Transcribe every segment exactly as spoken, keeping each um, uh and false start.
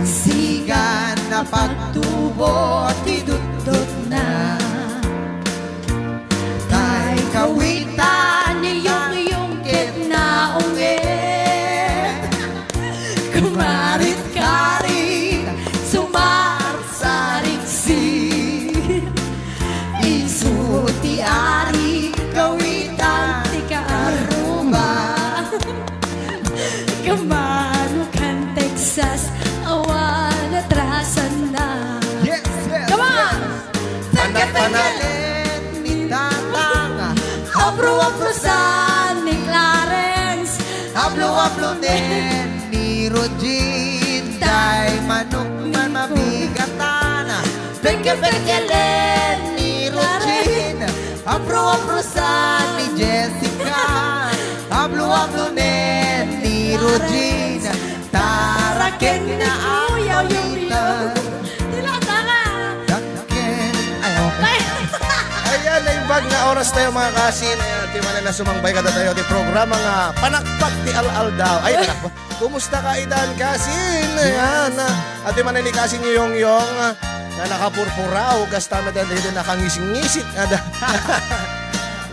Sigan a pagtubo ti dutdotna. Tay kawitan ni Yongyong ket naungeg. Kumarit-karit, sumarsariksi. Isu ti ari, kawitan ti kaarruba. Kamano kan Texas, awan atrasan na. Yes, yes, Come on! yes. Anak, anak. Pagkatanggalan ni Tatang. Apro-aprosan ni Clarence. Aplo-aplonen ni Rogin. Tay manok man mabigatan. Peke-pekelen ni Rogin. Apro-aprosan ni Jessica. Aplo-aplonen ni Rogin. Tara ken na Kuya Yuyong. Tila, tara. Dakken. Ay, okay. Ay. Ayan, naimbag nga oras tayo, mga kasin. Ayan, ti manen a sumangbay kadatayo ti programa nga Panakpak ti Al-aldaw. Ay, panakpak. Kumusta ka itan, kasin? Ayan, ah, ti manen ni kasin Yuyongyong, ah, nga nakapurpuraw, kasta met dagiti nakangisngisit nga da-,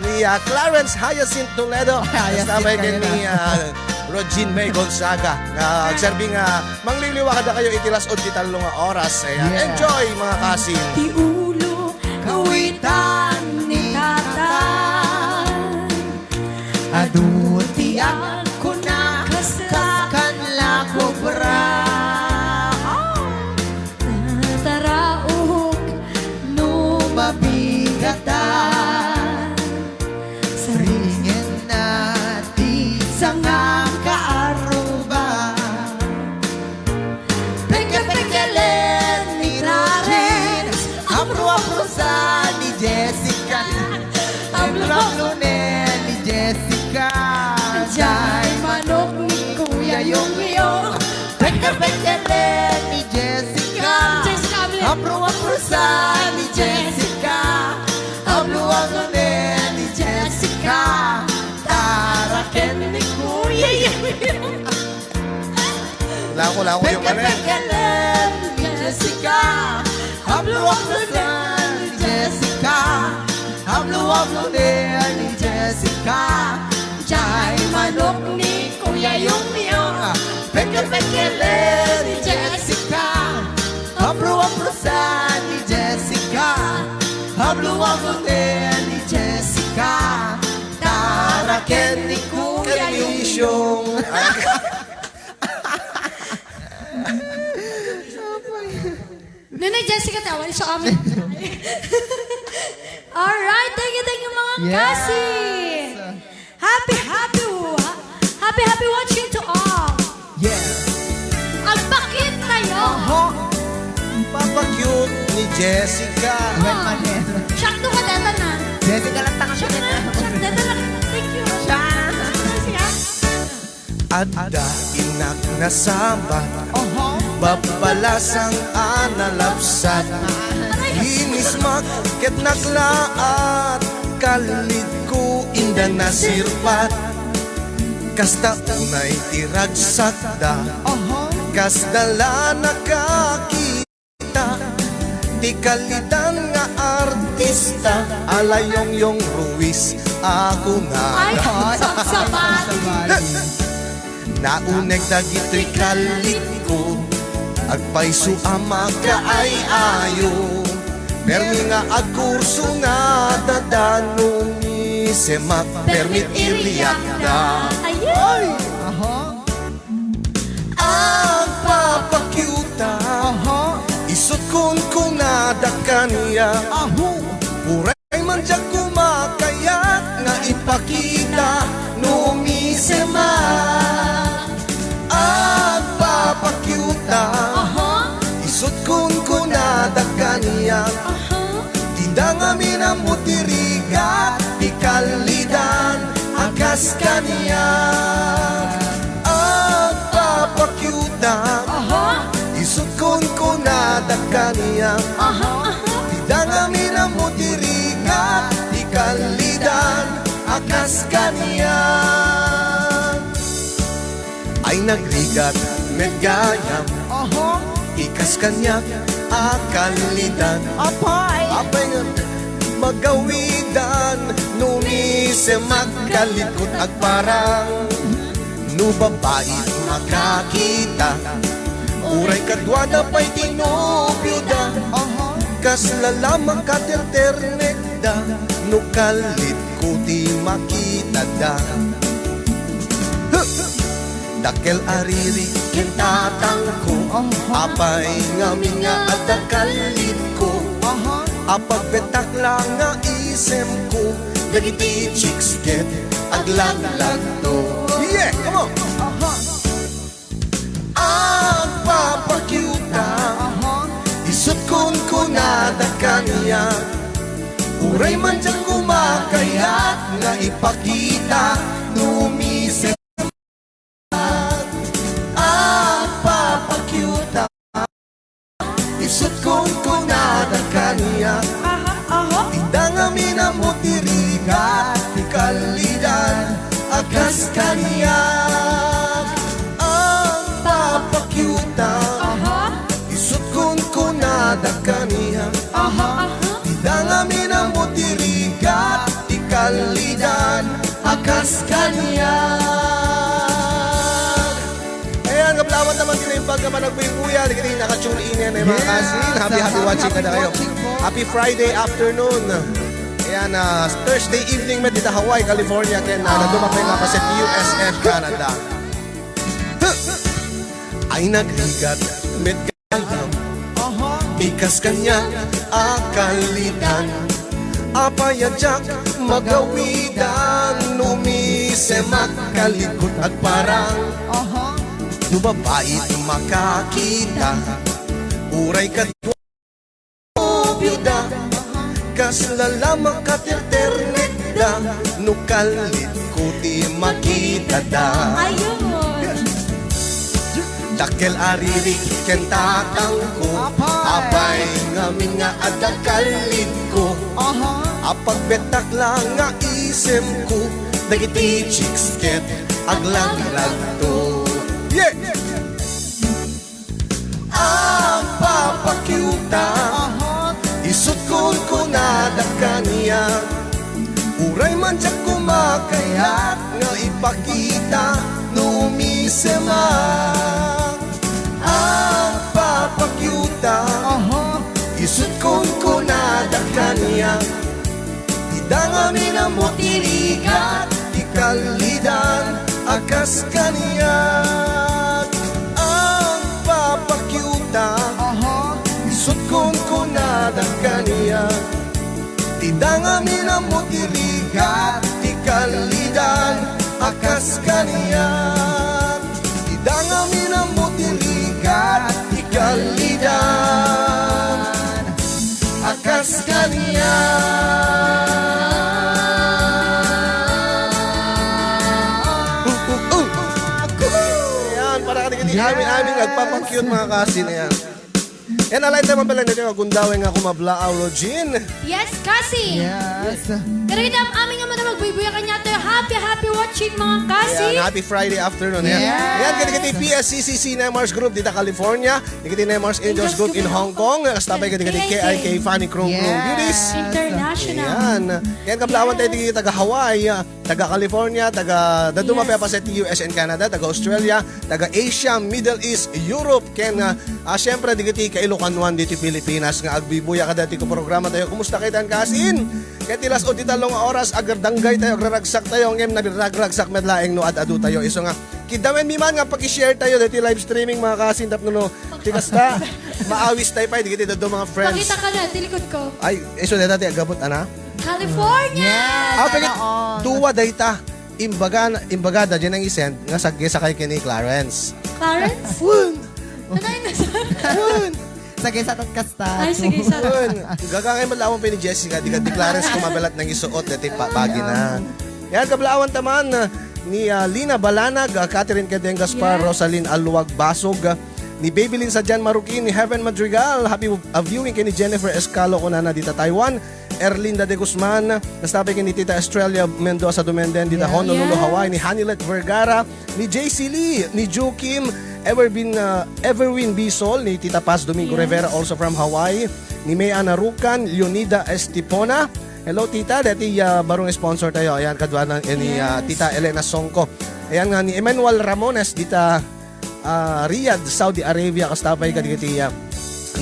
ni, ah, Clarence Hyacinth Toledo. Hyacinth Kasta met ken kayo ni, na. ah, Rogin May Gonzaga. Nga agserbi nga mangliwliwa kadakayo iti las-od ti tallo nga oras. Ayan. Yeah. Enjoy, mga kasin. Ti ulo, kawitan ni Tatang. Adu ti agkuna, kas-, kaskan la kobra. Nataraok no mabigatan. Saringenna ti sangakaarruba. Peke-pekelen ni Clarence, apro-aprosan ni Jessica. Aplo-aplonen ni Jessica. Tay manok ni Kuya Yuyong. Peke-pekelen ni Jessica. Jessica, aplo. Apro-aprosan ni Jessica. Aplo-aplonen ni Jessica. Tara ken ni Kuya Yuyong. Lako, lako yung ano eh. Peke-pekelen ni Jessica. Aplo-aplonen ni Jessica. Aplo-aplonen ni Jessica. Tay manok ni Kuya Yuyong. Peke-pekelen ni Jessica. Apro-aprosan ni Jessica. Aplo-aplonen ni Jessica. Tara ken ni Kuya Yuyong. Nene Jessica, tawa ni sa amin. All right, thank you, thank you, mga Yes. kasin. Happy, happy, wa-, happy, happy watching to all. Yes. Agpakit tayo. Oho. Papa cute ni Jessica. Ah. Wen Manel. Siak to ka deta na. Jessica lang taka Siak na. Siak deta na. Thank you. Siya. Siya. Adda innak nasabat, Oho. Babbalasang a nalabsat. Aray. Inismak ket naklaat, kallidko inda nasirpat. Kasta unay ti ragsakda, Oho. Kasda la nakakita. Ti kallidan nga artista, ala Yongyong Ruiz a kunada. Ay, sabsabali. Nauneg dagitoy kallidko, agpayso a makaay-ayo. Permi nga agkurso nga dada no misemak, permi ti riakda. Ayun. Ay! Aha. Agpapakiuta. Aha. Isut' kunkunada kaniak. Aho. Uray man diak kumakayat nga ipakita no misemak. Agpapakiuta. Aha. Isut' kunkunada kaniak. Aha. Dida ngamin ammo ti rigat, ti kallidan a kas kaniak. Agpapakiuta, Aha. Isut' kunkunada kaniak. Aha, aha. Dida ngamin ammo ti rigat, ti kallidan a kas kaniak. Ay nagrigat met gayam. Aha. Kas kaniak a kalidan. Apay! Apay nga magawidan, no umisemak, kalikot agparang. No babai makakita, uray kaduada pay ti nobioda. Aha. Kasla la makaterternekda, no kalitko ti makitada. Huh! Dakkel a ririk ken tatangko, aha, apay ngamin nga adda kalitko, aha, a pagbetak la nga isemko, dagiti chicks ket aglagladto. Yeah, come on! Aha. Agpapakiuta, aha, isut' kunkunada kaniak, uray man diak kumakayat nga ipakita no umisem. Agpapakiuta, isut' kunkunada kaniak. Aha, aha. Ida ngamin ammo ti rigat ti kalidan a kas kaniak. Agpapakiuta, aha, isut' kunkunada kaniak. Aha, aha. Ida ngamin ammo ti rigat ti kalidan a kas kaniak. Ayan, kablaawan naman kinaimbag nga panagbuy-buya, dagiti naka-tune in, eh, mga, yes, kasin. Happy, happy, happy watching kada kayo. Watching po. Happy Friday afternoon. Ayan, ah, Thursday evening met dita Hawaii, California, ken, ah, dadduma pay nga paset U S and Canada. Ay nagrigat met alam, aha, ti kas kaniak a kalidan. Apay a diak magawidan, no umisemak, kalikot agparang. Aha. No babai makakita, uray kadua nobioda, kasla la makaterternekda, no kalitko ti makitada. Ayun. Dakkel a ririk ken tatangko, apay, apay ngamin nga adda kalitko, aha, a pagbetak la nga isemko, dagiti chicks ket aglagladto. Yeah! Agpapakiuta, aha, isut' kunkunada kaniak, uray man diak kumakayat nga ipakita no umisemak. Agpapakiuta, aha, isut' kunkunada kaniak, ida ngamin ammo ti rigat ti kalidan a kas kaniak. Agpapakiuta, aha, isut' kunkunada kaniak, ida ngamin ammo ti rigat ti kalidan a kas kaniak. Ida ngamin ammo ti rigat ti kalidan a kas kaniak. Uh, uh, uh. Ayan, para kadagiti, yes, amin-amin agpapakiut, mga kasin, ayan. Yan, alay tayo mabalang na tayo, gundaway nga kumablaaw, Lojin. Yes, kasi. Yes. Karagita amin nga muna magbuybuya kanya tayo. Happy, happy watching, mga kasi. Ayan, happy Friday afternoon, ayan. Yes. Ayan, kadagiti P S C C C Nemars Group dita California. Kadagiti Nemars Angels Group in Hong Kong. Kasta pay kadagiti K I K Fanny Krung Krung Beauties. Yes. International. Ayan. Ayan, kablaawan tayo, yes, dagiti taga Hawaii, ah, taga California, taga, dadduma, yes, pay a paset ti U S and Canada, taga Australia, taga Asia, Middle East, Europe, ken, ah, ah, siyempre, dagiti ka-Ilocanoan ditoy Pilipinas nga agbuybuya kadaytoy nga programa tayo. Kumusta kayo, tan kasin? Ket ti las-o ti tallo nga oras, agardanggay tayo, agraragsak tayo, ngem nabiragragsak met laeng no ad-adu tayo. Isu nga, kiddawenmi man nga paki-share tayo daytoy live streaming, mga kasin, tapno no, ti kasta, maawis tayo pay, dagiti dadduma nga friends. Pakita ka na, ti likod ko. Ay, isu dayta ti agabut, ana? California! Yes, ah, pagit-, sana all. Dua dayta. Imbaga, imbagada, diyan ang isend, nga sagge sakay kini Clarence. Clarence? Wen! Ano yung nasa? Wen! Sagge sa tat kasta. Ay, sagge sa tat. Wen! Gagangay malawang pa ni Jessica, di ka, di Clarence kumabalat ng isuot, dati pa, bagi na. Yan, kablaawan taman, ni, ah, Lina Balanag, ah, Catherine Caden Gaspar, yes, Rosalyn Aluag Basog, ah, ni Babylin Sadian Marukin, ni Heaven Madrigal, happy, ah, viewing kay ni Jennifer Escalo, kunana dita Taiwan, Erlinda de Guzman, nastapay ken ni Tita Estrella Mendoza Dumenden, dita, yeah, Honolulu, yes, Hawaii, ni Hanilet Vergara, ni J C Lee, ni Joakim, Everwin, ah, Everwin Bisol, ni Tita Paz Domingo Yes. Rivera, also from Hawaii, ni May Ana Rucan, Leonida Estipona. Hello, Tita. Dati, ah, barong sponsor tayo. Ayan, kadua na, eh, ni, ah, Yes. Tita Elena Songko. Ayan nga, ni Emmanuel Ramones, dita, ah, Riyadh, Saudi Arabia. Kasta pay Yes. kadagiti, ah,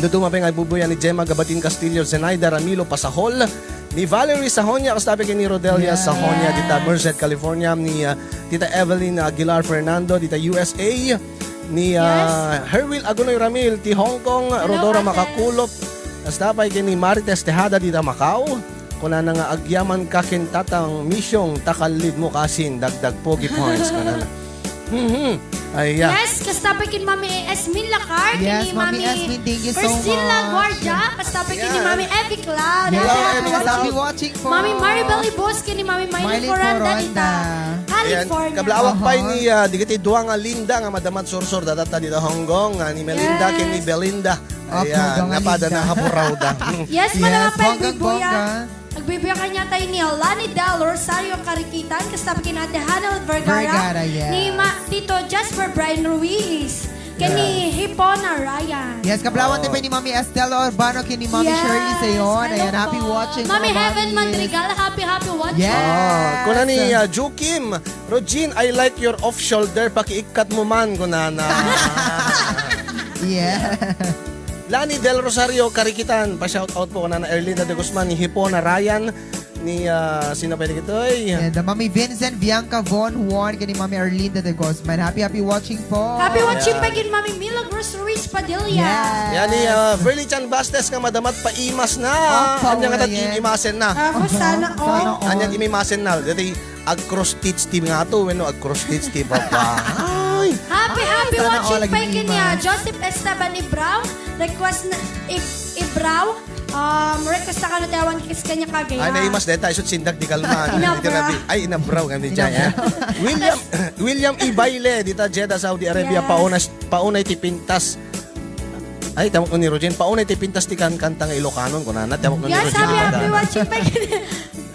duduma pay nga ibubuya ni Gemma Gabatin Castillo, Zenaida Ramilo Pasahol, ni Valerie Sahonia, kasta pay ni Rodelia Yes. Sahonia, dita Merced, California, ni, ah, Tita Evelyn Aguilar Fernando, dita U S A, ni, ah, Yes. Herwil Agunoy Ramil, ti Hong Kong, Hello, Rodora Ate. Makakulop, kasta pay ni Marites Tejada, dita Macau, kunana nga, "Agyaman ka ken Tatang Misyong, ta kallid mo kasin, dagdag pogi points," kunana. Mhm. Ay, yeah. Yes, kasta pay ken Mami Esmin Lacar, Yes, ken ni Mami Mami Esmin, thank you so Priscilla much. Guardia, kasta pay ken ni Yes. Mami Evie Cloud. Yes, Happy, happy happy watching. Watching po. Mami Maribel Ibos, ken ni Mami Miley Miley Foronda, Foronda. Dita Ayan, California. Kablaawak pay Aha. ni, ah, digiti dua nga Linda nga madamag sursor, dadatta dita Hong Kong, ah, ni Melinda, Yes. ken ni Belinda. Opo, Ayan, dua nga napada Linda. na, hapuraw da. Yes, Yes, madama pay bonggang bongga. Agbibiya kaniatayo ni Lani Del Rosario Cariquitan, kasta pay ken Ate Hannah Vergara, Vergara, yes. ni Ma-, Tito Jasper Brian Ruiz, ken ni Yes. Hipona Ryan. Yes, kablawan Oh. tayo pa ni Mami Estela Urbano, ken ni Mami Yes, Shirley Seon. hello Ayan, happy po. watching, Mami mga Heaven mamis. Madrigal, happy, happy watching. Yes. Oh, kuna ni, ah, Ju Kim, "Rogin, I like your off-shoulder, pakiikkat mo man," kunana. Yeah. Lani Del Rosario Cariquitan, pa-shout out po kunana Erlinda de Guzman, ni Hipona Ryan, ni, ah, sino pwede kitoy? And, uh, Mami Vincent Bianca Von Juan, ken ni Mami Erlinda de Guzman. Happy, happy watching po. Happy watching Ayan. pa ken Mami Milagros Ruiz Padilla. Yes. Yan ni, ah, Verly Chan Bastes nga madamat paimas na. Opo, Anya nga yes. tatiimasen na. Ako, sana Sana all. all. Anya imimasen na. Dati, Ag-cross stitch ti ngato, wenno ag-cross stitch ti baba. Ay! Happy, Ah, happy sana watching all pa lagi ken ni imas. Joseph Esteban Ibrao. Request na, Ib-, Ibrao. Um, request na kano tayawan kis kanya kagaya. Ay, naimas deta, isut sindag ti kalman. Inabra. Ay, grabe. Ay, inabraw, kami dyan, Inabraw. eh. William, William Ibayle, dita Jeddah, Saudi Arabia, Yes. pauna, pauna iti pintas. Ay, tawag ni Rogen, pauna iti pintas ti kan-, kanta nga Ilokanon, kunana, tawag ni Yes, Rogen, happy, kanta. happy watching pa ken,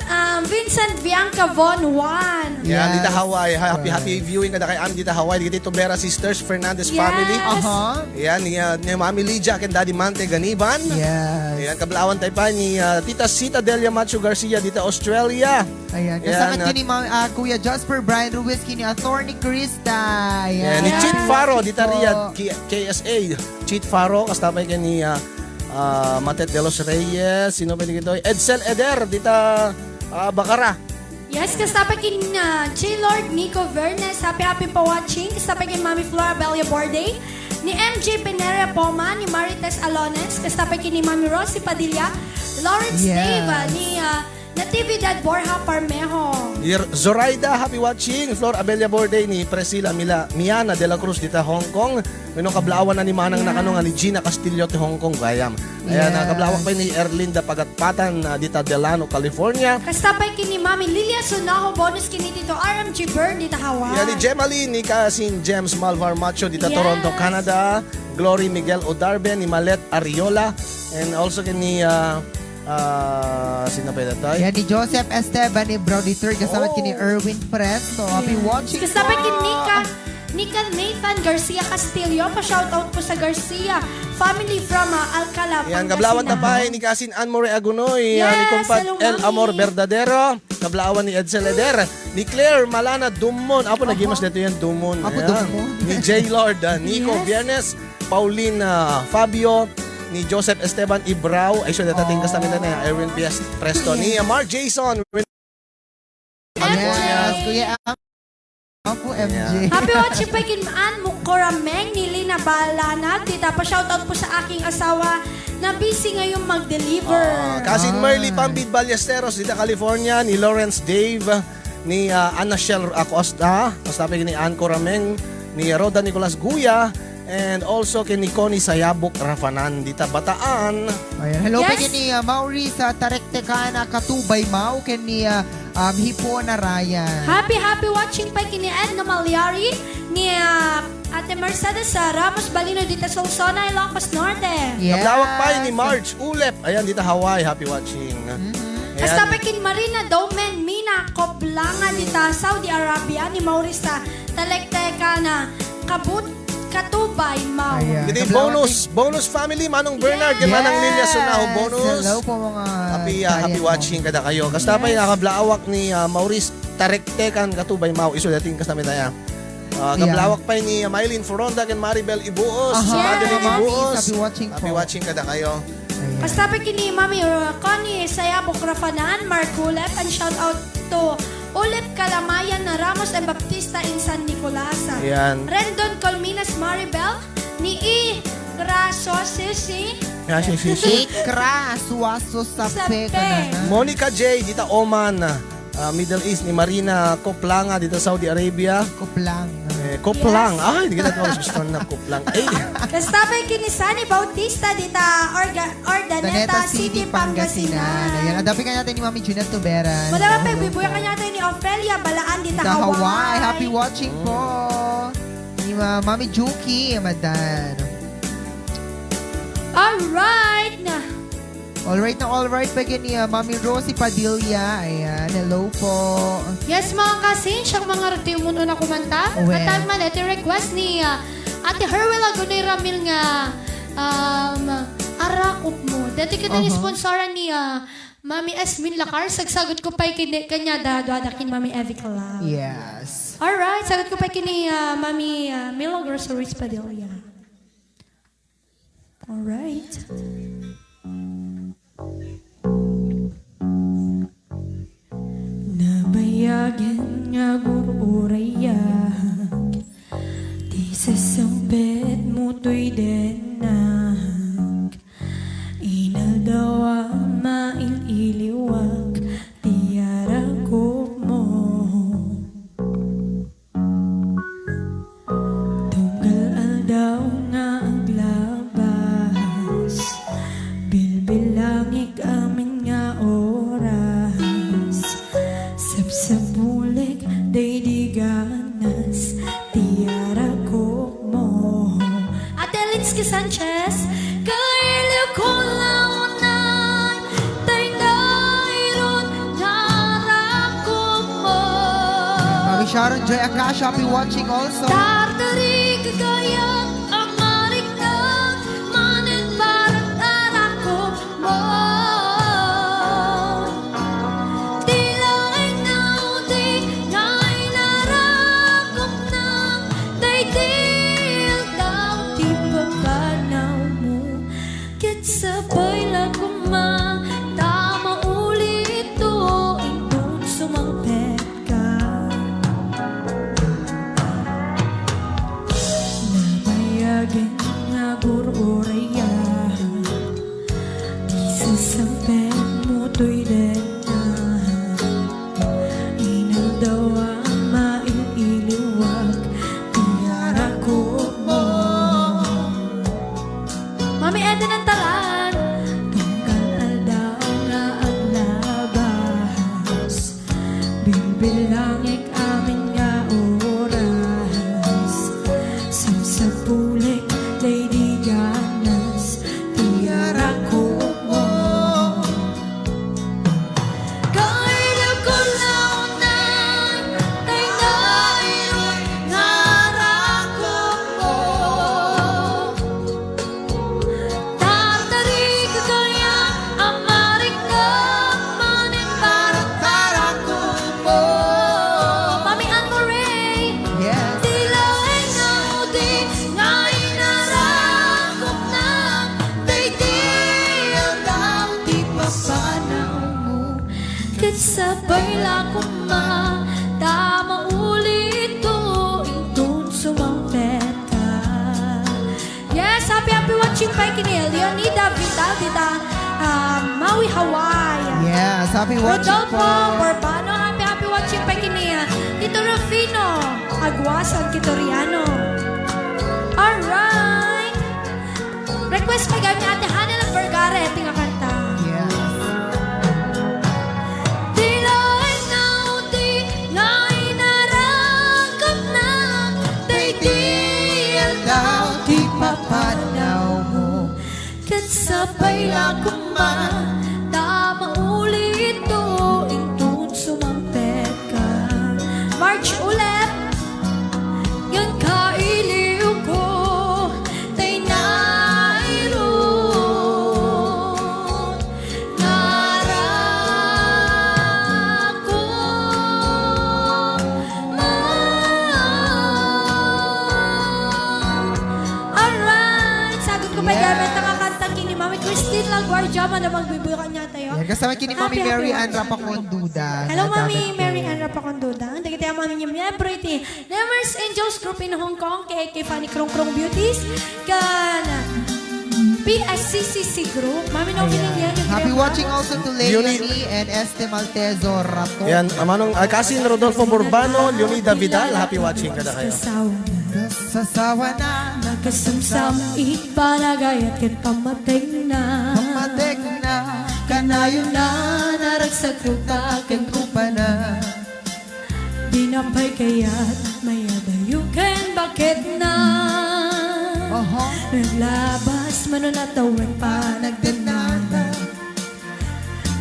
um, Vincent Bianca Von Juan. Yan, Yes. dita Hawaii. Ha-, happy, happy Yes. viewing kada kay Ann dita Hawaii. Dito Vera Sisters, Fernandez Yes. family. Aha. Yan, ni, uh, ni Mami Lydia, ken Daddy Mante Ganiban. Yes. Yan, kablawan tayo pa ni, uh, Tita Sita Delia Macho Garcia, dita Australia. Ayan, Yan, kasamat ah. ken ni Ma-, ah, Kuya Jasper Brian Ruiz, ken ni Attorney Krista. Yan, ni Ayan. Cheat Faro, Cheat dita po. Riyadh, K-, K S A. Cheat Faro, kasta pay ken ni, ah, ah, Matet de los Reyes, sino pa dito? Edsel Eder, dita, ah, Bacara. Yes, kasta pay ken, ah, J Lord Nico Vernes, happy, happy pa watching. Kasta pay ken Mami Flora Belia Borde, ni M J Peneria Poma, ni Marites Alones, kasta pay ken ni Mami Rosie Padilla, Lawrence Yes. Dave, ni, ah, Natividad Borja Parmejo. Yer-, Zoraida, happy watching. Flor Abella Borde ni Priscilla Mila-, Miana de la Cruz dita Hong Kong. Wenno kablaawan na ni Manang Yes. Nakano nga ni Gina Castillo ti Hong Kong, gayam. Ayan, Yes. kablaawan pa ni Erlinda Pagatpatan, ah, dita Delano, California. Kasta pay ken ni Mami Lilia Sunaho, bonus ken ni Tito R M G Byrne dita Hawaii. Yan ni Gemma Lee, ni Kasin James Malvar Macho dita Yes. Toronto, Canada. Glory Miguel Odarbe, ni Malet Ariola, and also ken ni, ah, Ah, sino pa daytoy? Yan ni Joseph Esteban Ibrao the third, kasama Oh. ken ni Erwin Presto. Happy Yes. watching Kasama po. ken Nika, Nika Nathan Garcia Castillo. Pa-shoutout po sa Garcia family from, ah, Alcala, Yan, Pangasinan. kablawan ta pay ni Kasin Anne More Agunoy, ah, ni Yes, Kumpad hello, El Mami. Amor Verdadero. Kablawan ni Edsel Eder, ni Claire Malana Dumon. Apo, Apo. nagimas dito yan, Dumon. Apo, Ayan. Dumon. Ni J Lord, ah, Nico Yes. Viernes. Pauline, ah, Fabio, ni Joseph Esteban Ibrao, ay, so, datating Oh. kasta nila na, Erwin P S Presto, ni, ah, Mark Jason, Yes, Kuya Am-, Apo, M J. Yeah. Happy watching pa ken Ann Mukorameng ni Lina Balanag. Tita, pa-shoutout po sa aking asawa na busy ngayon mag-deliver. Ah, Kasin Ah. Merly Pambid Ballesteros, dita California, ni Lawrence Dave, ni, ah, Ana Shell Acosta, basta pa ni Ann Corameng, ni Roda Nicolas Guya, and also ken ni Connie Sayabok Rafanan, dita Bataan. Ayan. Hello, Yes. ken ni, ah, Maurice, ah, Tarektecana, Katubay Mau, ken ni, ah, um, Hipona Ryan. Happy, happy watching pa ken ni Edna Malyari, ni, ah, Ate Mercedes, ah, Ramos Balino, dita Solsona, Ilocos Norte. Yes. Kablawak pa ni Marge Ulep. Ayan, dita Hawaii. Happy watching. Mhm. Ayan. Hasta pa ken Marina Domen Mina Koblanga dita Saudi Arabia, ni Maurice, ah, Tarektecana, Kabut-, Katubay, Mau. Ayan. Iti bonus, bonus family, Manong Bernard, ken Manang Lilia Yes. Sunaho, bonus. Hello po, mga Happy, ah, happy Italian watching mo. Kada kayo. Kasta pa Yes. yung kablaawak ni, ah, Maurice Tarektekan, Katubay, Mau. Isu dating kasta mi tayo. Ah, Yeah. kablaawak pa ni, ah, Mylene Foronda ken Maribel Ibuos. Aha, Madeline Mami, Ibuos. Happy watching Happy po. watching kada kayo. Ayan. Kasta pa kini Mami, uh, Connie Sayabok Rafanan, Mark Ulep, and shout out to Ulep Kalamayan na Ramos and Baptista in San Nicolas. Ayan. Rendon Colminas Maribel, ni I. Graso Sisi. Graso Sisi. Ikra, suaso, sape, Sape. kanana. Monica J, dita Oman. Ah, Middle East ni Marina Koplanga dita Saudi Arabia. Koplang. Eh, Koplang. Yes. Ay, di kita tapos gusto na Koplang. Eh. Kasta pa kini Sunny Bautista dita Orga-, Ordaneta Daneta City, City, Pangasinan. Pangasian. Ayan, adapin ka natin ni Mami Junette Tuberan. Madama Hello pagbibuya po. ka natin ni Ofelia Balaan dita Dita Hawaii. Hawaii. Happy watching po. Ni Ma-, Mami Juki, madan. Alright na. Alright na, alright pa gini, ah, Mami Rosie Padilla. Ayan, hello po. Yes, mga kasin, siyang mga rati umun-una kumanta. Uwe. At time man, ito yung request ni, ah, Ate Herwel Agunay Ramil nga, um, Arakop Mo. Dati kita Aha. ni sponsoran ni, ah, Mami Esmin Lacar. Sagsagot ko pa'y kini, kanya da, duada kin Mami Evie Calao. Yes. Alright, sagot ko pa'y kini, ah, Mami, ah, Milagros Ruiz Padilla. Alright. Nabayagen nga gur-urayak, ti sasangpetmo toy denak. Inaldaw a mail-iliwak ti arakopmo. Tunggal aldaw nga aglabas, bilbilangik amin nga oras. Sapsapulik daydi ganas ti arakopmo. Ate Linsky Sanchez, kailiw ko laonan, daydiay run nga arakopmo. Mami Sharon Joy Acacio, happy watching also. Tartarik gayam a mariknang manen barat arakopmo. Ti laeng nga udig nga inarakopnam, daydi aldaw ti papanawmo. Ket sabay la koma ta maulitto inton sumangpetka. Nabayagen nga gur-urayak, ti sasangpetmo toy denak. Inaldaw a mail-iliwak ti arakopmo. Mami Eden Antalan. Tunggal aldaw nga aglabas, bilbilangik amin nga oras. Sapsapulik daydi ganas ti arakopmo. Kailiw ko laonan, daydiay run nga arakopmo. Tartarik gayam a mariknang manen barat arakopmo. Mami Anne Murray. Yes. Ti laeng nga udig nga inarakopnam, daydi aldaw ti papanawmo. Ket sabay la koma ta maulitto inton sumangpetka. Yes, happy, happy watching pay kini Leonida Vital dita, ah, Maui, Hawaii. Yes, happy watching Rodolfo po. Borbano, happy, happy watching pay kini, ah, Tito Rufino Aguasan Quitoriano. Alright. Request pay gayam ni Ate Hanel Vergara, iti nga kanta. Yes. Ti laeng nga udig nga inarakopnam, daydi aldaw ti papanawmo. Ket sabay la koma ta maulitto inton sumangpetka. March Ulep, ngem kailiw ko Guardia, man na magbibuka niya tayo. Yan, kasama kini Mami Happy, happy Mary Ann watching. Rapaconduda. Hello, Mami Mary Ann Rapaconduda. Dagiti amin nga miyembro iti Nemers Angels Group in Hong Kong, kay, kay Fanny Krong Krong Beauties, kan P S C C C Group. Mami, no, Ayan. Happy watching also to Leonie and Este Maltezo Rato. Yan, amanong, ay, Kasin Rodolfo Burbano, Leonida Vidal, happy watching kada kayo. Kasawa na. Kasawa na. Nakasamsam it panagayat ket pamategna. Pamategna. Kanayon na naragsak ruta ken kupana. Di na pay kayat mayadayo ken baketna. Aha. Naglabas mano natawen panagdennada.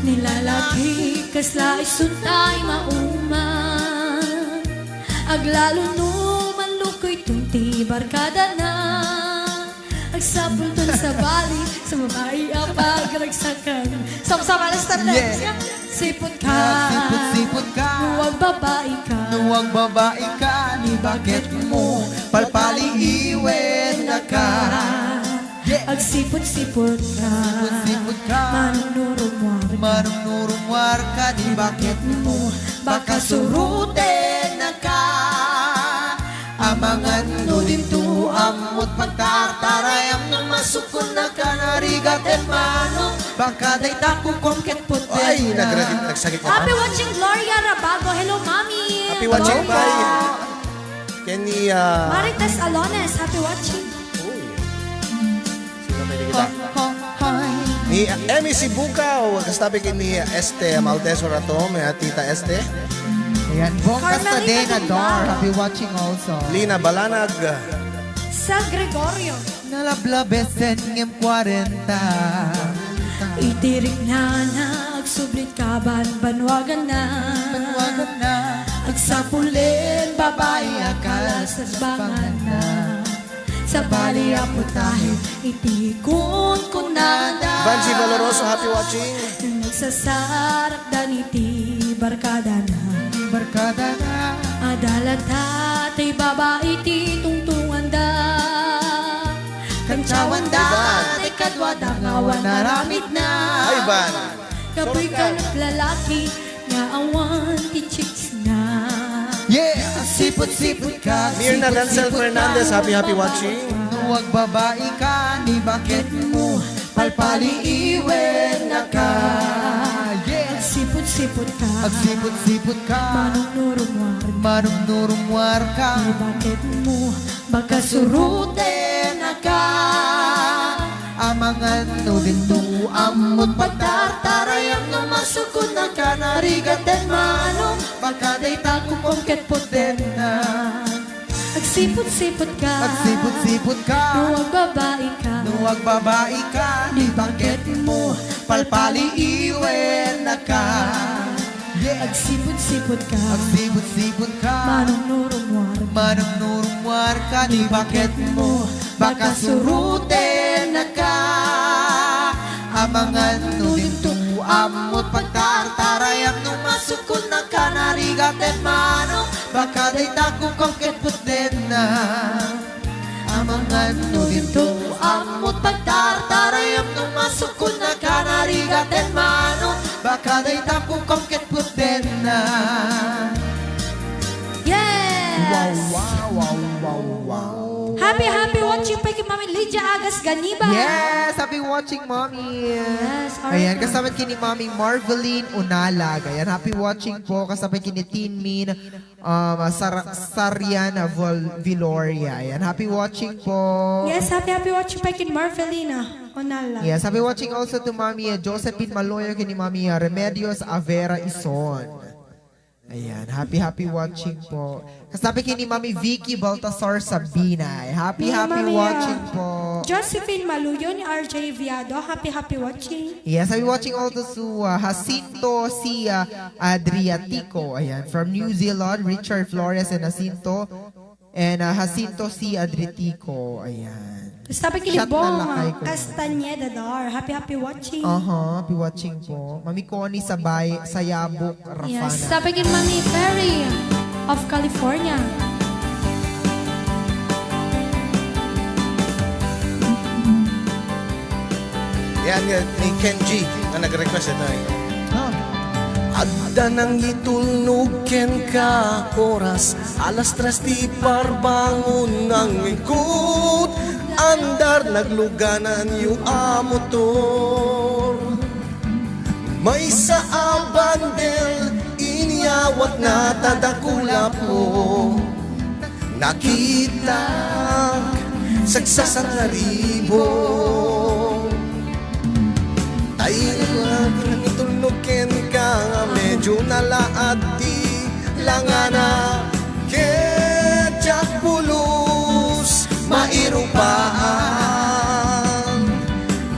Ni lalaki, kasla isu tay mauman. Aglalo no manlukoy ton ti barkadana. Agsapulton sabali sa babai a pagragsakan. Sama-sama na sa tardes. Yeah. Sipot ka. Sipot-sipot ka. No agbabai ka. No agbabai ka, ni baketmo palpaliiwen na ka. Yeah. Agsipot-sipot ka. Sipot-sipot ka. Manong no rummuar ka. Manong no rummuar ka, ni baketmo baka suruten na ka. Amangan no dinto ammot pagtartarayam no masukon na ka narigat hermano. Baka dayta kukom ket putden. Ay, nagre-, nagsakit na. Happy watching, Gloria Rabago. Hello, Mami. Happy watching, Hello, bye. Kenny, ah, Marites Alones, happy watching. Uy. Sino pwede kita? Ni Emmy Sibukaw, kastabi ni Este Malteso Rato, may Tita Este. Ayan, Bong Carmelita Casadena, Dumba. Dar, happy watching also. Lina Balanag. Sal Gregorio. Nalablabesen ngem kwarenta. Iti riknana, agsublit kaban banwaganna. Banwaganna. Agsapulen babai a kalas banganna. Sabali a putahen iti kunkunada. Vanji Valoroso, happy watching. Nagsasarakdan iti barkadana. Barkadana. Adalata ti babai ti tungtunganda. Kantawanda ti kaduada nga awan aramidna. Ay, Van. Kapuy ka lalaki nga awan ti chicks na. Yeah! Sipot-sipot ka, Mirna sipot-sipot Denzel ka. Fernandez, happy, happy watching. No agbabai ka, ni baketmo palpaliiwen na ka. Yeah! Agsipot-sipot ka. Agsipot-sipot ka. Manong no rummuar ka. Manong no rummuar ka. Ni baketmo baka suruten na ka. Amangan no dinto ammot pagtartarayam no masukon na ka narigat hermano. Baka dayta kukom ket putdenna. Agsipot-sipot ka. Agsipot-sipot ka. No agbabai ka. No agbabai ka, ni baketmo palpaliiwen na ka. Yeah. Agsipot-sipot ka. Agsipot-sipot ka. Manong no rummuar ka. Manong no rummuar ka, ni baketmo baka suruten na ka. Amangan no dinto ammot pagtartarayam no masukon na ka narigat hermano. Baka dayta kukom ket putdenna. Amangan no dinto ammot pagtartarayam no masukon na ka narigat hermano. Baka dayta kukom ket putdenna. Yes! Wow, wow, wow, wow, wow. Happy, happy watching pay ken Mami Lydia Agas Ganiba. Yes, happy watching, Mommy. Yes, ayan, alright. Kasama kini Mami Marveline Unalag. Ayan, happy watching po. Kasama kini Tin Min, um, Sar-, Sariana Vol-, Viloria. Ayan, happy watching po. Yes, happy, happy watching pay ken Marvelina Unalag. Yes, happy watching also to Mami, uh, Josephine Maloyo, kini Mami, uh, Remedios Avera Ison. Ayan, happy, happy watching po. Kasama kini Mami Vicky Baltasar Sabina. Happy, Ni happy Mami, ah, watching po. Josephine Maluyo ni R J Viado. Happy, happy watching. Yes, happy watching also to, uh, Jacinto C, uh, Adriatico. Ayan, from New Zealand, Richard Flores and Jacinto. And, uh, Jacinto C Adritico, ayan. Tapos sabi kini Shot na Bong lakay ko. Castañeda Dar, happy, happy watching. Aha, happy watching po. Mami Connie Sabay, Sayabok, Rafana. Yes, sabi kini Mami Perry of California. Ayan nga ni Kenji nga nag-request ito eh. Ah. Adda nangitulnog kenka oras alas tres ti parbangon, nangikut andar nagluganan yu a motor. Maysa a bandel inyawatna ta dakulapo. Nakitak, sagsasangaribo. Tay, itulnog kenka nga medyo nalaad ti langana. Ket diak pulos mairupaan.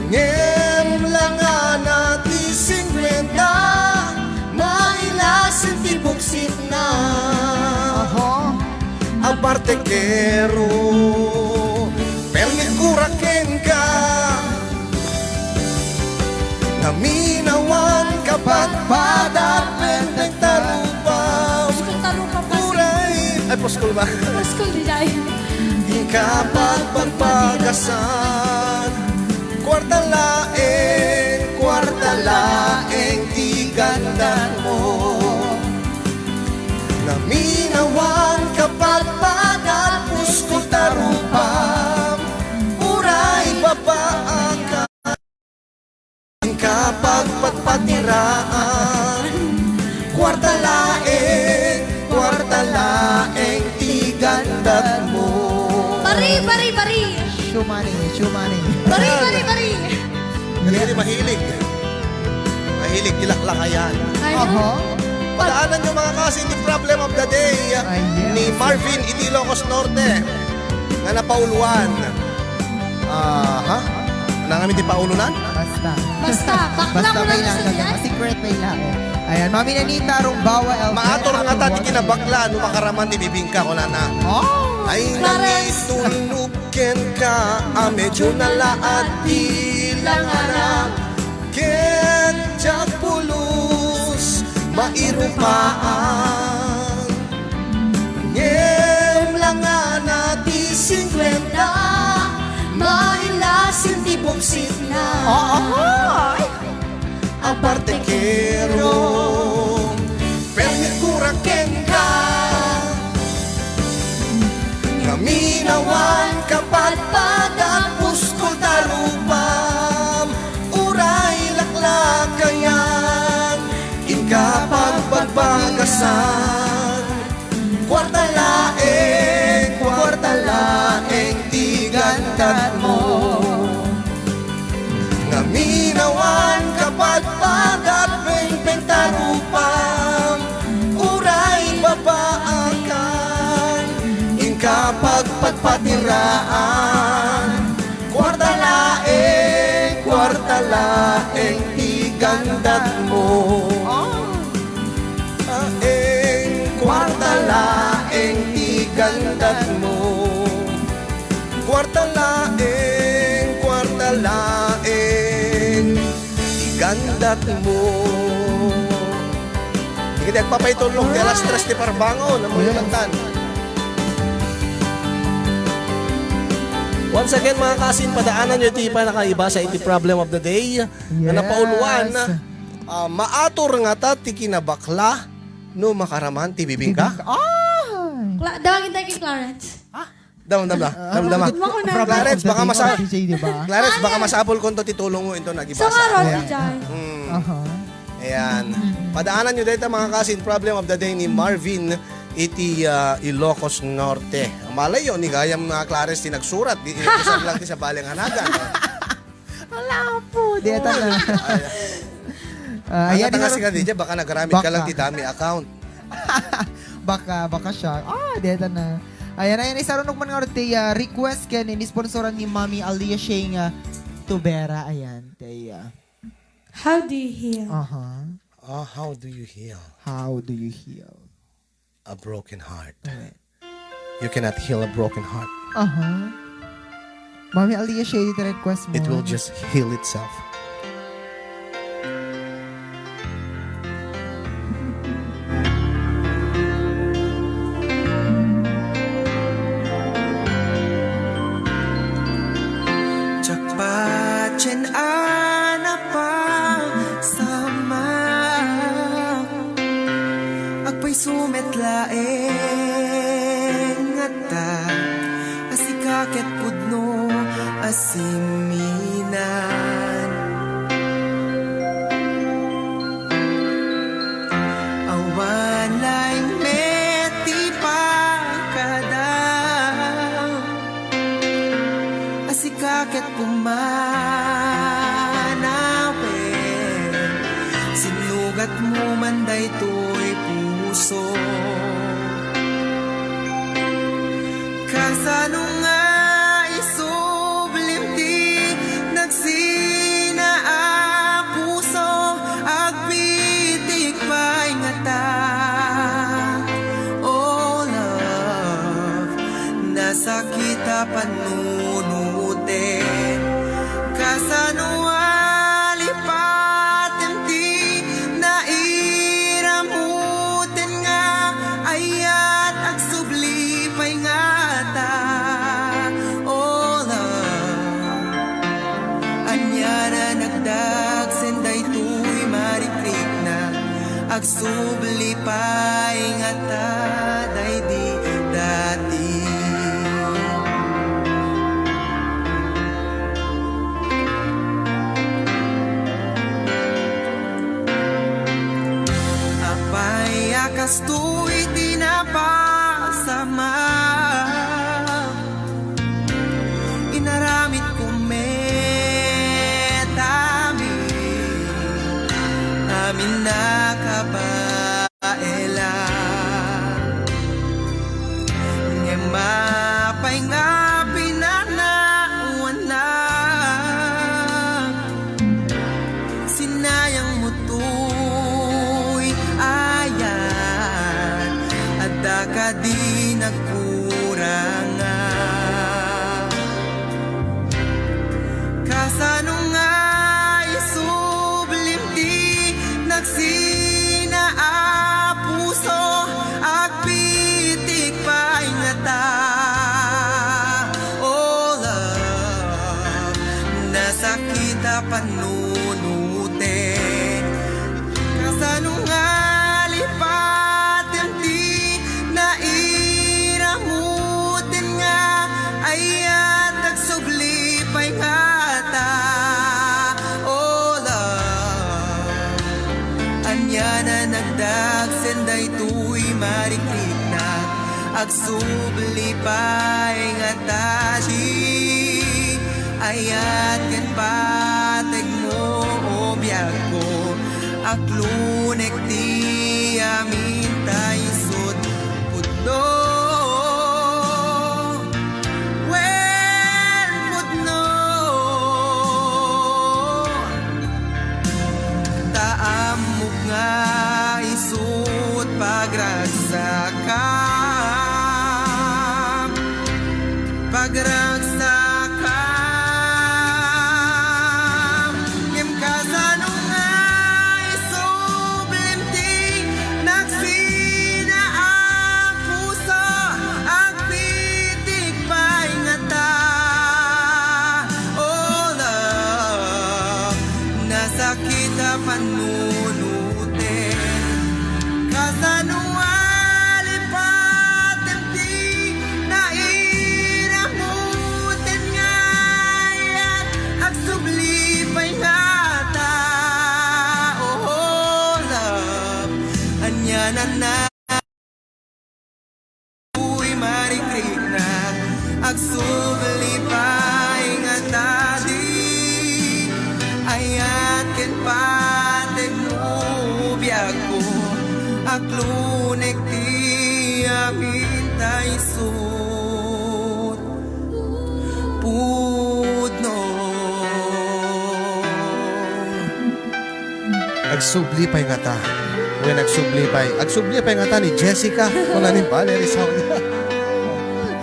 Ngem langana ti singkuenta, mailasin ti buksitna. Aha. Aparte kero, permit kura kenka. Naminawan ka padpada, pendek tarupa. Puskol tarupa, puskol. Uray. Ay, puskol ba? Puskol, di jay. Ikapagpagpagasan. Kuarta laeng, kuarta laeng ti gandatmo. Naminawan ka padpada, puskol tarupa. Uray babaaka. Kapagpatpatiraan, kuarta laeng, kuarta laeng ti gandatmo. Bari, bari, bari. Show money, show money. Bari, bari, bari. Galing ni mahilig. Mahilig ti laklakayan. Ay, aha. Padaanan niyo, mga kasin, the problem of the day. Ay, yes. Ni Marvin iti Ilocos Norte nga napauluan. Aha. Nangam iti paulunan? Basta. Basta, bakla. Basta mo lang may gusto lang niya. Secret may lang. Ayan, Mami Nanita, Rumbawa, El Maator Rey, nga ta ti Happy kinabakla, no makaraman ti bibingka, kunana. Oh! Ay, Clarence. Nangitulnog kenka, a medyo nalaad ti langana. Ket diak pulos mairupaan. Ngem langana ti singkuenta, mailasin ti buksitna. Oo. Aparte kero, permit kura kenka. Naminawan ka padpada, puskol tarupam, uray laklakayan, inka pagbagbagasan. Kuarta laeng, kuarta laeng ti gandatmo. Naminawan ka padpada, pengpeng tarupam, uray babaakan, inka pagpatpatiraan. Kuarta laeng, kuarta laeng ti gandatmo. Laeng, kuarta laeng ti gandatmo. Kuarta laeng, kuarta laeng ti gandatmo. Iti agpapaitulnog ti alas tres ti parbangon, ammoyo. Yes. Lantan. Once again, mga kasin, padaanan niyo ti panakaibasa iti problem of the day nga Yes. napauluan, ah, maator ngata ti kinabakla no makaraman ti bibingka? Bibingka. Ay! Cla-, dawagin tayo kay Clarence. Ha? Dam, dam, dam. Ah, Dam, dam, ah. Good morning. Clarence, baka masa-, Di ba? Clarence, baka Ano? masapul ko ti tulong mo into nagibasa. Sa araw, Ayan. di dyan. Mm. Aha. Ayan. Mm. Padaanan nyo dayta, mga kasin, problem of the day ni Marvin iti, ah, Ilocos Norte. Malay yo, ni gayam nga Clarence ti nagsurat, di, di sa lang ti sa baleng anagan. Wala po. Di, eto na. Ay. Ah, Ay, ayan, natanga iharap- si Khadija, baka nagaramit ka lang Baka. ti dummy account. Baka, baka siya. Ah, deta na. Ayan, ayan, isarunok man nga ti, ah, request ken inisponsoran ni Mami Alia Shea nga Tubera. Ayan, ti, ah. How do you heal? Aha. Ah, how do you heal? How do you heal? A broken heart. Ayan. You cannot heal a broken heart. Aha. Mami Alia Shea, ti request mo. It will just heal itself. Diak patien a ngata, a sika ket pudno a simminan. Awan laeng met ti pakada, a sika ket pumanawen, sinnugatmo man daytoy puso. Kasano nga isublim ti nagsina a puso, agpitik pay ngata. Oh, love, nasakit a pannunoten. Kasano a lipatem ti nairamuten nga ayat, agsubli pay ngata. Oh, love, ania a nagdagsen daytoy marikriknak, agsubli pay ngata daydi dati. Apay a kastoy ti napasamak? Inaramidko met amin, amin a kabaelan. Ngem apay nga pinanawannak? Sinayangmo toy ayat, adda kadi nagkuranga? Kasano nga isublim ti nagsina a puso, agpitik pay ngata? Oh, love, nasakit a pannunoten. Kasano nga lipatem ti nairamuten nga ayat, agsubli pay ngata? Oh, love, ania a nagdagsen daytoy marikriknak, agsubli pay ngata ti ayat ken pategmo, o biagko. Aklunek ti amin ta isut pudno. Wen, pudno. Ta ammok nga isut pagragsakam. Pagragsakam, ngem kasano nga isublim ti nagsina a puso, agpitik pay ngata? Oh, love, nasakit a pannunoten. Kasano a lipatem ti nairamuten nga ayat, agsubli pay ngata? Oh, love, ania a nagdagsen daytoy marikriknak, agsubli pay ngata ti ayat ken pategmo, biagko. Aklunek ti amin ta isut pudno. Agsubli pay ngata. Wen, agsubli pay. Agsubli pay ngata ni Jessica. Kuna ni Valerie Sauna.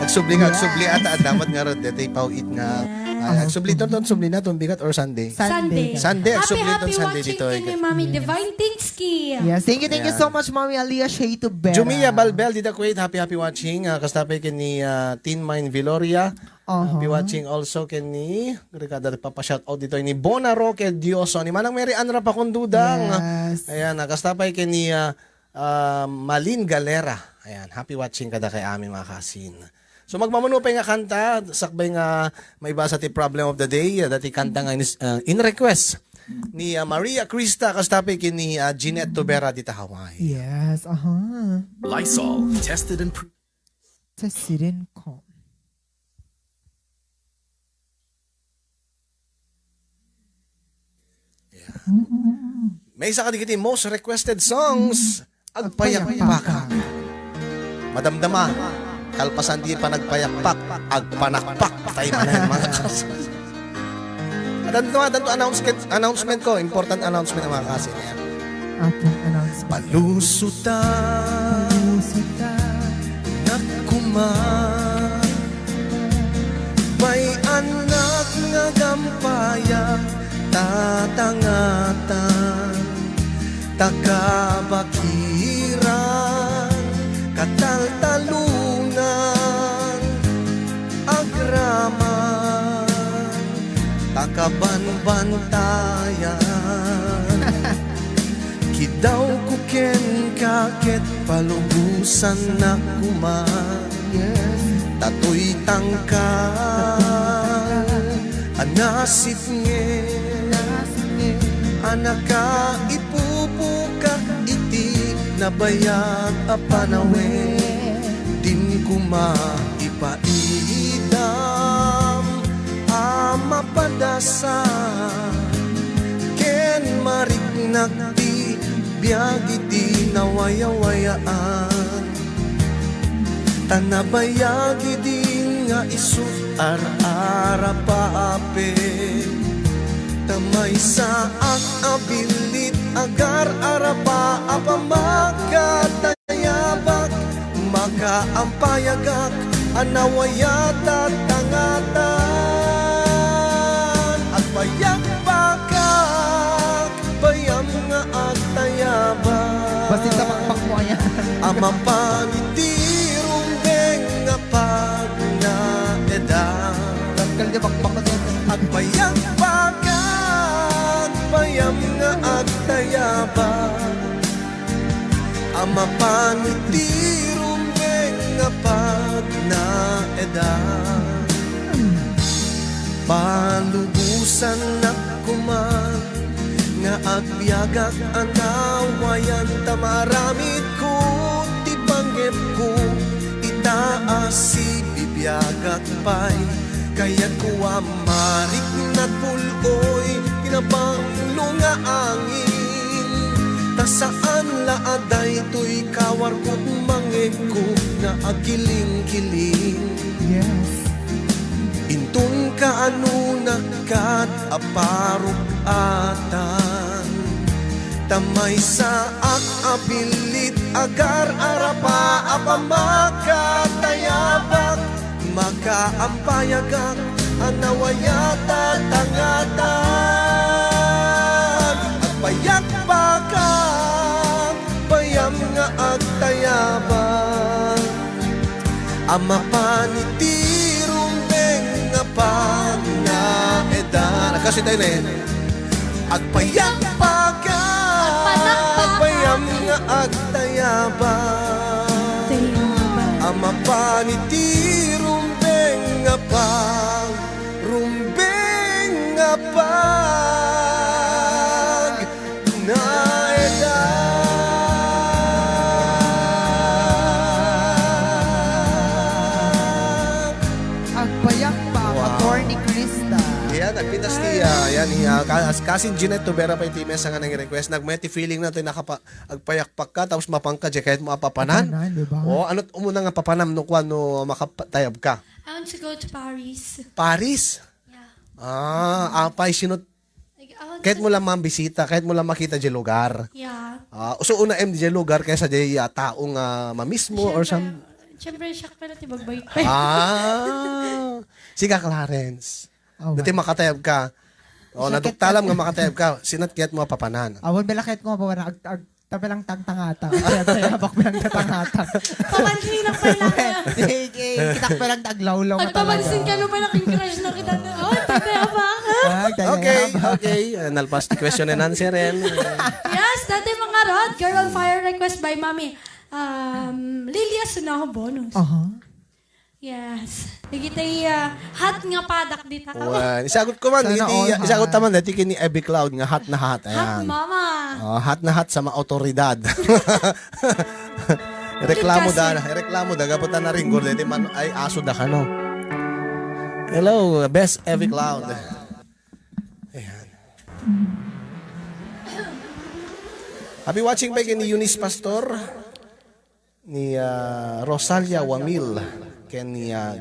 Agsubli nga, agsubli ata, adda met ngarud daytoy paw-it nga. Yes. Ah, agsubli ton, ton, subli na ton, bigat or Sunday? Sunday. Sunday. Sunday, happy, agsubli ton happy Sunday watching ditoy. Kay Mami Divine Tinsky. Yes, thank you, thank you so much, Mami Alia Shea Tubera. Jumia Balbel, dita Kuwait, happy, happy watching. Ah, kasta pay ken ni, ah, Tin Mine Viloria. Aha. Happy watching also ken ni, kada papashout out ditoy ni Bona Roque Dioso, ni Manang Mary Ann Rapacondudang. Yes. Ayan, ah, kasta pay ken ni, ah, ah, Malin Galera. Ayan, happy watching kada kay amin, mga kasin. So, magmamano pay nga kanta, sakbay nga maibasa ti problem of the day, uh, dati kanta nga in, uh, in request ni, uh, Maria Crista, kas topic ni, uh, Jeanette Tubera dita Hawaii. Yes, aha. Lysol, tested and proven. Tested and calm. Yeah. Maysa kadagiti most requested songs, Agpayagpakak. Madamdama, kalpasan di panagpayakpak, agpanakpak tayo manen, mga kas-. Adanto, adanto announcement, announcement ko, important announcement, mga kasin. Ayan. Apo, announcement. Palusutan. Palusutan. Nakuma. May anak nga gampayak, tatangatan, takabakiran, kataltalunan, agraman, takabanbantayan. Kidawko kenka ket palubosannak koma. Yes. Tatoy tangka a nasipnget, a nakaipupukak iti nabayag a panawen. Din koma ipaidam a mapadasa ken mariknak ti biag iti nawayawayaan. Ta nabayag idi nga isu ar-arapaapen. Ta maysaak a billit agar-arapa a pamakatayabak. Makaampayagak a nawayat a tangatan. Agpayagpakak, bayam nga agtayabak. Basta sa pakpak mo, ayan. A mapan iti rumbeng nga pagnaedam. Tanggal niya pakpak ko, sir. Agpayagpakak, bayam nga agtayabak. A mapan iti rumbeng nga pagnaedam. Palubosannak koma nga agbiagak a nawayan ta maaramidko ti panggepko ita a sibibiagak pay. Kayatko a mariknak pul-oy ti nabanglo nga angin. Ta saan la a daytoy kawarko mangegko nga agkiling-kiling. Yes. Inton kaanonakad a parukatan. Ta maysaak a billit agar-arapa a pamakatayabak. Makaampayagak a nawayat a tangatan. Agpayagpakak, bayam nga agtayabak. A mapan iti rumbeng nga pagnaedan. Agkasi tayo na yan. Agpayagpakak, agpayam nga agtayabak. Agtayabak. A mapan iti rumbeng nga pag-, rumbeng nga pag-, naedam. Agpayagpakak, wow. Attorney Krista. Yan, nagpitas ti, ah, yan, ni, ah, ka-, as-, kasin Jeanette Tubera pay ti mesa nga nang-request. Nagmay ti feeling na ti nakapa-, agpayagpakak, tapos mapanka, di kayatmo a papanan. Papanan, di ba? O, ano't umuna nga papanam no kuan no makatayabka? I want to go to Paris. Paris? Yeah. Ah, apay, sino Like, I want Kayatmo to lang mabisita, kayatmo lang makita di lugar. Yeah. Ah, so, unaem di lugar kaysa di, ah, tao nga mamismo or some Siyempre, siyempre, siya pala ti bagbay. Ah. Siga, Clarence. Oh, dati makatayabka. Oh, naduktalam nga makatayabka. Sino ti kayatmo a papanan? Awan, bala kayatko a papanan. Ag-, ag-, Tabi lang tangtangata. Kaya, kaya, abak lang tatangata. Papansin lang pala. Eh, eh, kita pa lang taglawlaw. At papansin ka, no, pala king crush na kita. Oh, tabi, abak. Ah, kaya, Okay, abak. Okay. Ah, nalpas ti question and answer, eh. Yes, dati mga rod, Girl on Fire request by Mami. Um, Lilia Sunaho bonus. Aha. Yes. Dagiti, ah, hot nga padak dita. Wen, isagut ko man, Sana iti, all, isagut ha. Taman, dati kini Abby Cloud nga hot na hot. Hot ayan. Mama. Oh, hot na hot sa mga otoridad. Reklamo da, reklamo da, gapu ta naringgor, dati man, ay, aso da kano. Hello, best Abby Cloud. Ayan. Happy watching pa kini Eunice Pastor. Ni, ah, Rosalia Wamil ken ni, ah,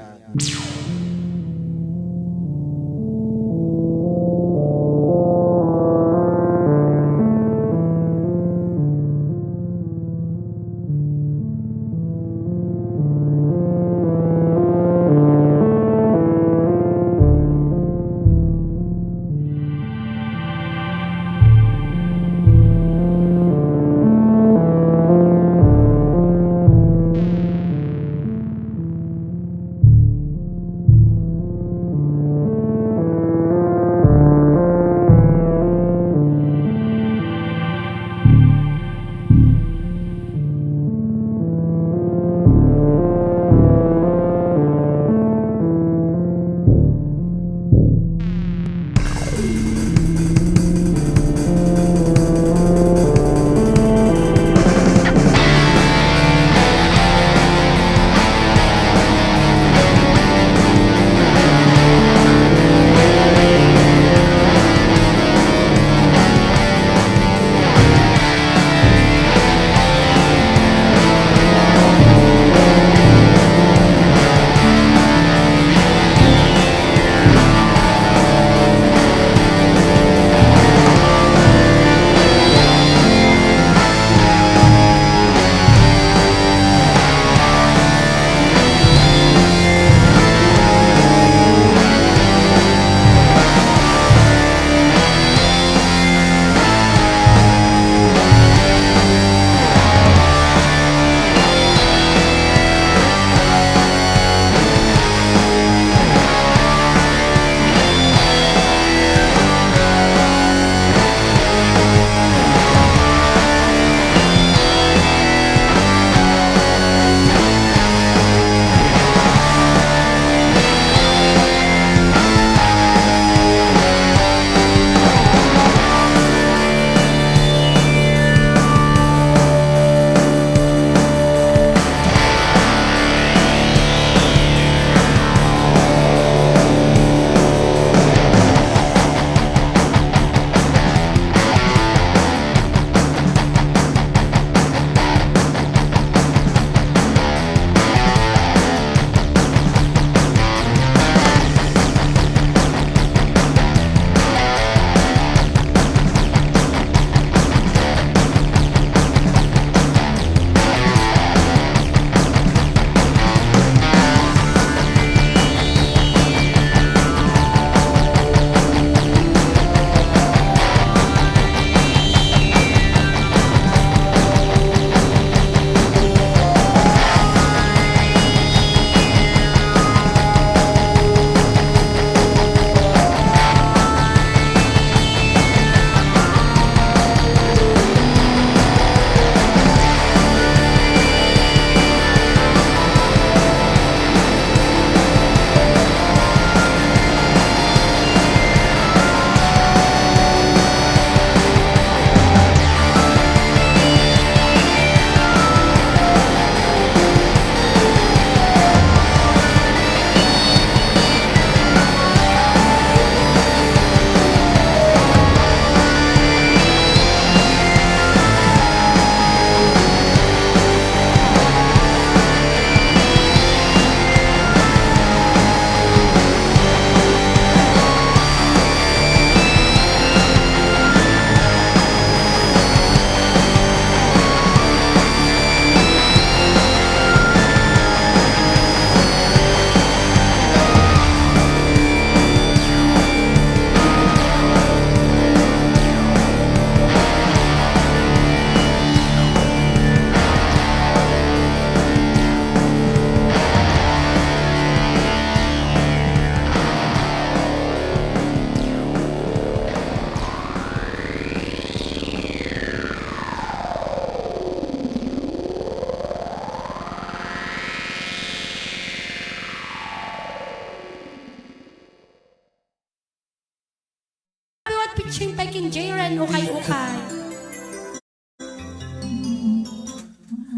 Ukay-ukay.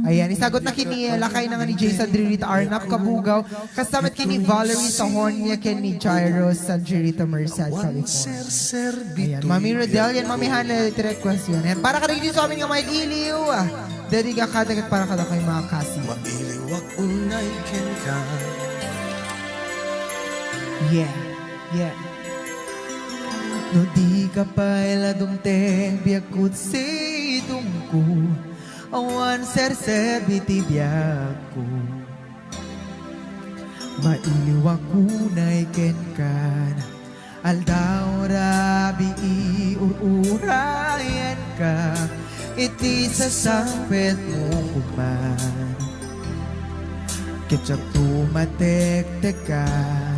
Ayan, isagot na kini, lakay na nga ni Jason Dririta Arnap Kabugaw, kasama kini Valerie Sahornia, ken ni Jairo San Dririta Merced, California. Ayan, Mami Rodel, yan, Mami Hana, iti request yan. Ayan, para kadagiti amin nga mailiw, ah, dedica kada ket para kadakayo mga kasi. Mailiwak unay kenka. Yeah, yeah. No dika pay la dumteng biagko, sidongko, awan serserbi ti biagko. Mailiwak unay kenka, aldaw rabii ur-urayenka, iti sasangpetmo koma. Ket diakto matektekan,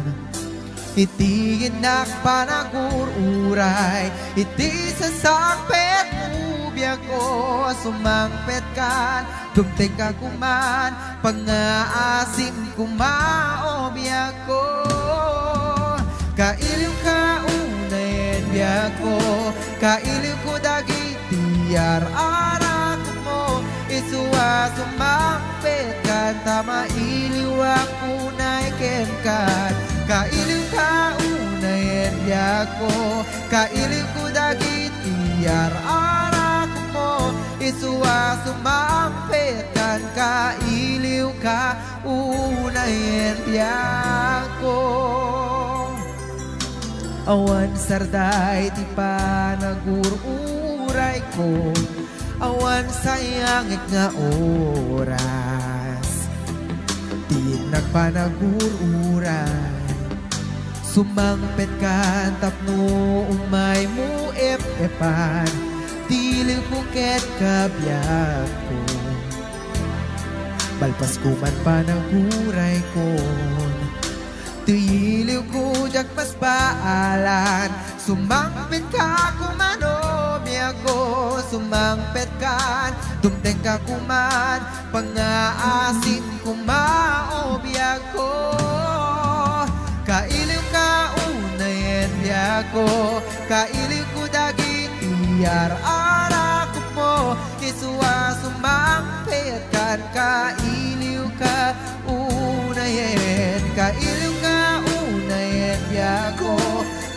iti innak panagur-uray, iti sasangpetmo biagko, sumangpetkan, dumtengka koman, pangngaasim koma, o biagko. Kailiwka unayen biagko, kailiwko dagiti ar-arakmo, isu a sumangpetkan ta mailiwak unay kenka. Kailiwka unayen biagko, kailiwko dagiti ar-arakmo, isu a sumangpetkan, kailiwka unayen biagko. Awan sarday ti panagur-urayko, awan sayangek nga oras. Ti nagpanagur-uray, sumangpetkan tapno umaymo ep-epan ti iliwko ket kabiagko. Malpas koman panaguraykon, ti iliwko diak masbaalan. Sumangpetka koman, o biagko, sumangpetkan, dumtengka koman, pangngaasim koma, o biagko. Kailiwka unayen biagko, kailiwko dagiti ar-arakmo, isu a sumangpetkan, kailiwka unayen, kailiwka unayen biagko,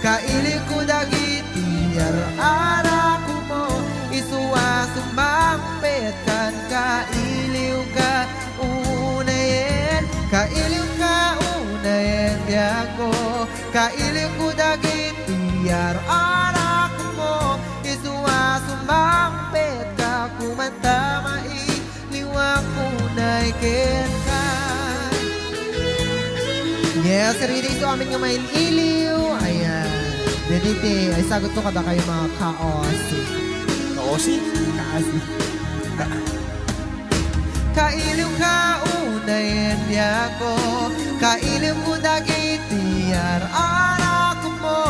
kailiwko dagiti ar-arakmo, isu a sumangpetkan, kailiwka unayen, kailiwka unayen biagko, kailiwko dagiti ar-arakmo, isu a sumangpetkan, kumanta mai liwak unay kenka. Yes, reading to amin nga mailiw. Ayan. Diditi, ay sagot ko kadakayo mga kaosi. Kaosi? Kaosi. Kailiwka unayen biagko, kailiwko dagiti ar-arakmo,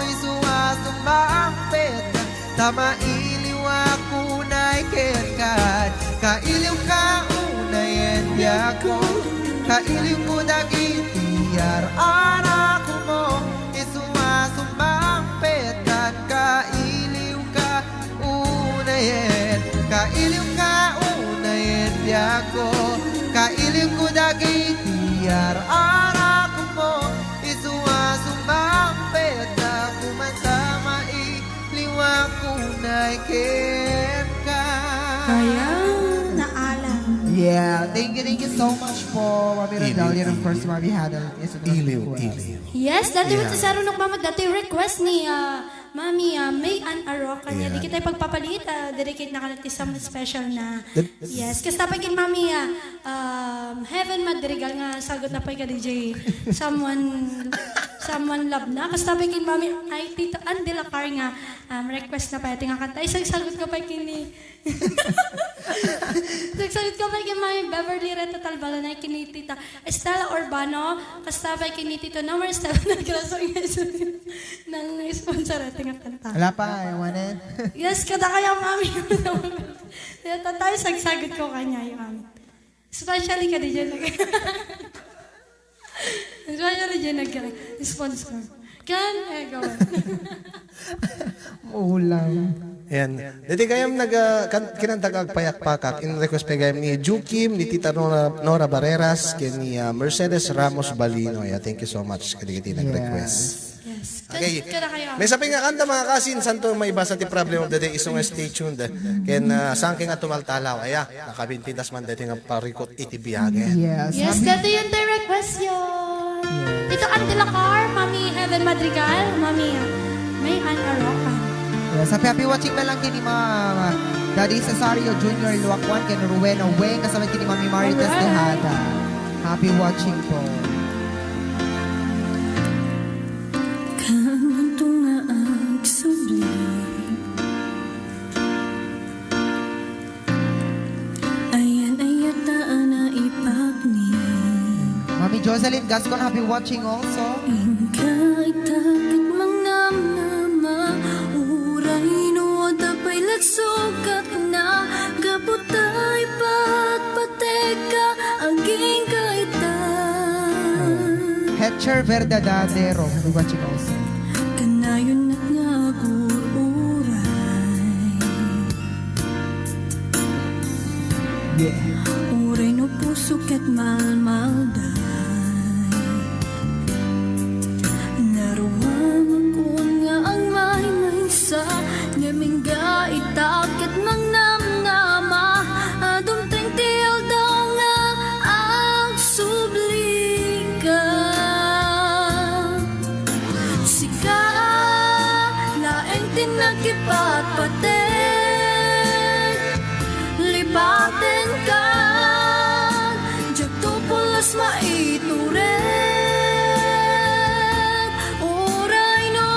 isu a sumangpetkan, ta mailiwak unay kenka. Kailiwka unayen biagko, kailiwko dagiti ar-arakmo, isu a sumangpetkan, kailiwka unayen, kailiwka unayen biagko, kailiwko dagiti ar-arakmo, isu a sumangpetkan, kumanta mai liwak unay kenka. Ayan, naalam. Yeah, thank you, thank you so much po, Mami Rodel, and of course, Mami Hana. Iliw, iliw. Yes, dati mo ti sarunok, Mama, dati request ni, ah, Mami, ah, May Ann Aroca niya. Di kita pagpapalit, ah, dedicate na kanat ti someone special na. Yes, kasta pa kin Mami, ah, um, Heaven Madrigal nga sagot na pa ka D J. Someone, someone love na. Kasta pa kin Mami, ay, Tito Ann de la Car nga, um, request na pa iti nga kanta. Ay, sagot ka pa kin ni Nagsagot ka pa kay Mami Beverly Reto Talbalonay, kini Tita Estela Urbano, kasta pa kini Tito Nomer Estela Naglaso, nang sponsor ito nga kanta. Wala pa, ayaw na. Yes, kada kaya, Mami. Tatay, sagsagot ko kanya, yung Mami. Especially ka, D J. Especially dyan nag-sponsor. Ken, eh, gawin. Ulam. Ayan. Dati gayam nag, ah, kan-, kinanta ka Agpaypakak. In request pay gayam ni Jukim, ni Tita Nora, Nora Barreras, ken ni, ah, Mercedes Ramos Balino. Yeah, thank you so much kadagiti nag-request. Yes. Yes. Okay. Kan-, kada kayo. Maysa pay nga kanta, mga kasin, santo maibasa ti problem of the day, isu nga stay tuned. Ken, ah, saan kay nga tumaltalaw? Aya, nakabintintas man dati nga parikot iti biyagen. Yes. Yes, happy dati yun, the request yun. Yes. Tito Andy Lacar, Mami Heaven Madrigal, Mami May Ann Arocan. Yes, happy, happy watching na lang kini Ma'am Daddy Cesario Junior Luacuan, ken Rowena Weng, kasama kini Mami Marites. Alright. Tejada. Happy watching po. Kamunto nga agsubli. Ayan, ayat ta a naipagni. Mami Jocelyn Gascon, happy watching also. Inka ita ket mangnamnama, uray no adda pay lagsukatna, gapu ta ipatpategka, agingga ita. Hetcher Verdadero, happy watching also. Kanayon nga agur-uray. Yeah. Uray no puso ket malmalday. Naruam a kun nga agmaymaysa, ngem inka ita ket mangnamnama, a dumteng ti aldaw nga agsublika. Sika laeng ti nagipatpateg, lipatenka, diakto pulos maitured. Uray no,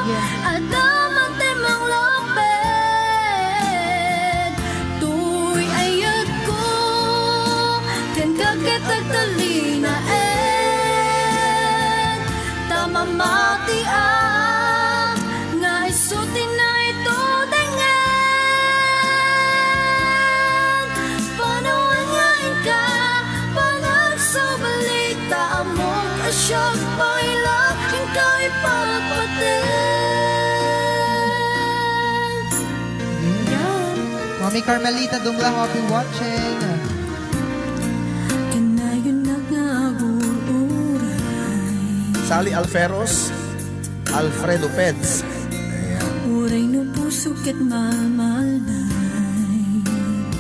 yeah, adda man ti manglaped, toy ayatko, kenka ket agtalinaed. Ta mamatiak nga isu ti naitudingen. Panawen nga inka panagsubli, ta ammok a siak pay la inka ipatpateg. Mami Carmelita Dungla, happy watching. Kanayon nga agur-uray. Sally Alferos, Alfredo Peds. Ayan. Uray no puso ket malmalday.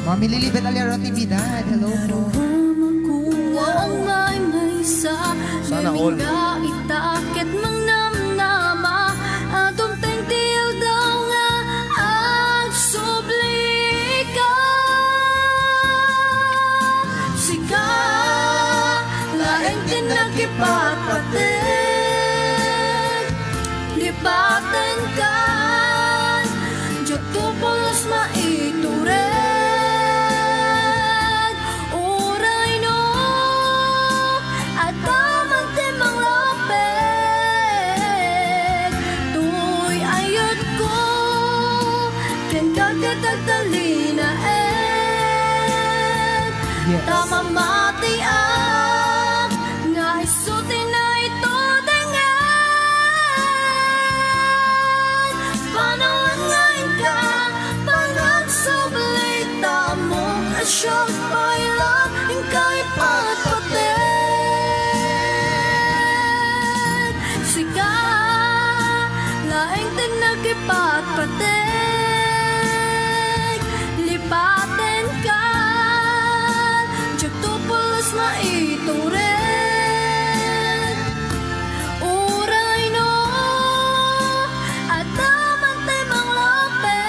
Mami Lilibet Aliaro Natividad, hello po. Naruam a kun nga agmaymaysa, sana all. Ngem inka ita ket mangnamnama, a dumteng ti aldaw nga agsublika. Sika laeng ti nagipatpateg, lipatenka, diakto pulos maitured. Uray no adda man ti manglaped, toy ayatko, kenka ket agtalinaed. Yes. Ta mamatiak nga isu ti naitudingen. Panawen nga inka panagsubli, ta ammok a siak pay la inka ipatpateg. Sika laeng ti nagipatpateg, lipatenka, diakto pulos maitured. Uray no adda man ti manglaped,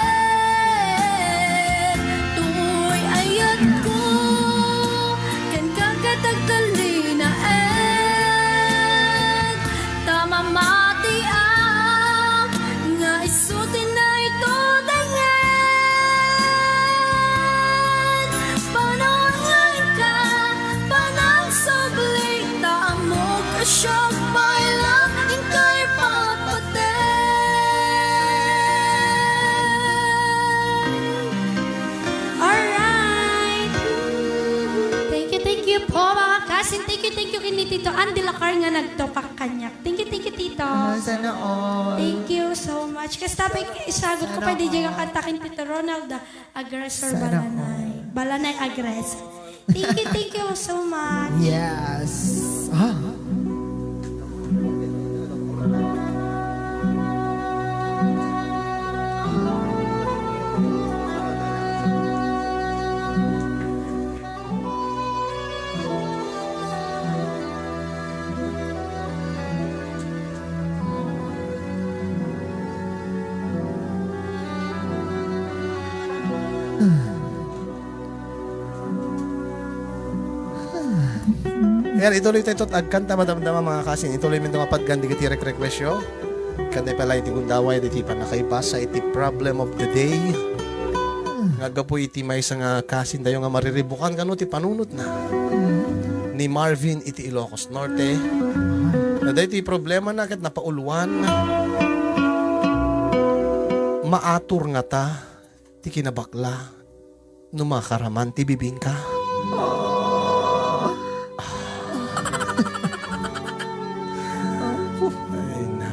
toy ayatko, kenka ket agtalinaed. Ta mamatiak nga isu ti naitudingen. Panawen nga inka panagsubli, ta ammok a siak pay la inka ipatpateg. Alright. Thank you, thank you po, mga kasin. Thank you, thank you ken ni Tito Andy Lacar nga nagtupak kaniak. Thank you, thank you, Tito. Ah, sana all. Thank you so much. Kasta pa isagot ko Sana pa, di all. Diyan ang kanta ken Tito Ronald, ah, Aggressor Sana Balanay. All. Balanay Aggressor. Thank you, thank you so much. Yes. Ah. Ayan, ituloy tayo ito't agkanta, madamdama, mga kasin. Ituloy mi nga padgan digiti rek-requestyo. Kanta pay laeng ti gundaway, diti pannakaibasa iti problem of the day. Nga gapu iti maysa nga kasintayo nga mariribukan kano ti panunotna. Ni Marvin iti Ilocos Norte. Na daytoy problemana ket napauluan. Maatur ngata ti kinabakla no makaraman ti bibingka. Ay, na.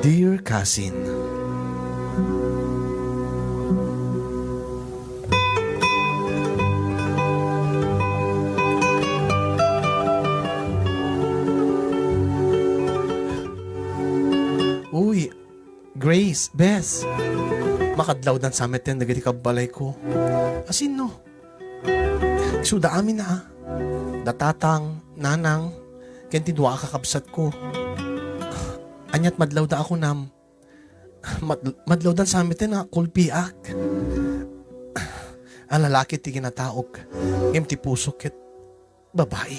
Dear cousin, Uy, Grace, Bes. Makadlawdan sa metten dagiti kabbalayko. Asinno? Isuda amin a. Da tatang, nanang, ken ti dua a kakabsatko. Ania't madlawda a kunam? Mad-, madlawdan sa metten a kulpiak. A lalaki ti kinataok, ngem ti pusok ket babai.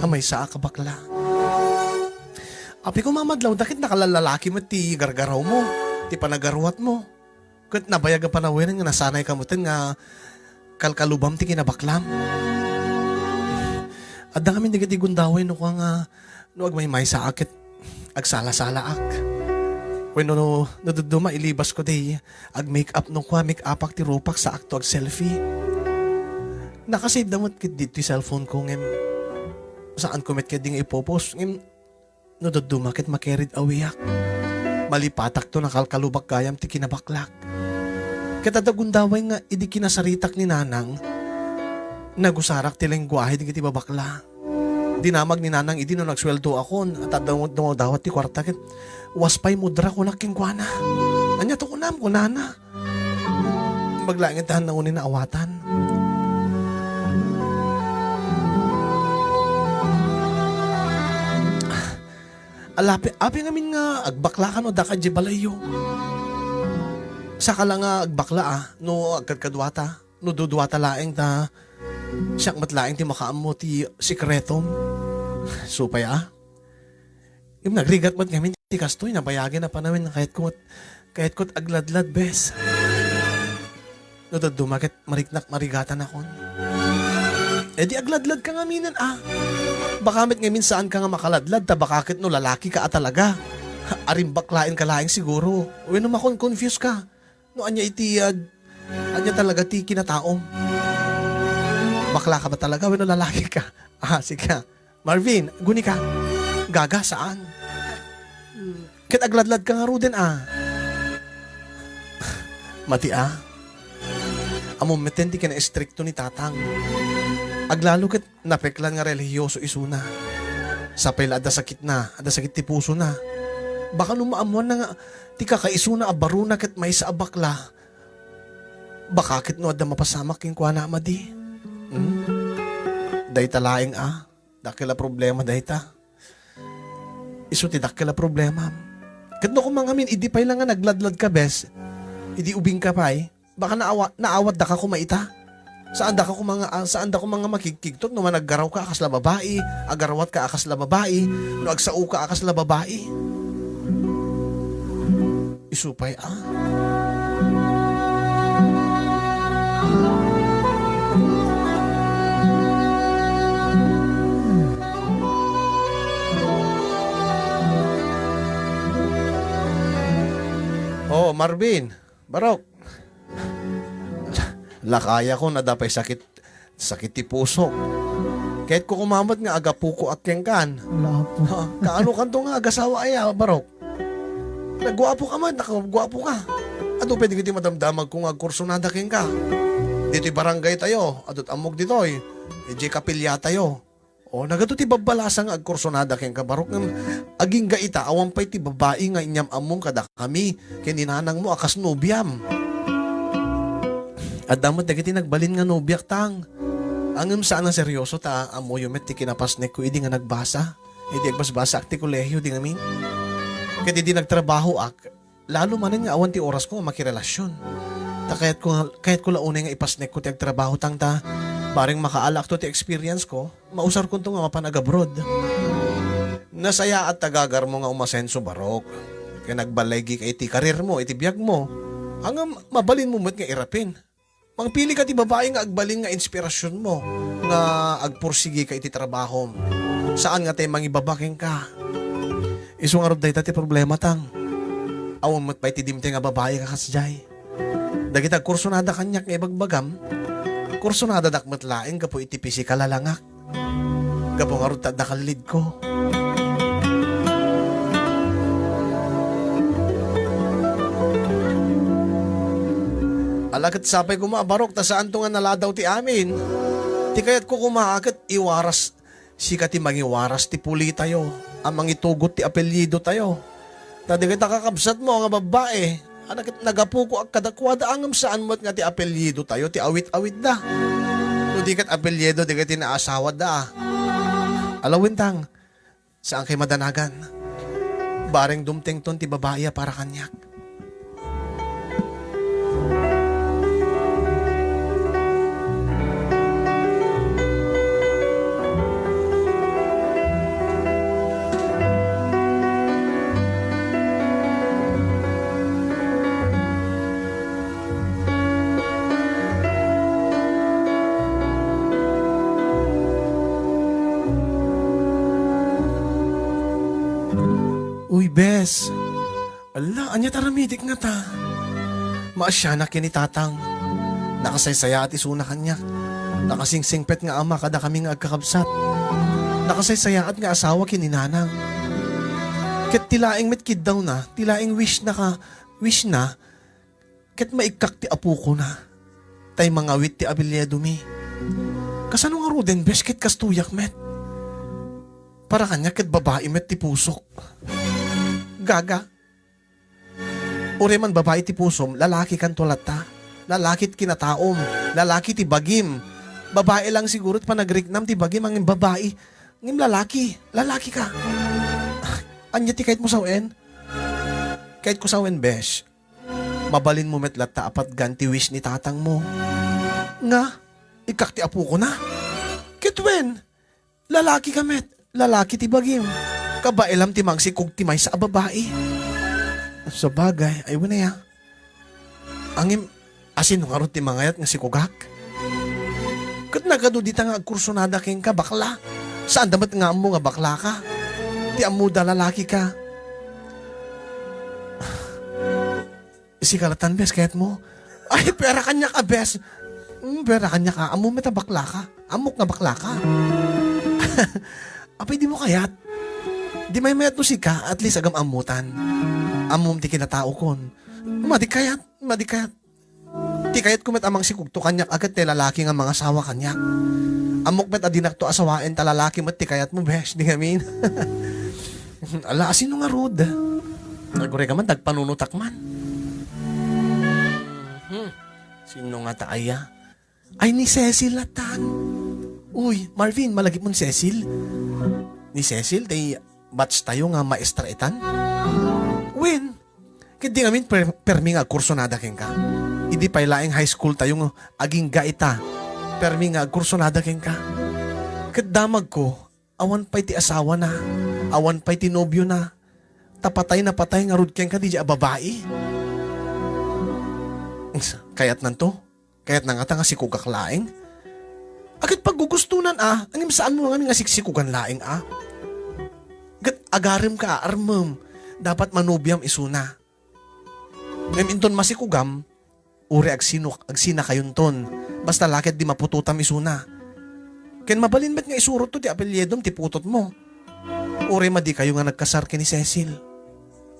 A maysa a kabakla. Apay, koma madlawda ket nakalallalaki met ti gargarawmo, ti panagaruatmo. Ket nabayag a panawen nga nasanayka metten nga kalkalubam ti kinabaklam. Adda ngamin dagiti gundaway no kua nga no agmaymaysaak ket agsalasalaak. Wenno no, no dadduma ilibasko ti ag-make up no kua make-upak ti rupak saakto ag-selfie. Naka-save da met ket ditoy cellphone ko ngem saanko met ketdi nga ipopost ngem no dadduma ket ma-carried away-ak. Malipatakto nakalkalubak gayam ti kinabaklak. Ket adda gundaway nga idi kinasaritak ni nanang, nagusarak ti lengguahe dagiti babakla. Dinamag ni nanang idi no nagsueldoakon, ta adda dumawdawat ti kuarta ket, "Was pay mudra," kunak kenkuana. "Ania to kunam?" kunana. Imbag laeng iti naunay naawatan. Ala, apay, apay ngamin nga agbaklakan no daka idiay balayyo. Saka la nga agbakla, a, no agkadkaduata, no duduata laeng ta siak met laeng ti makaammo ti sekretom. Supay, a? Ngem nagrigat met ngamin ti kastoy, nabayagen a panawen nga kayatko met, kayatko met agladlad, bes. No dadduma ket mariknak marigatanakon. E di agladladka ngaminen, a. Baka met ngamin saanka nga makaladlad, ta baka ket no lalakika a talaga, arimbak laenka laeng siguro. Wenno makon-confuse ka. No ania iti, ah, ania talaga ti kinataom? Bakla ka ba talaga wenno lalaki ka? Ah, sige. Marvin, guni ka? Gaga, saan? Hmm. Ket agladlad ka ngaruden, a. Mati, a. Ammom metten ti kinaistrikto ni tatang. Aglalo ket napeklan nga relihiyoso isuna. Sapay la adda sakitna, adda sakit ti pusona. Baka no maammoanna nga ti kakaisuna a barona ket maysa a bakla, baka ket no adda mapasamak kenkuana a madi. Hmm? Dayta laeng a, dakkel a problema dayta. Isu ti dakkel a problemam. Ket no koma ngamin, idi pay la nga nagladlad ka, bes, idi ubing ka pay, baka naawa-, naawat daka koma ita. Saan daka koma nga, ah, saan da koma nga makigkigtot no managgarawka a kasla babai, agarawat ka a kasla babai, no agsao ka a kasla babai. Isu pay, a. Oo, Marvin, Barok. Lakayakon, adda pay sakit, sakit ti pusok. Kayatko koma met nga agapukoak kenkan. Ala, Apo. Ha, kaano kanto nga agasawa aya, Barok? Nagguapo ka man, nakaguapo ka. Adu pay dagiti madamdamagko nga agkursunada kenka. Ditoy barangay tayo, adu't ammok ditoy. Idiay kapilya tayo. O, nagadu ti babbalasa nga agkursunada kenka, Barok, ngem agingga ita, awan pay ti babai nga inyam-ammom kadakami, ken ni nanangmo a kas nobiam. Adda met dagiti nagbalin nga nobiak, Tang. Ngem saan a seryoso ta ammoyo met ti kinapasnekko idi nga nagbasa, idi agbasbasaak ti kolehio, di ngamin. Ket idi nagtrabahoak, lalo manen nga awan ti orasko nga makirelasion. Ta kayatko nga, kayatko la unay nga ipasnekko ti agtrabaho, Tang, ta bareng makaalaakto ti experience ko, mausarkonto nga mapan agabroad. Nasayaat ta gagarmo nga umasenso, Barok. Ken nagballigika iti kariermo, iti biagmo. Ngem mabalinmo met nga irapen. Mangpilika ti babai nga agbalin nga inspirasionmo, nga agpursigika iti trabahom. Saan nga tay mangibaba kenka. Isu ngarud dayta ti problema, Tang. Awan met pay ti dimteng a babai nga kasdiay. Dagiti agkursunada kaniak nga ibagbagam, kursunadadak met laeng gapu iti pisikal a langak. Gapu ngarud ta adda kallidko. Ala ket sapay koma a Barok ta saanto nga naladaw ti amin. Ti kayatko koma a ket iwaras, sika ti mangiwaras ti pulitayo, a mangitugot ti apelyidotayo. Ta dagita kakabsatmo nga babbai, a nag-, nagapukoak kadakuada, ngem saan met nga ti apelyidotayo ti awit-awitda. No di ket apelyido dagiti naasawada. Ala wen, Tang, saankay madanagan. Bareng dumtengton ti babai a para kaniak. Uy, bes. Ala, ania ti aramidek ngata? Maasianak ken ni Tatang. Nakasaysayaat isuna kaniak. Nakasingsingpet nga ama kadakami nga agkakabsat. Nakasaysayaat nga asawa ken ni Nanang. Ket ti laeng met kiddawna, ti laeng wish na ka, wish na, ket maikkak ti apokona. Tay mangawit ti apelyidomi. Kasano ngaruden, bes, ket kastoyak met? Para kaniak ket babai met ti pusok. Gaga. Uray man babai ti pusom, lalakikanto latta. Lalaki ti kinataom, lalaki ti bagim. Babai lang siguro ti panagriknam ti bagim, ngem babai. Ngem lalaki, lalaki ka. Ania ti kayatmo sawen? Kayatko sawen, besh. Mabalinmo met latta a patgan ti wish ni tatangmo. Nga, ikkak ti apokona. Ket wen, lalaki ka met, lalaki ti bagim. Kabaelam ti mangsikog ti maysa a babai. Sabagay, ay wen aya. Ngem, asino ngarud ti mangayat nga sikogak? Ket nagadu dita nga agkursunada kenka, bakla. Saanda met nga ammo nga bakla ka. Ti ammoda lalaki ka. Sika latan, bes, kayatmo? Ay, pera kaniak a, bes. Hmm, pera kaniak a. Ammom met a bakla ka. Ammok nga bakla ka. Apay, dimo kayat? Di maymayat no sika, at least agam-ammotan. Ammom ti kinataokon. Madi kayat, madi kayat. Ti kayatko met a mangsikogto kaniak a ket ti lalaki nga mangasawa kaniak. Ammok met a dinakto asawaen ta lalaki met ti kayatmo, besh, di ngamin. Ala, asino ngarud? Aguray ka man, dagpanunotak man. Hmm. Sino ngata aya? Ay, ni Cecil latan. Uy, Marvin, malagipmon Cecil? Ni Cecil, tay batch tayo nga maestra itan? Wen, ket di ngamin per-, permi nga agkursunada kenka. Idi pay laeng high school tayo nga agingga ita, permi nga agkursunada kenka. Ket damagko, awan pay ti asawana, awan pay ti nobiona. Ta patay na patay ngarud kenka diay a babai. Kayatnanto? Kayatna ngata nga sikogak laeng? Ket paggugustonan a, ngem saanmo ngamin nga siksikogan laeng a? Ket agarem ka a, armem, dapat manobiam isuna. Ngem inton masikugam, uray agsino-, agsinakayonton, basta la ket di maputotam isuna. Ken mabalin met nga isurotto ti apelyidom ti putotmo. Uray madikayo nga nagkasar ken ni Cecil.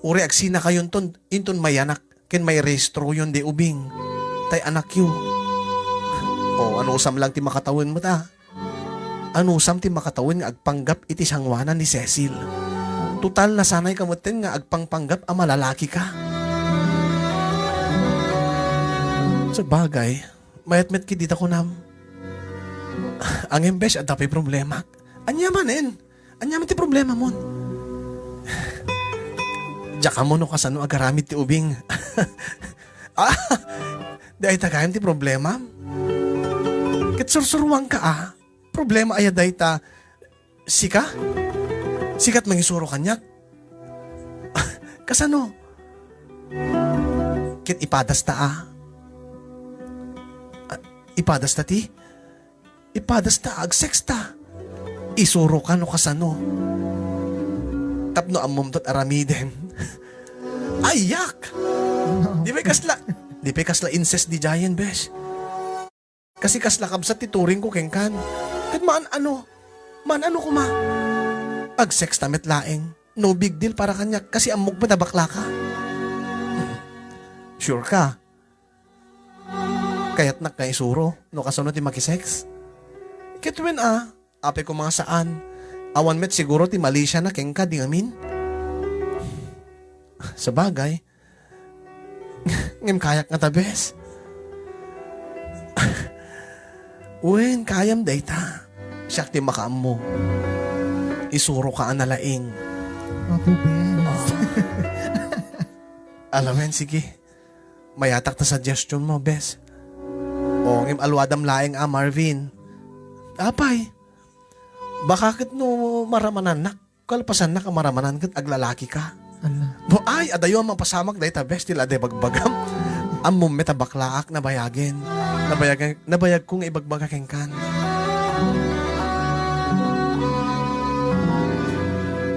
Uray agsinakayonton, inton mayanak ken mairehistroyon di ubing, tay anakyo. O, anusam lang ti makatawen met a? Anusam ti makatawen nga agpanggap iti sangoanan ni Cecil? Total, nasanayka metten nga agpangpanggap a malalakika. Sabagay, mayat met ket dita kunam. Ngem, besh, adda pay problemak. Ania manen? Ania man ti problemamon? Diak ammo no kasano agaramid ti ubing. Ah, dayta gayam ti problemam? Ket sursuroanka a. Problema aya dayta? Sika? Sika ti mangisuro kaniak? Kasano? Ket ipadasta a. Ah, ipadasta ti? Ipadasta, agsexta. Isuroka no kasano. Tapno ammom to't aramiden. Ayak! Di pay kasla, di pay kasla incest diay, besh. Kasi kasla kabsat ti turingko kenkan. Ket maan-ano? Maan-ano koma? Agsexta met laeng. No big deal para kaniak, kasi ammok met a baklaka. Sure ka? Kayatnak nga isuro no kasano ti makisex? Ket wen a, apay koma nga saan. Awan met siguro ti malisiana kenka di ngamin. Sabagay. Ngem kayak ngata, bes. Wen, kayam dayta. Siak ti makaammo. Isuroka a nalaing. Apo, bes. Ala wen, sige. Mayatak ta suggestion mo, bes. O, ngem aluadam laeng a, Marvin. Apay, baka ket no maramanannak, kalpasannak a maramanan ket aglalaki ka. Ala. Bo, ay, adayo a mapasamak dayta, bes, ti la di bagbagam. Ammom met a baklaak, nabayagen. Nabayagen, nabayagko nga ibagbaga kenkan.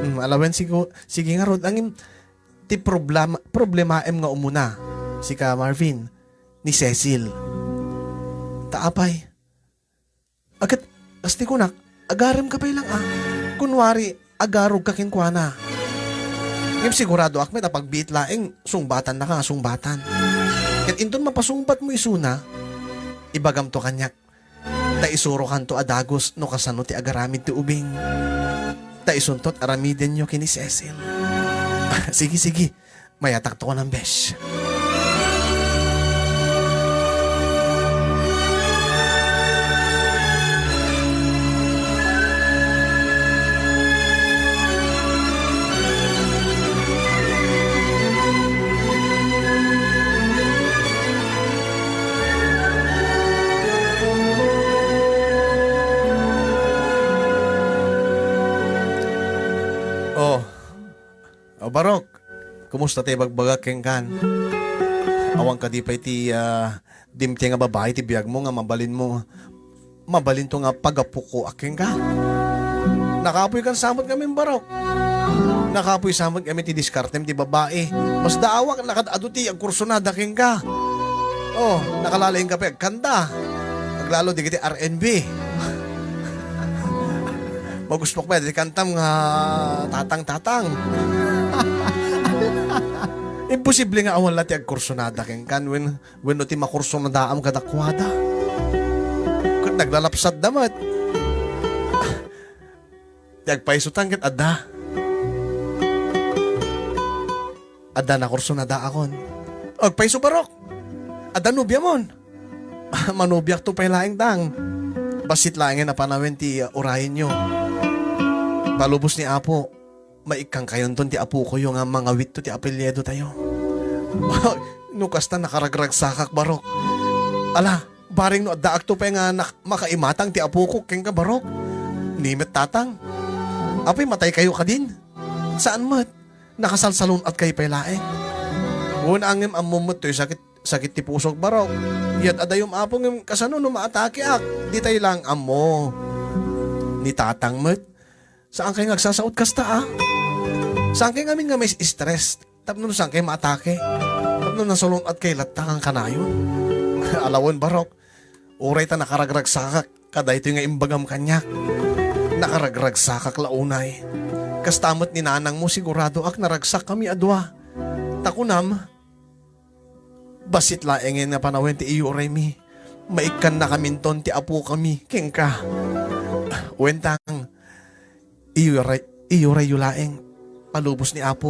Hmm, ala wen, sigo-, sige ngarud, angin, ti problema, problemaem nga umuna, sika, Marvin, ni Cecil. Ta apay? Aket, kas ti kunak, agarem ka pay lang, a. Kunwari, agarog ka kenkuana. Ngem siguradoak met a pagbiit laeng, sungbatannaka nga sungbatan. Ket inton mapasungbatmo isuna, ibagamto kaniak. Ta isurokanto a dagus no kasano ti agaramid ti ubing. Ta isunto ti aramidenyo ken ni Cecil. Sige, sige. Mayatakto kunak, bes. Oh. O, Barok, kumusta ti ibagbagak kenkan? Awan kadi pay ti, ah, dimteng a babai ti biagmo nga mabalinmo, mabalinto nga pagapukoak kenka? Nakapuy kan sa met ngamin, Barok. Nakapuy sa met ngamin ti diskartem ti babai. Masdaawak, nakad-adu ti agkursunada kenka. Oh, nakalalaing ka pay agkanta. Aglalo dagiti R and B. Maguspok pay ti kantam nga tatang, tatang. Imposible nga awan la ti agkursunada kenkan wen, wenno ti makursunadaam kadakuada. Ket naglalapsadda met. Ti agpaysotan ket adda. Adda nakursunadaakon. Agpayso, Barok. Adda nobiamon. Manobiakto pay laeng, tang. Bassit laengen a panawen ti, uh, urayenyo. Palubos ni Apo, maikkankayonton ti apokoyo nga mangawitto ti apelyidotayo. No kasta, nakaragragsakak, Barok. Ala, bareng no addaakto pay nga nak-, makaimatang ti apokok kenka, Barok. Ni met tatang. Apay, mataykayo kadin? Saan met? Nakasalsalun-atkayo pay laeng. Wen, ngem ammom met toy sakit, sakit ti pusok, Barok. Yat adayom, Apo, ngem kasano no maatakeak? Ditay lang ammo. Ni tatang met. Saankay nga agsasaot kasta, a? Saankay ngamin nga ma-stress? Tapno saankay maatake? Tapno nasalun-at kay latta kan kanayon. Ala wen, Barok, uray ta nakaragragsakak kadaytoy nga imbagam kaniak. Nakaragragsakak la unay. Kasta met ni nanangmo, siguradoak naragsakkami a dua. Ta kunam, bassit laengen nga panawen ti iyuraymi. Maikkannakaminton ti apokami kenka. Wen tang, iyuray, iyurayyo laeng. Palubos ni Apo.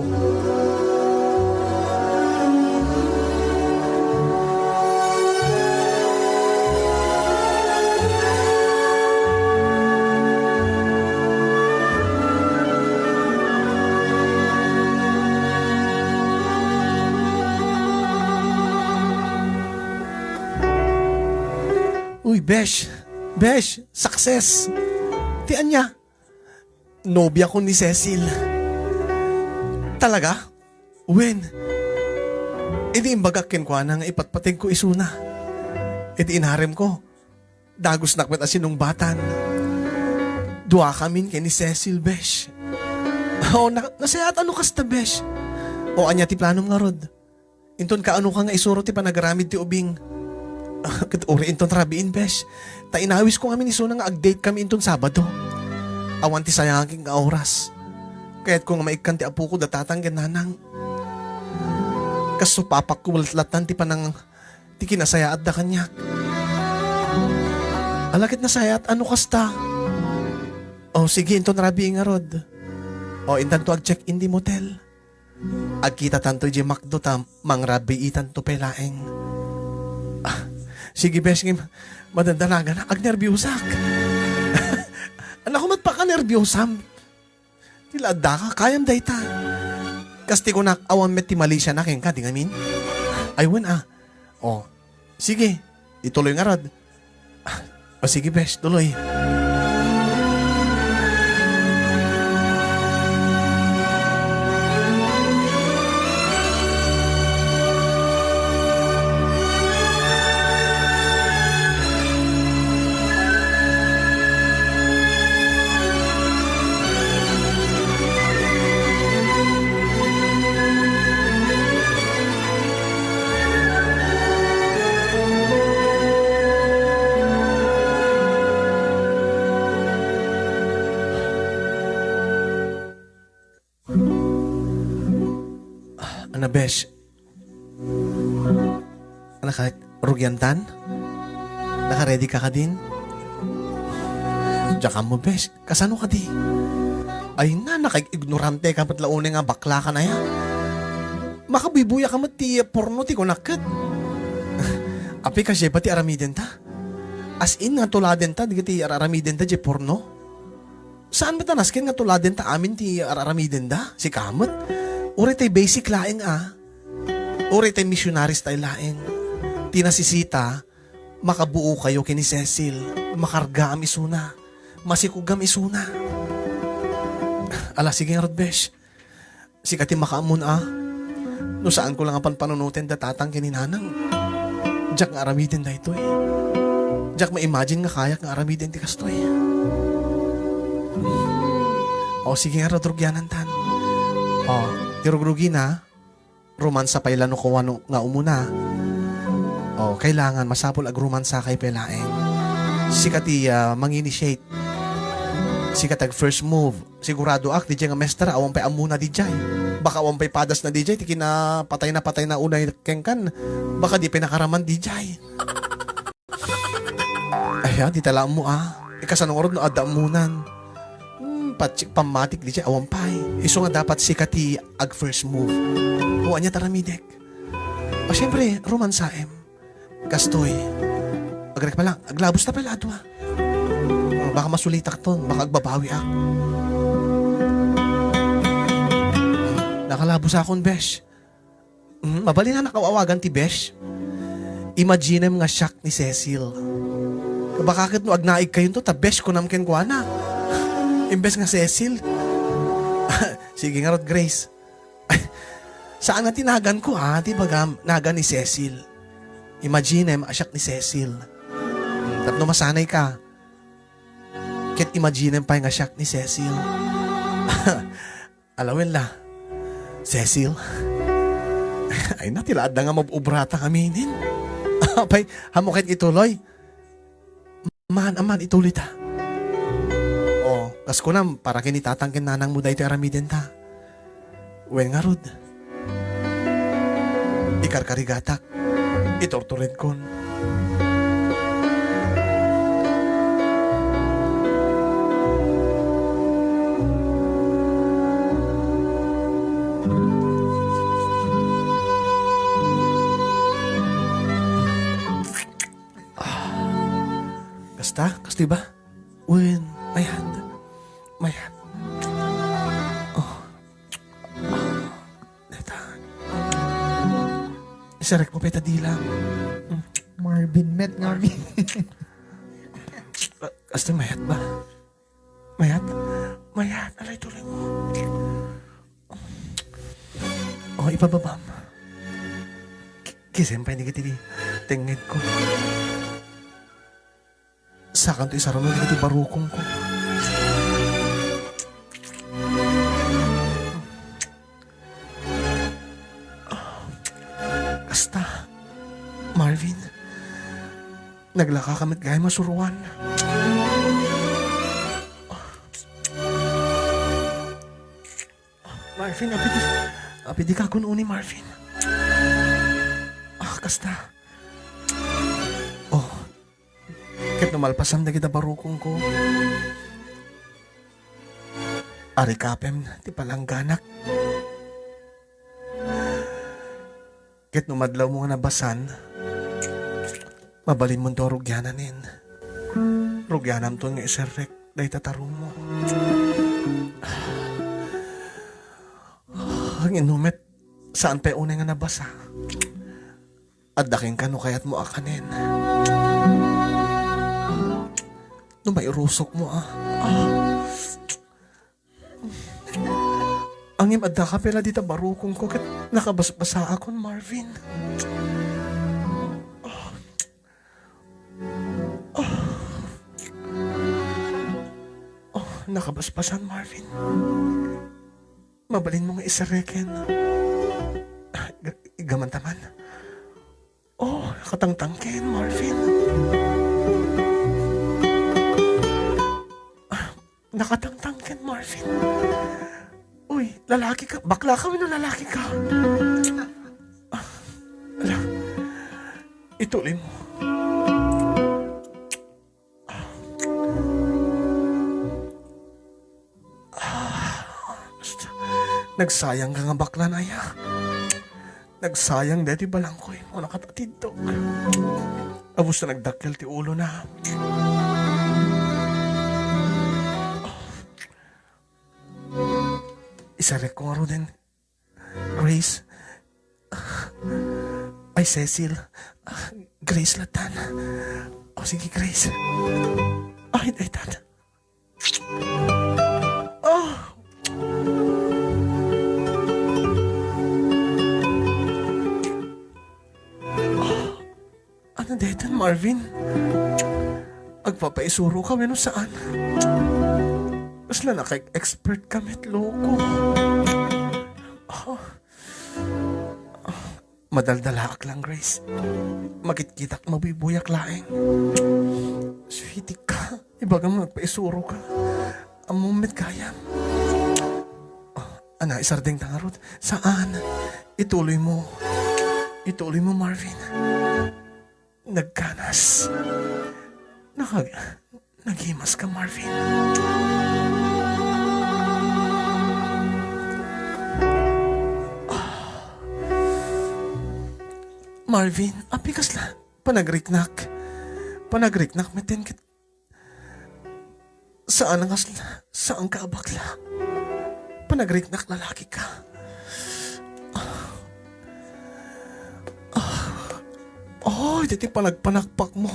Uy, besh! Besh! Success! Ti ania? Nobiakon ni Cecil. Talaga? Wen. Idi imbagak kenkuana nga ipatpategko isuna. Iti inaremko, dagusnak met a sinungbatan. Duakamin ken ni Cecil, besh. O, na-, nasayaat a no kasta, besh. O, ania ti planom ngarud? Inton kaanoka nga isuro ti panagaramid ti ubing. Ket uray inton rabiin, besh. Ta inawisko ngamin isuna nga ag-date kami inton Sabado. Awan ti sayaangek nga oras. Kayatko nga maikkan ti apoko da tatang ken nanang. Kas supapakko met latta ti panang-, ti kinasayaatda kaniak. Ala ket nasayaat a no kasta. O, sige, inton rabii ngarud. O, intanto ag-check-in ti motel. Agkitatanto idiay McDo ta mangrabiitanto pay laeng. Ah, sige, besh, ngem madandanagan, agnerbiusak. Ania met pakanerbiusam? Ti la addaka, kayam dayta. Kas ti kunak, awan met ti malisiana kenka, di ngamin? Ay, wen, ah. O, sige, ituloy ngarud. Ah, o sige, besh, tuloy. Ania, besh? Ania, rugiantan? Nakaready ka kadin? Diak ammo, besh. Kasano kadi? Ay na, nakaig-ignorante ka met la unay nga bakla ka na ya. Makabuybuya ka met ti porno ti kunak ket. Apay, kasdiay ba ti aramidenta? As in nga tuladenta, dagiti ar-, aramidenta diay porno? Saan met a nasken nga tuladenta amin ti ar-, aramidenda? Sika met. Uray tay basic laeng a. Uray tay missionaries tay laeng. Ti nasisita, makabuokayo ken ni Cecil, makargaam isuna, masikugam isuna. Ala, sige ngarud, besh. Sika ti makaammon a. No saanko la nga panpanunoten da tatang ken ni nanang, diak nga aramiden daytoy. Diak ma-imagine nga kayak nga aramiden ti kastoy. O, sige ngarud, rugianantan. O, ti rugrugina, romansa pay la no kuano nga umuna. O, kailangan masapul a agrumansa kay pay laeng. Sika ti, ah, mang-initiate. Sika ti ag-first move. Siguradoak, diay nga mester, awan pay ammona diay. Baka awan pay padasna diay, ti kinapatayna-patayna unay kenkan. Baka di pay nakaraman diay. Ay, ah, di tala ammo, ah. Ikasano ngarud no adda ammonan? Hmm, patsik, pammatik, diay, awan pay. Isu nga dapat sika ti ag-first move. O, ania ti aramidek? O, siyempre, romansaem. Kastoy. Agrek pa lang, aglabos ta pay la dua. O, baka masulitak ton, baka agbabawiak. Nakalabosakon, besh. Mm, mabalinanak a awagan ti besh. Imaginem nga siak ni Cecil. Baka ket no agnaigkayonto, ta besh kunam kenkuana. Imbes nga Cecil. Sige ngarud, Grace. Saan nga ti naganko, ha? Ti bagam, nagan ni Cecil. Imaginem a siak ni Cecil. Mm, tapno masanay ka. Ket imaginem pay nga siak ni Cecil. Ala wen la, Cecil. Ay na, ti la adda nga mab-obrata ngaminen. Apay, ammok ket ituloy? Man, amman, ituloy ta. O, kas kunam, para ken ni tatang ken nanangmo daytoy aramidenta. Wen ngarud, ikarkarigatak, iturturedkon. Ah, kasta? Kastoy ba? Wen, mayat. Mayat. O. Deta. Isarek mo pay ta dila. Marvin, met ngamin. Kastoy, mayat ba? Mayat? Mayat, alay, tuloy mo. O, ipababam. Ki-, kisem pay ni kiti tengngedko. Sakanto isarano dagiti barukongko. Kasta, Marvin, naglakaka met gayam a suroan. Marvin, apidi, apidi ka kun-uni, Marvin. Ah, kasta. O, ket no malpasam dagita barukongko, arikapem ti palangganak. Ket no madlawmo nga nabasan, mabalinmonto a rugiananen. Rugianamton nga iserrek dayta tarummo. Ngem no met, saan pay unay nga nabasa. Adda kenka no kayatmo a kanen. No mairusokmo a. Ah. Ngem adda ka pay la dita barukongko ket nakabasbasaakon, Marvin. Oh. Oh. Oh, nakabasbasan, Marvin. Mabalinmo nga iserreken. Ga-, gaman ta man. Oh, nakatangtangken, Marvin. Ah, nakatangtangken, Marvin. Uy, lalaki ka? Bakla ka wenno lalaki ka? Ah, ala, ituloy mo. Ah, nagsayang ka nga bakla, aya. Nagsayang daytoy balangkoymo a nakatatiddog. Ubos ta nagdakkel ti ulona. Isarek ko ngaruden. Grace. Ay, Cecil. Grace latan. O, sige, Grace. Ay, ay, tat. Ah. Ano daytan, Marvin? Agpapaisuro ka wenno saan? Kasla naka-expert ka met, loko. Ah. Madaldalaak lang, Grace. Makitkitak, mabuybuyak laeng. Sweetie ka. Ibagam nga agpaisuro ka. Ammom met gayam. Oh, ana, isardeng ta ngarud. Saan? Ituloy mo. Ituloy mo, Marvin. Nagkanas. Nakag-, naghimas ka, Marvin. Ah. Marvin, apay kasla panagriknak. Panagriknak metten ket saan nga sla-, saan ka a bakla. Panagriknak lalaki ka. Oh, iti panagpanakpak mo.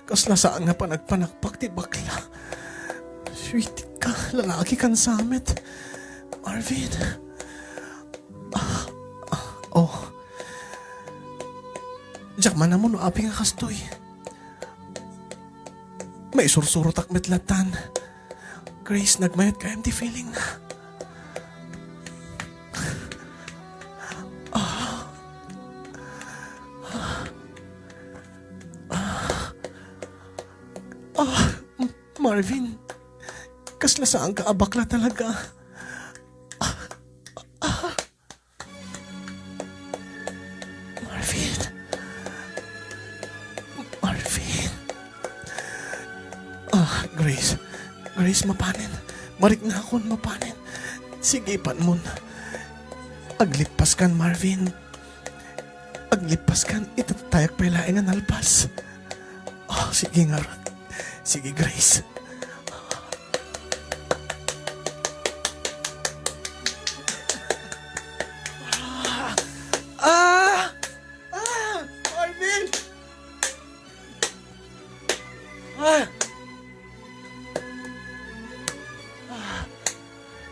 Kasla saan nga panagpanakpak ti bakla. Sweet ka, lalaki kan samet. Marvin. Ah, ah, oh. Diak man ammo no apay nga kastoy. Maisursurotak met latan. Grace, nagmayat gayam ti feeling na. Ah, Marvin, kasla saanka a bakla talaga. Ah, ah. Marvin. Marvin. Ah, Grace. Grace, mapanen. Mariknakon, mapanen. Sige, ipanmon. Aglipaskan, Marvin. Aglipaskan, itatayak pay laeng a nalpas. Oh, sige ngarud. Sige, Grace. Ah! Ah! Ah! Marvin! Ah! Ah!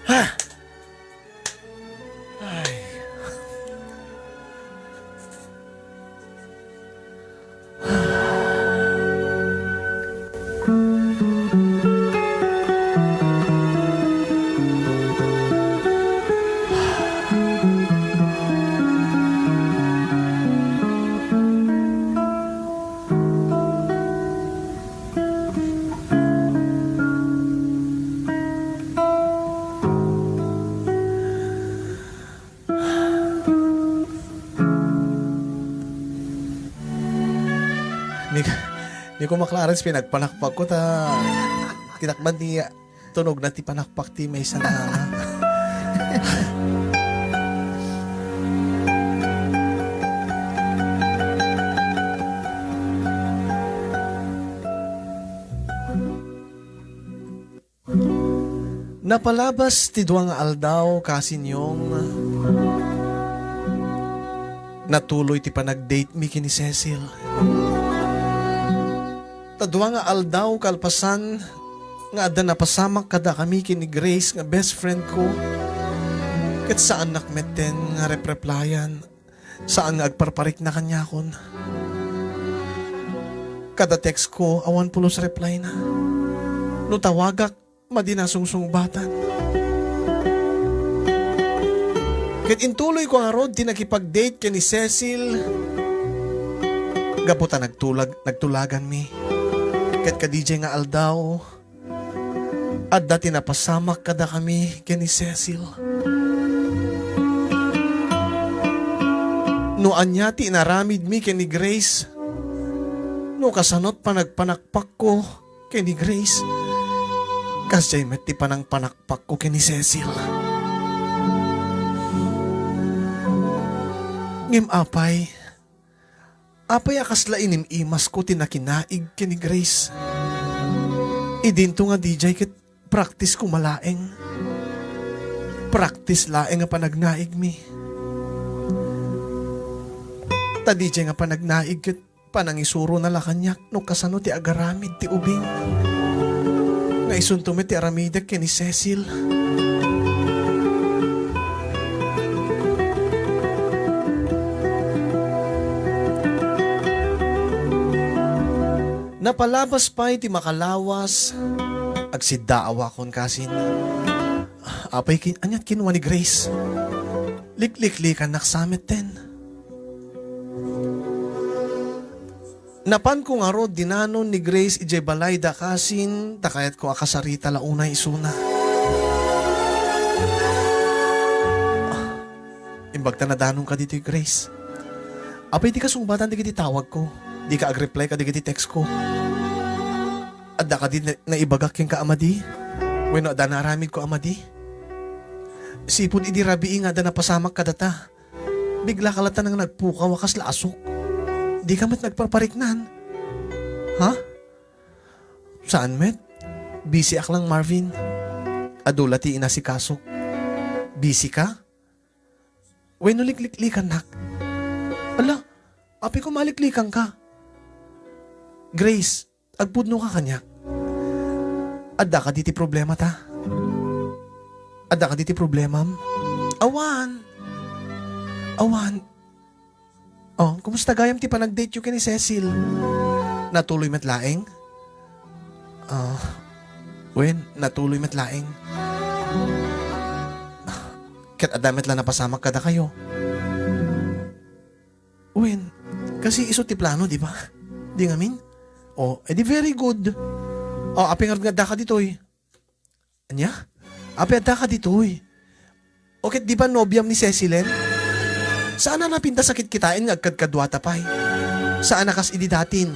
Ah! Ay. Ni, ni ko ma-Clarence, pinagpanakpakko ta tinakban ti tunogna ti panakpak ti maysa nga anak. Napalabas ti dua nga aldaw, kasinyong, natuloy ti panagdate mi ken ni Cecil. Ta dua nga aldaw kalpasan nga adda napasamak kadakami ken ni Grace nga best friend ko, ket saannak metten nga repreplayan, saan nga agparparikna kaniakon. Kada text ko, awan pulos reply na. No tawagak, madi nasungsungbatan. Ket intuloy ko ngarud ti nakipag-date ken ni Cecil gapu ta nagtulag-, nagtulaganmi. Ket kadidiay nga aldaw, adda ti napasamak kadakami ken ni Cecil. No ania ti inaramidmi ken ni Grace, no kasanot panagpanakpakko ken ni Grace, kasdiay met ti panangpanakpakko ken ni Cecil. Ngem apay, apay a kasla inim-imasko ti nakinaig ken ni Grace? Idinto nga didiay ket practice ko malaeng. Practice laeng a panagnaigmi. Ta didiay nga panagnaig ket panangisurona la kaniak no kasano ti agaramid ti ubing nga isunto met ti aramidek ken ni Cecil. Napalabas pay ti makalawas, agsiddaawakon kasin. Apay, kin-, aniat kinua ni Grace? Likliklikannak sa metten. Napanko ngarud dinanon ni Grace idiay balayda kasin, ta kayatko a kasarita la unay isuna. Ah, imbag ta nadanonka ditoy, Grace. Apay, dika sungbatan dagiti tawagko? Dika agreply kadagiti textko? Adda kadi na-, naibagak kenka a madi? Wenno adda naaramidko a madi? Sipud idi rabii nga adda napasamak kadata. Biglaka latta nga nagpukaw a kasla asuk. Dika met nagparpariknan. Ha? Saan met? Busy ak lang, Marvin. Adu la ti inasikasok. Busy ka? Wenno likliklikannak? Ala, apay ko maliklikanka? Grace, agpudnoka kaniak. Adda kadi ti problemata? Adda kadi ti problemam? Awan. Awan. Oh, kumusta gayam ti panagdateyo ken ni Cecil? Natuloy met laeng? Ah, wen, natuloy met laeng. Ket adda met la napasamak kadakayo. Wen, kasi isu ti plano, di ba? Di ngamin? Oh, edi very good. O, apay ngarud nga addaka ditoy? Ania? Apay addaka ditoy? O ket di ba nobiam ni Cecilen? Saan a napintas a kitkitaen nga agkadkaduata pay? Saan a kas idi datin.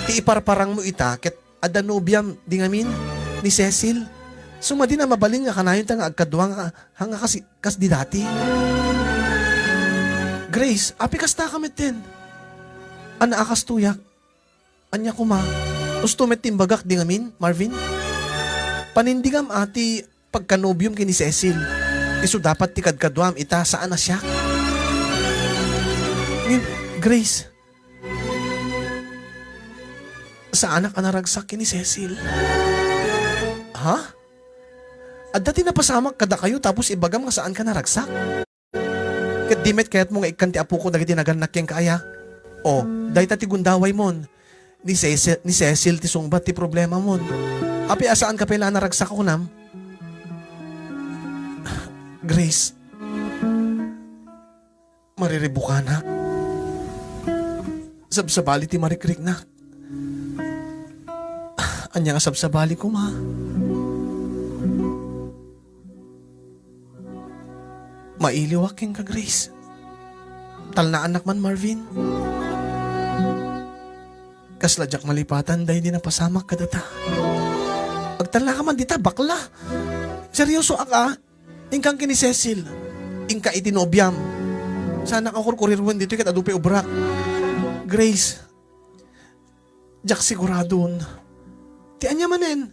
Ti iparparangmo ita ket adda nobiam di ngamin ni Cecil. So, madi a mabalin nga kanayonta nga agkadua nga, nga kas, kas di dati. Grace, apay kasta ka metten? Ania a kastoyak? Ania koma? Usto met ti imbagak di ngamin, Marvin? Panindigam a ti pagkanobiom ken ni Cecil. Isu dapat ti kadkaduam ita, saan a siak. Ngem, Grace, saanak a naragsak ken ni Cecil. Ha? Adda ti napasamak kadakayo tapos ibagam nga saanka naragsak? Ket di met kayatmo nga ikkan ti apoko dagiti nagannak kenka aya? O, dayta ti gundawaymon. Ni Cecil, ni Cecil ti sungbat ti problemamon. Apay a saanka pay la a naragsak a kunam? Grace, mariribukanak. Sabsabali ti marikriknak. Ania nga sabsabali koma? Mailiwak kenka, Grace. Talnaannak man, Marvin. Kasla diak malipatan daydi napasamak kadata. Agtalnaka man dita, bakla. Seryosoak a. Inkan ken ni Cecil. Inka iti nobiam. Saanak a kurkuriruen ditoy ket adu pay ubrak. Grace, diak siguradon. Ti ania manen?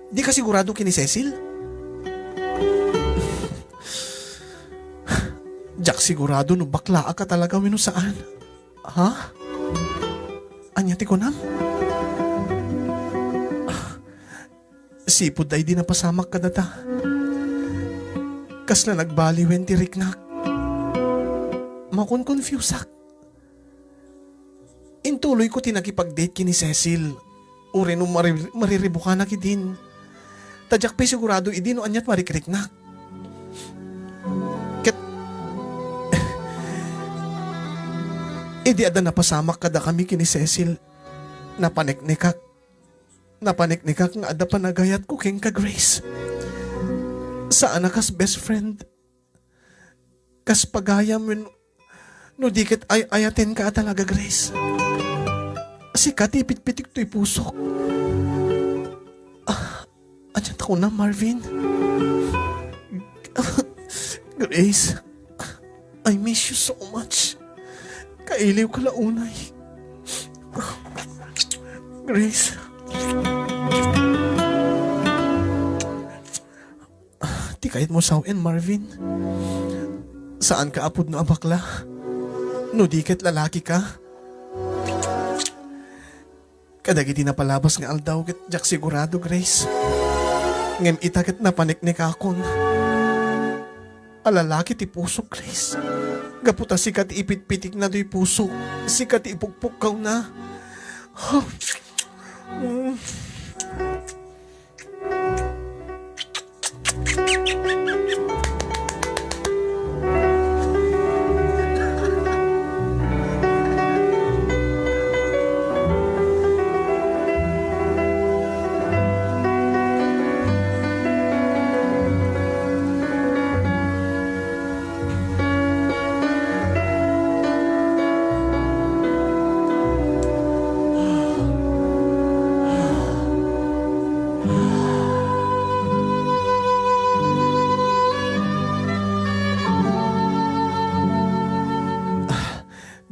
Dika sigurado ken ni Cecil? Diak sigurado no baklaak a talaga wenno saan. Ha? Ania ti kunam? Sipud daydi napasamak kadata, kasla nagbaliwen ti riknak. Makonkonfusak. Intuloyko ti nakipag-date ken ni Cecil. Uray no mari-, mariribukanak idin. Ta diak pay sigurado idi no aniat marikriknak. Ket idi adda napasamak kadakami ken ni Cecil, napaneknekak. Napaneknekak nga adda panagayatko kenka, Grace. Saan a kas best friend. Kas pagayam wenno di ket ay-ayatenka a talaga, Grace. Sika ti ipitpitik toy pusok. Ah, ania ta kunam, Marvin? Grace, I miss you so much. Kailiwka la unay. Grace. Ti kayatmo sawen, Marvin? Saanka a pudno a bakla? No di ket lalakika? Kadagiti napalabas nga aldaw ket diak sigurado, Grace. Ngem ita ket napaneknekakon a lalaki ti pusok, Grace. Gapu ta sika ti ipitpitikna toy pusok, sika ti ipukpukkawna. Mm.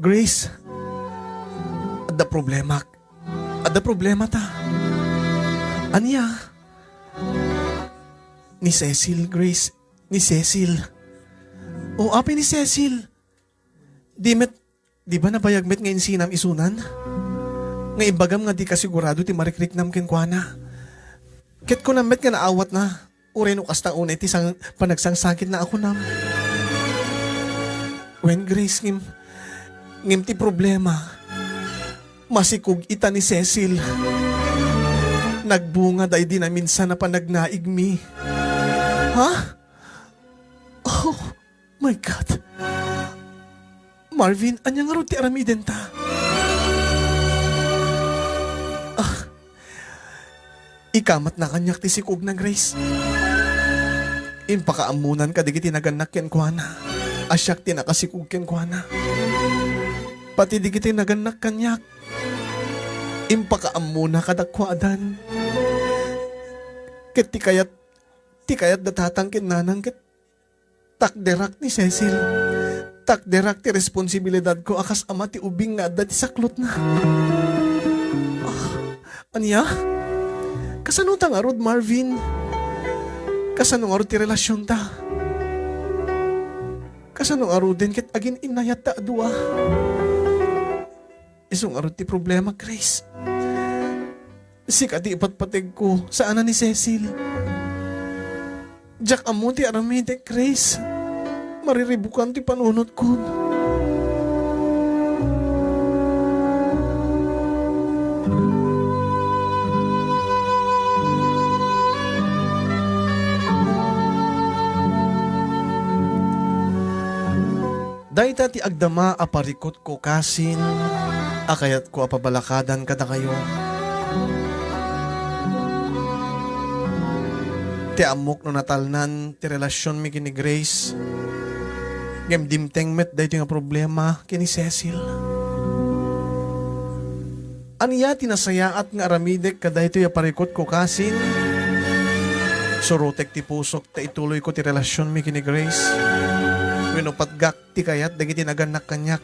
Grace, adda problemak. Adda problemata. Ania? Ni Cecil, Grace. Ni Cecil. O, apay ni Cecil? Di met, di ba nabayag met nga insinam isunan? Nga imbagam nga dika sigurado ti marikriknam kenkuana. Ket kunam met nga naawatna, uray no kasta unay ti sang-, panagsangsakitna a kunam. Wen, Grace, ngem, ngem ti problema, masikog ita ni Cecil. Nagbunga daydi naminsan a panagnaigmi. Ha? Oh, my God. Marvin, ania ngarud ti aramidenta? Ah, Ikamatna kaniak ti sikogna, Grace. Impakaammonan kadagiti nagannak kenkuana a siak ti nakasikog kenkuana. Pati dagiti nagannak kaniak, impakaammona kadakuadan. Ket ti kayat, ti kayat da tatang ken nanang ket takderak ni Cecil. Takderak ti responsibilidadko a kas ama ti ubing nga adda ti saklotna. Ah, ania? Kasano ta ngarud, Marvin? Kasano ngarud ti relasionta? Kasano ngaruden ket agin-innayatta a dua? Isu ngarud ti problema, Grace. Sika ti ipatpategko, saan a ni Cecil. Diak ammo ti aramidek, Grace. Mariribukan ti panunotkon. Dayta ti agdama a parikutko kasin a kayatko a pabalakadan kadakayo. Ti ammok no natalnan ti relasionmi ken ni Grace, ngem dimteng met daytoy nga problema ken ni Cecil. Ania ti nasayaat nga aramidek kadaytoy a parikutko kasin? Surotek ti pusok ta ituloyko ti relasionmi ken ni Grace? Wenno patgak ti kayat dagiti nagannak kaniak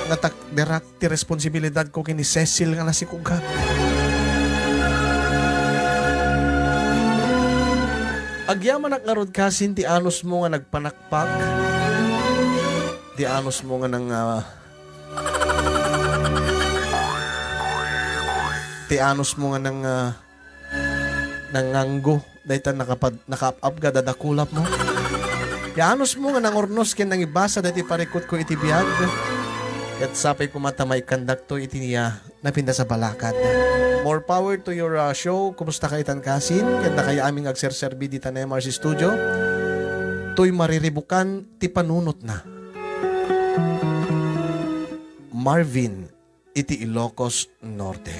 nga takderak ti responsibilidadko ken ni Cecil nga nasikogak? Agyamanak ngarud kasin ti anusmo nga nagpanakpak, ti anusmo nga nang, ah, ti anusmo nga nang, ah, nanganggo dayta nakapad-, nakaap-apgad a dakulapmo. Ti anusmo nga nangurnos ken nangibasa daytoy parikutko iti biag. Ket sapay koma ta maikkandakto iti, ah, napintas a balakad. More power to your, ah, show. Kumusta ka itan kasin? Ket dakayo amin nga agserserbi dita Nemar's Studio. Toy mariribukan ti panunotna. Marvin iti Ilocos Norte.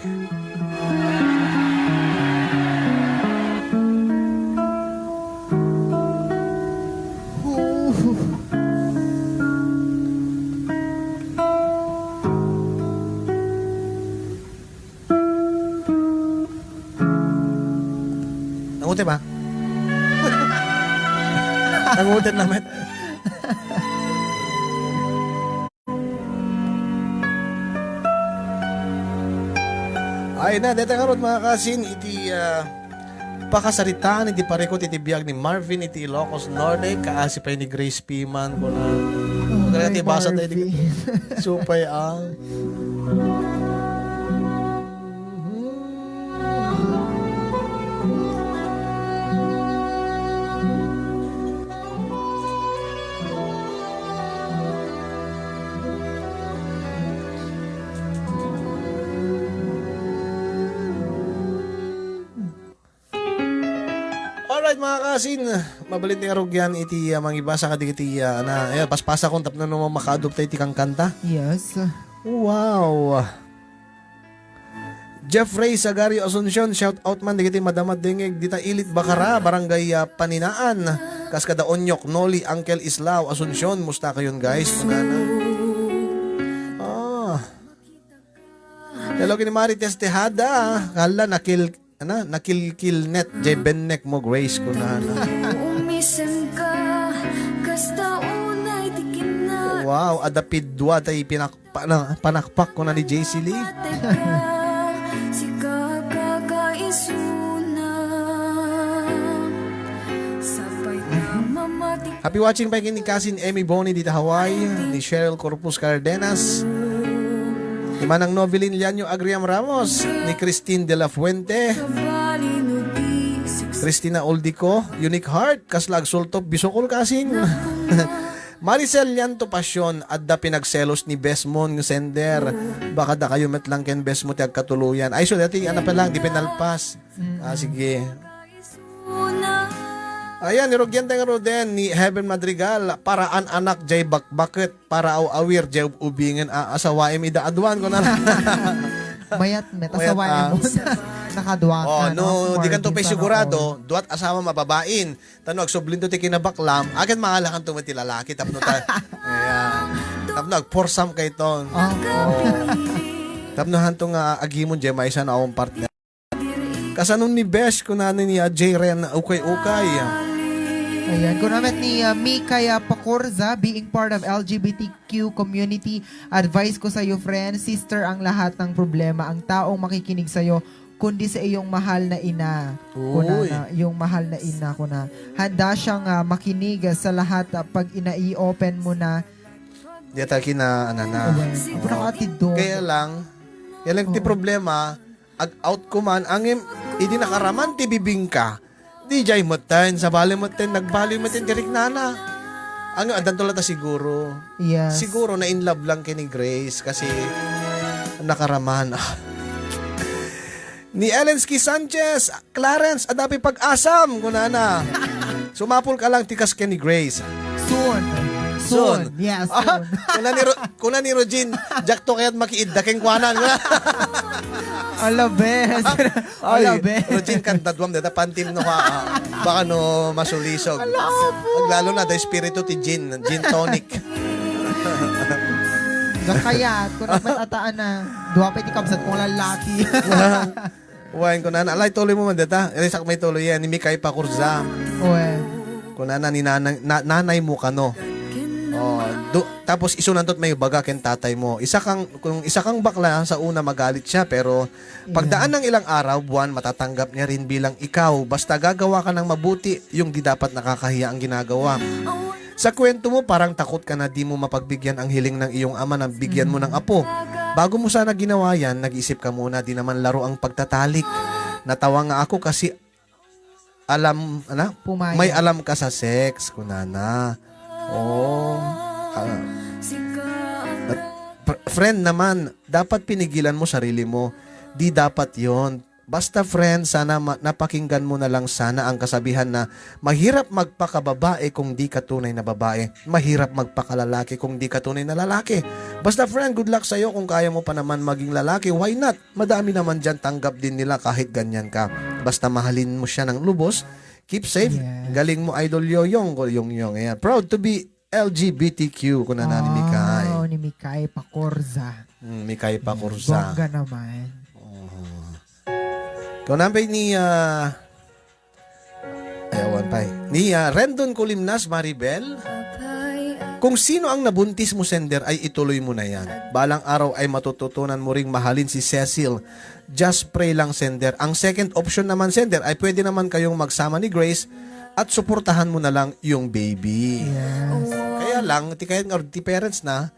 Nangutem, ah. Nangutem na met. Ay na, deta ngarud, mga kasin, iti, ah, pakasaritaan iti parikut iti biag ni Marvin iti Ilocos Norte, kaasi pay ni Grace Piman, kuna. Oh, kaya ti basa tayo, Marvin. Supay, ah. Alright, mga kasin, mabalin ti arugian iti, ah, mangibasa kadagiti, ah, na, eh, paspasakon tapno no makaadop tayo iti kankanta. Yes. Wow. Jeffrey Sagario Asuncion, shout out man dagiti madama dengeg dita Ilit Bacara, Barangay, ah, Paninaan. Kas kada Onyok, Noli, Uncle Islao, Asuncion, musta kayon, guys? Kunana. Ah. Hello, kini Marites Tejada. Kala, nakil-, ana, nakilkilnet, jay bennek mo, Grace, kunana. Umisem ka, kasta unay ti kinna. Wow, adda pidua tay pinak-, pana-, panakpak, kuna ni J C Lee. Sika kakaisuna. Sapay ta mamati. Happy watching pay ken ni Kasin Emmy Boni dita Hawaii, ni Cheryl Corpus Cardenas, ni Manang Novelin Lianyo Agriam Ramos, ni Christine de la Fuente, Christina Oldico, Unique Heart, kasla agsultop, bisukol kasin. Maricel Lianto Pasion, adda pinagselos ni Besmon nga sender. Baka dakayo met lang ken Besmo ti agkatuloyan. Ay, so, dati, ano pa lang, di pinalpas. Mm. Ah, sige. Ayan, nirugyan tayo nga Roden ni Heaven Madrigal, paraan anak jay bakbaket, para aw-awir jay ub-, ubingen a asawaem ida aduan, kuna. Mayat met, mayat, asawaem ah. Mo. Nakadua ka, Oh, no, no? Di kanto Marvin, pay sana sigurado, all. Duat asawam a babain. Tano agsublinto ti kinabaklam, akin mangalakanto met ti lalaki, tapno ta-, ayan. Tapno agporsam kayton. Oh. Oh. Tapno hanto nga agimon, jay maysa na akong partner. Kasano ni Besh, kunana ni, ah, J Ren, ukay-ukay. Ayan, kuna met ni, ah, Mika, ah, Pacorza, being part of L G B T Q community, advice ko sa'yo, friend, sister ang lahat ng problema. Ang taong makikinig sa'yo, kundi sa iyong mahal na ina. Kuna Uy. Na, iyong mahal na ina, kuna. Handa siyang, ah, makinig sa lahat, ah, pag ina-i-open mo na. Di ata kina, ano na. Ayan. Oo. Nakatidog. Kaya lang, yan lang ti Oo. problema, ag-out ko man, angem, idi nakaraman ti bibingka, di jay metten, sabali metten, nagbaliw metten, direk nana. Ang, adanto lata siguro. Yes. Siguro na in love lang kini Grace kasi nakaraman. Ni Ellen Ski Sanchez, Clarence, adda pay pag-asam, kunana. Sumapul ka lang ti kas ken ni Grace. Soon. Soon. Soon. Yes, Ah, soon. kuna ni Ro-, kuna ni Rogin, "Diak to kayat makiidda kenkuanan." Alabes. Ay, Alabes. Rogin, kantaduam deta pantim no ka, ah, baka no masulisog. Ala po. Aglalo na, da espiritu ti gin, gin tonic. Gakayat, kung nagmatataan na, dua pa iti kabsat kong lalaki. Wen, kunana, "Alay, tuloy mo man deta." Ilisak may tuloy yan, ni Mikay Pakurza. Wen. Kunana, ni nanay, na-, nanay mo kano. Oh, du-, tapos isunantot may baga ken tatay mo. Isa kang, kung isa kang bakla, sa una magalit siya, pero pagdaan Yeah. ng ilang araw, buwan, matatanggap niya rin bilang ikaw. Basta gagawa ka ng mabuti, yung di dapat nakakahiya ang ginagawa. Sa kwento mo, parang takot ka na di mo mapagbigyan ang hiling ng iyong ama na bigyan mo ng Mm. apo. Bago mo sana ginawa yan, nag-isip ka muna, di naman laro ang pagtatalik. Natawa nga ako kasi alam, ano? Pumayag. May alam ka sa sex, kunana. Oh. Ah. At, fr-, friend naman, dapat pinigilan mo sarili mo. Di dapat yon. Basta friend, sana ma-, napakinggan mo na lang sana ang kasabihan na mahirap magpakababae kung di ka tunay na babae. Mahirap magpakalalaki kung di ka tunay na lalaki. Basta friend, good luck sa'yo kung kaya mo pa naman maging lalaki. Why not? Madami naman dyan, tanggap din nila kahit ganyan ka. Basta mahalin mo siya ng lubos. Keep safe. Yes. Galing mo, Idol Yoyong. Yoyong, ayan. Proud to be L G B T Q, kuna na ni Mikay. Oh, ni Mikay Pacorza. Mm, Mikay Pacorza. Bongga naman. Oh. Kuna pa ni, ah, ewan pa eh. Ni, ah, Rendon Colimnas, Maribel. Kung sino ang nabuntis mo, sender, ay ituloy mo na yan. Balang araw ay matututunan mo ring mahalin si Cecil. Just pray lang, sender. Ang second option naman, sender, ay pwede naman kayong magsama ni Grace at suportahan mo na lang yung baby. Yes. Kaya lang, ti kayat nga ti parents na,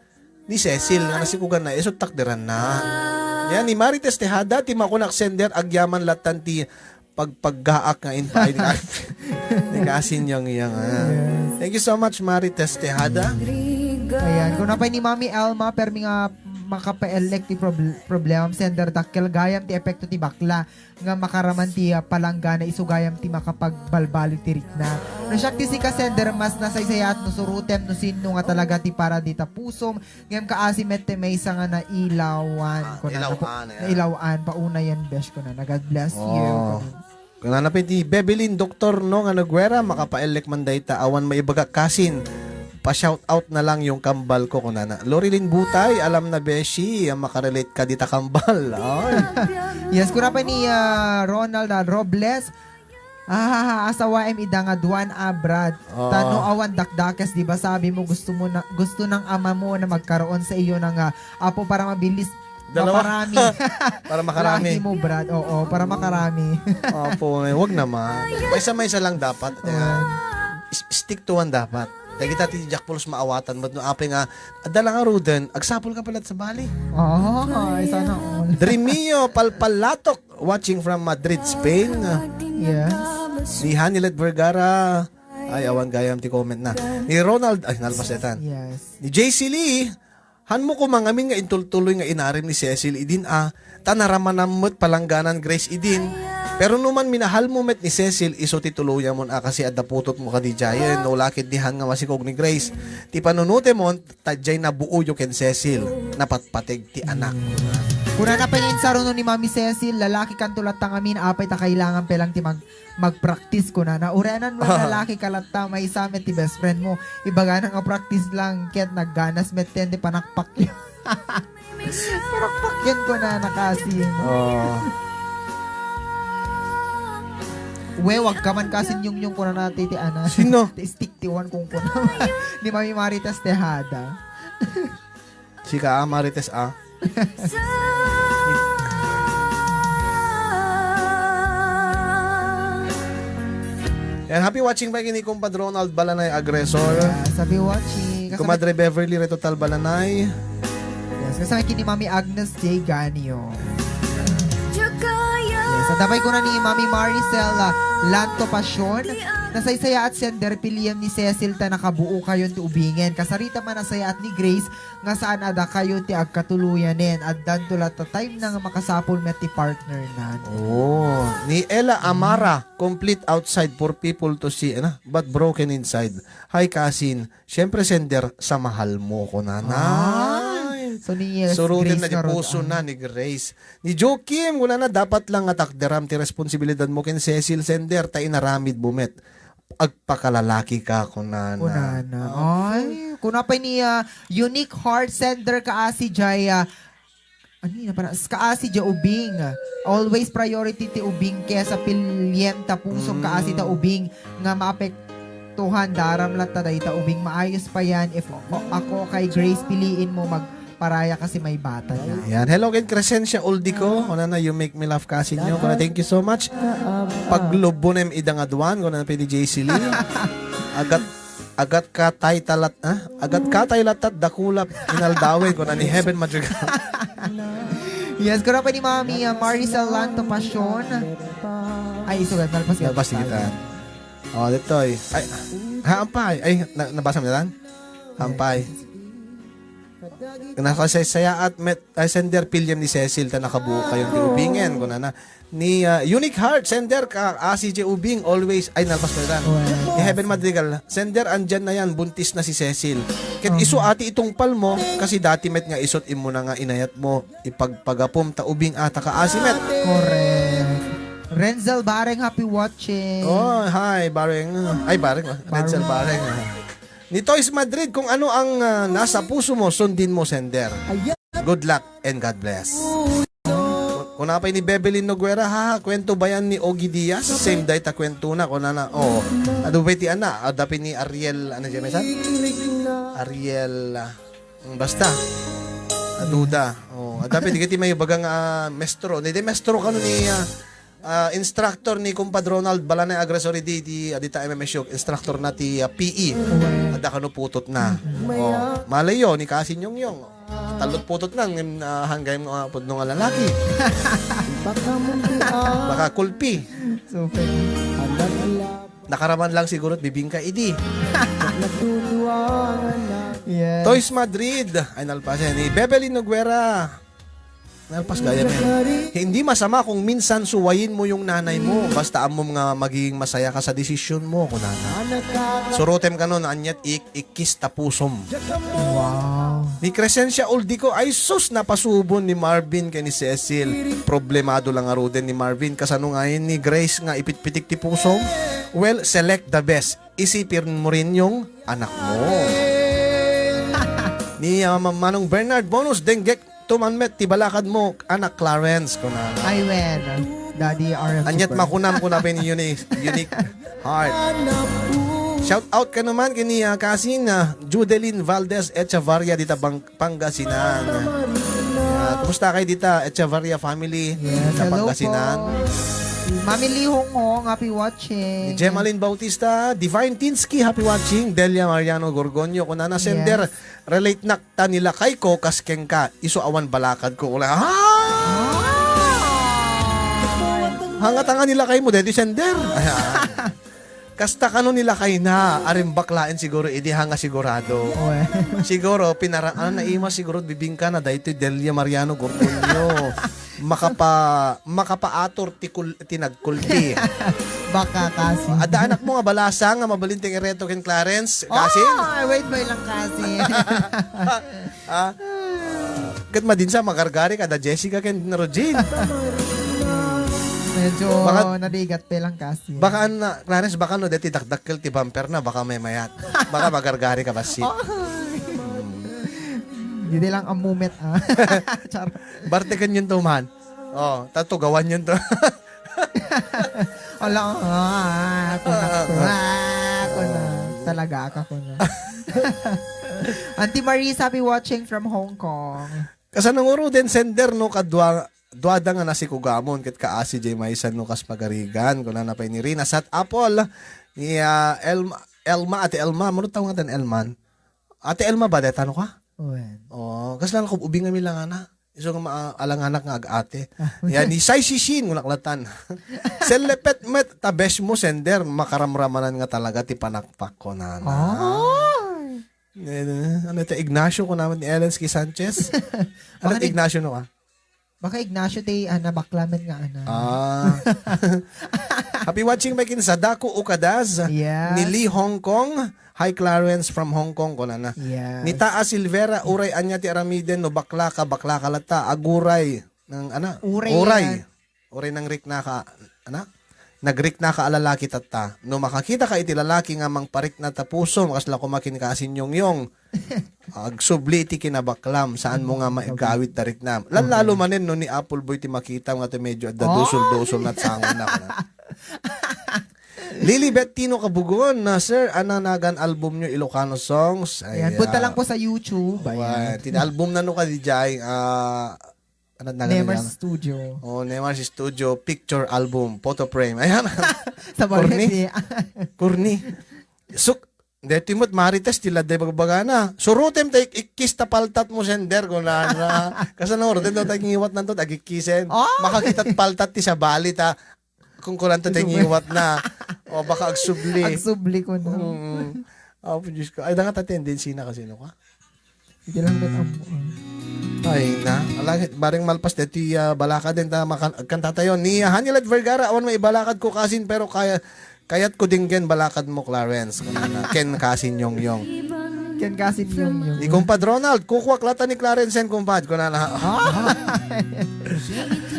ni Cecil, nga nasikugan na, isu takderan na. Yan, ni Marites Tejada, ti makunak, sender, agyaman latan ti pagpaggaak nga inpaay ni Ka-, ni Kasin Yang Yang, ah. Yes. Thank you so much, Marites Tejada. Ayan, kung napay ni Mami Elma, permi nga makapaellek ti prob-, problema, sender, dakkel gayam ti epekto ti bakla nga makaraman ti, ah, palanggana, isu gayam ti makapagbalbaliw ti rikna. No siak ti sika, sender, mas nasaysayaat no surotem no sinno nga talaga ti para dita pusom, ngem kaasi met ti maysa nga nailawan. Ah, kuna, ilawan, napu-, yeah. Nailawan, pauna yan, besh, kuna na. God bless you. Oh. Kuna na pay ti Bebelin, Doktor, no, nga nagwera, makapaellek man dayta, awan maibaga kasin. Pa-shout out na lang yung kambal ko, kunana. Lorilyn Butay, alam na, beshi, ang makarelate ka dita kambal. Ay. Yes, kuna pa ni, ah, Ronald, ah, Robles. Ah, asawaem ida nga duan a, Brad. Oo. Tano awan dakdakes, di ba sabi mo gusto mo na, gusto ng ama mo na magkaroon sa iyo ng, ah, apo para mabilis Dalawa. Maparami. Para makarami. Lahi mo, Brad. Oo, para makarami. Opo, eh, wag naman. Maysa-maysa lang dapat. Ayan. Oo. S-, stick to one dapat. Kaya kita ti Jack Pulse maawatan, but no, apay nga, adala nga ruden, agsapol ka pala sa bali. Oo, ay, sana all. Dreamio Palpalatok, watching from Madrid, Spain. Yes. Ni Hanilet Vergara, ay, awan gayam ti comment na. Ni Ronald, ay, nalpasetan. Yes. Ni J C Lee, Hanmo koma ngamin nga intultuloy nga inarim ni Cecil idin a, ta naramanam met palangganan Grace idin. Pero no man minahal mo met ni Cecil, isu ti tuloyamon a kasi adda putot mo kadi jayen, no lakit di han nga masikog ni Grace. Ti panunutemon, ta jay nabuoyo ken Cecil, napatpateg ti anak. Kunana pay ni insaruno ni Mami Cecil, "Lalaki kanto latta ngamin, apay ta kailangan pay lang ti mag-, mag-practice," kunana. Uray no lalaki ka latta, maysa met ti best friend mo. Ibagana nga practice lang, ket nagganas met ten ti panakpak. Panakpak yan, kunana kasi. Oh. We, wag ka man kasi nyungyong, kunana ti, ti ana. Sino? Ti stick ti wan kung kuna. Ni Mami Marites Tejada. Sika, ah, Marites, ah. Yan, happy watching pa kini Kumpad Ronald Balanay Agresor. Yes, happy watching. Kasama Kumadre Beverly Retotal Balanay. Yes, kasama kini Mami Agnes J Ganio. Yes, at dabay ko na ni Mami Maricel, ah, Lanto Passion. Nasaysayaat sender piliem ni Cecil ta nakabuo kayon ti ubingen. Kasarita man nasayaat ni Grace nga saan a dakayo ti agkatuloyanen, addanto latta time na nga makasapul met ti partner na. Oh, ni Ella Amara, complete outside, poor people to see, ano? But broken inside. Hi, kasin. Siyempre, sender, sa mahal mo, kunana. Ay. So, ni Yes, Suruten Grace na di Carot, puso ah. Na ni Grace. Ni Joakim, kunana, dapat lang nga takderam ti responsibilidad mo ken Cecil, sender, ta inaramid mo met. Agpakalalaki ka, kunana. Kunana. Ay, kuna pay ni, ah, Unique Heart Sender ka asi jay, ah, ani na para, kaasi jay ubing. Always priority ti ubing kesa piliem ta pusom kaasi ta ubing nga maapektuhan daram latta dayta ubing. Maayos pa yan. If o-, ako kay Grace, piliin mo mag- Paraya kasi may bata na. Yan. Hello ken Crescencia Uldico. Kunana, "You make me laugh, kasinyo." Kuna, "Thank you so much." Paglubonem ida nga duan, kuna ni J C Lee. Agat, agat ka tay talat, ah? Agat ka tay latat, dakulap, inaldawen, kuna ni Heaven Madrigal. Yes, kuna pa ni Mami, ah, Maricel Lanto Passion. Ay, isugat, nalpas ka. Nalpas kita. Oh, ditoy. Ay, ha, ampay. Ay, na-, nabasa mo na yan? Ampay. Nakasaysayaat met, ay, sender piliem ni Cecil, ta nakabuo kayon ti ubingen, kunana. Ni, ah, Unique Heart, sender ka, ah, C J Ubing, always, ay, nalpas ko na. Well, ni Heaven Madrigal, sender, andyan na yan, buntis na si Cecil. Ket isu ati itungpal mo, kasi dati met nga isut immo na nga inayat mo, ipagpagapum ta ubing ata ka asi met. Correct. Renzel Bareng, happy watching. Oh, hi, Bareng. Ay, Bareng, oh. Renzel Bareng. Bareng. Ni Toys Madrid, kung ano ang, ah, nasa puso mo, sundin mo, sender. Ayan. Good luck and God bless. Ku-, kuna pay ni Bebelin Noguera, ha, ha, kwento ba yan ni Ogie Diaz? Same dayta kwento na, kuna na, oo. Adu pay ti ana, adda pay ni Ariel, ano siya, mesan? Ariel, ah, basta. Aduda. Oh, adda pay, di kati may bagang, ah, mestro. Hindi, mestro kano ni, ah, Ah, instructor ni Kumpad Ronald Balanay Agresor idi, di, ah, dita M M S U, instructor na ti, ah, P E. Adda kano putot na. Oh, malayo ni Kasin Yongyong. Talot putot na, ngem, ah, hanggang, ah, pudno nga lalaki. Baka kulpi. Super. Nakaraman lang siguro bibingka idi. Yes. Toys Madrid. Ay, nalpasen. Ni Bebelin Noguera. Nalpas gayam yan. Hindi masama kung minsan suwayin mo yung nanay mo. Basta ammom nga magiging masaya ka sa desisyon mo, kunana. Surutem kano, aniat ik-, ikis ta pusom. Wow. Ni Crescencia Uldico, ay sus, napasubon ni Marvin kay ni Cecil. Problemado lang ngaruden ni Marvin. Kasano ngayon ni Grace nga ipitpitik ti pusom? Well, select the best. Isipin mo rin yung anak mo. Ni, ah, Ma-, Manong Bernard, bonus, denggek, tuman met ti balakad mo, anak Clarence, kuna. Ay, wen. Daddy R F Aniat super. Makunam, kuna pa ni Uni-, Unique Heart. Shout out ka naman kini, ah, kasin, ah, Judeline Valdez Echevarria dita Bang-, Pangasinan. Ah, kumusta kayo dita, Echevarria family? Yes, sa hello Pangasinan po. Mami Lee Hong Hong, happy watching. Ni Gemaline Bautista, Divine Tinsky, happy watching. Delia Mariano Gorgonio, kuna na sender, yes. Relate nak ta nilakay ko kas kenka, isu awan balakad ko. Wala. Ah! Hanga tanga nilakay mo, dedi sender. Ayan. Kasta kano nilakay na, arimbak lain siguro, idi hanga sigurado. Uwe. Siguro, pinara-, ano, naima siguro, bibingka na, daytoy Delia Mariano Gorgonio. Makapa-, makapaator ti kul-, ti nagkulti. Baka kasi. Adda anak mo nga balasa nga mabalin ti ireto ken Clarence, kasi? Oh, wait, wait lang kasi. Ah? Ket madinsa, magargari kada Jessica ken Rogin. Medyo Baka narigat pa lang kasi. Baka, na, Clarence, baka no, deti dakdakkel ti bumper na, baka may mayat. Baka magargari ka, bassit. Oh. Hindi lang ang mumet, ah. Char. Barteken yun to, man. Oh, tatugawan yun to. Wala, ah, kuna, kuna, kuna. Talaga ka, kuna. Auntie Marisa, be watching from Hong Kong. Kasano ngaruden sender no kadua, duada nga nasikugamon ket kaasi jay maysa no kas pagarigan, kunana pay ni Rina. Sat apol ni, ah, Elma, Elma, Ate Elma, mano tawag nga Elman? Ate Elma ba, deta no ka? Wen. Oh, kasla ko ubing nga milangana. Isu nga ma-, alanganak nga ag-ate. Ah. Yan, ni Sai Sishin, ngunak latan. Sellepet met, ta best mo, sender, makaramramanan nga talaga ti panakpak ko, nana. Ay. Eh, ano ito, Ignacio ko naman ni Ellen Ski Sanchez? Ano Baka ti ni- Ignacio no ka? Baka Ignacio ti, ah, nabaklaman nga, ana. Ah. Happy watching, Mike, in Sadako Ukadas. Yes. Ni Lee Hong Kong. Hi, Clarence from Hong Kong, kunana. Yes. Ni Taa Silvera, uray ania ti aramiden, no bakla ka, bakla ka latta, aguray. Nang, ana? Uray. Uray. Uray nang rikna ka, ana? Nagrikna ka a lalaki tatta. No makakita ka iti lalaki nga mangparikna ta puso, makasla koma ken ka a sinyongyong. Agsubli ti kinabaklam, saan mo nga maigawid ta riknam. Lallalo manen no ni Apple Boy ti makita nga ti medyo adda dusol-dusol nat sango na. Lilibet Tino Kabugon, na, "Sir, ananagan album nyo Ilocano songs?" Ayan, punta lang po sa YouTube. Ayan. Ti album na no ka, D J, ah, Ano na Nemar's Studio. Oh, Nemar's Studio, picture album, photo frame. Ayan. Sa Corny. Corny. Suk, deti mo't Marites, ti ladday bagbagana. Surutem ta ik-, ikkis ta paltat mo, sender, kunana. Kasano, orden daw tayo ngiwat nanto, agikkisen. Oh! Makakita't paltat ti sabali ta. Kung kulanto tayo ngiwat na. O, baka agsubli. Agsubli ko na. Mm. Oh, Diyos ko. Ay, dangat tendency na kasi, no ka? Sige lang, bet, ammo, ah. Ay na, ala, bareng malpas deti, ah, balakad den ta makan-, agkanta tayo. Ni, ah, Hanilet Vergara, awan may ibalakad ko kasin, pero kaya, kayat ko dinggen balakad mo, Clarence. Kunana, ken kasin yongyong. Ken kasin yongyong. Ni Kumpad Ronald, kukuak lata ni Clarence and Kumpad. Kunana. Ah!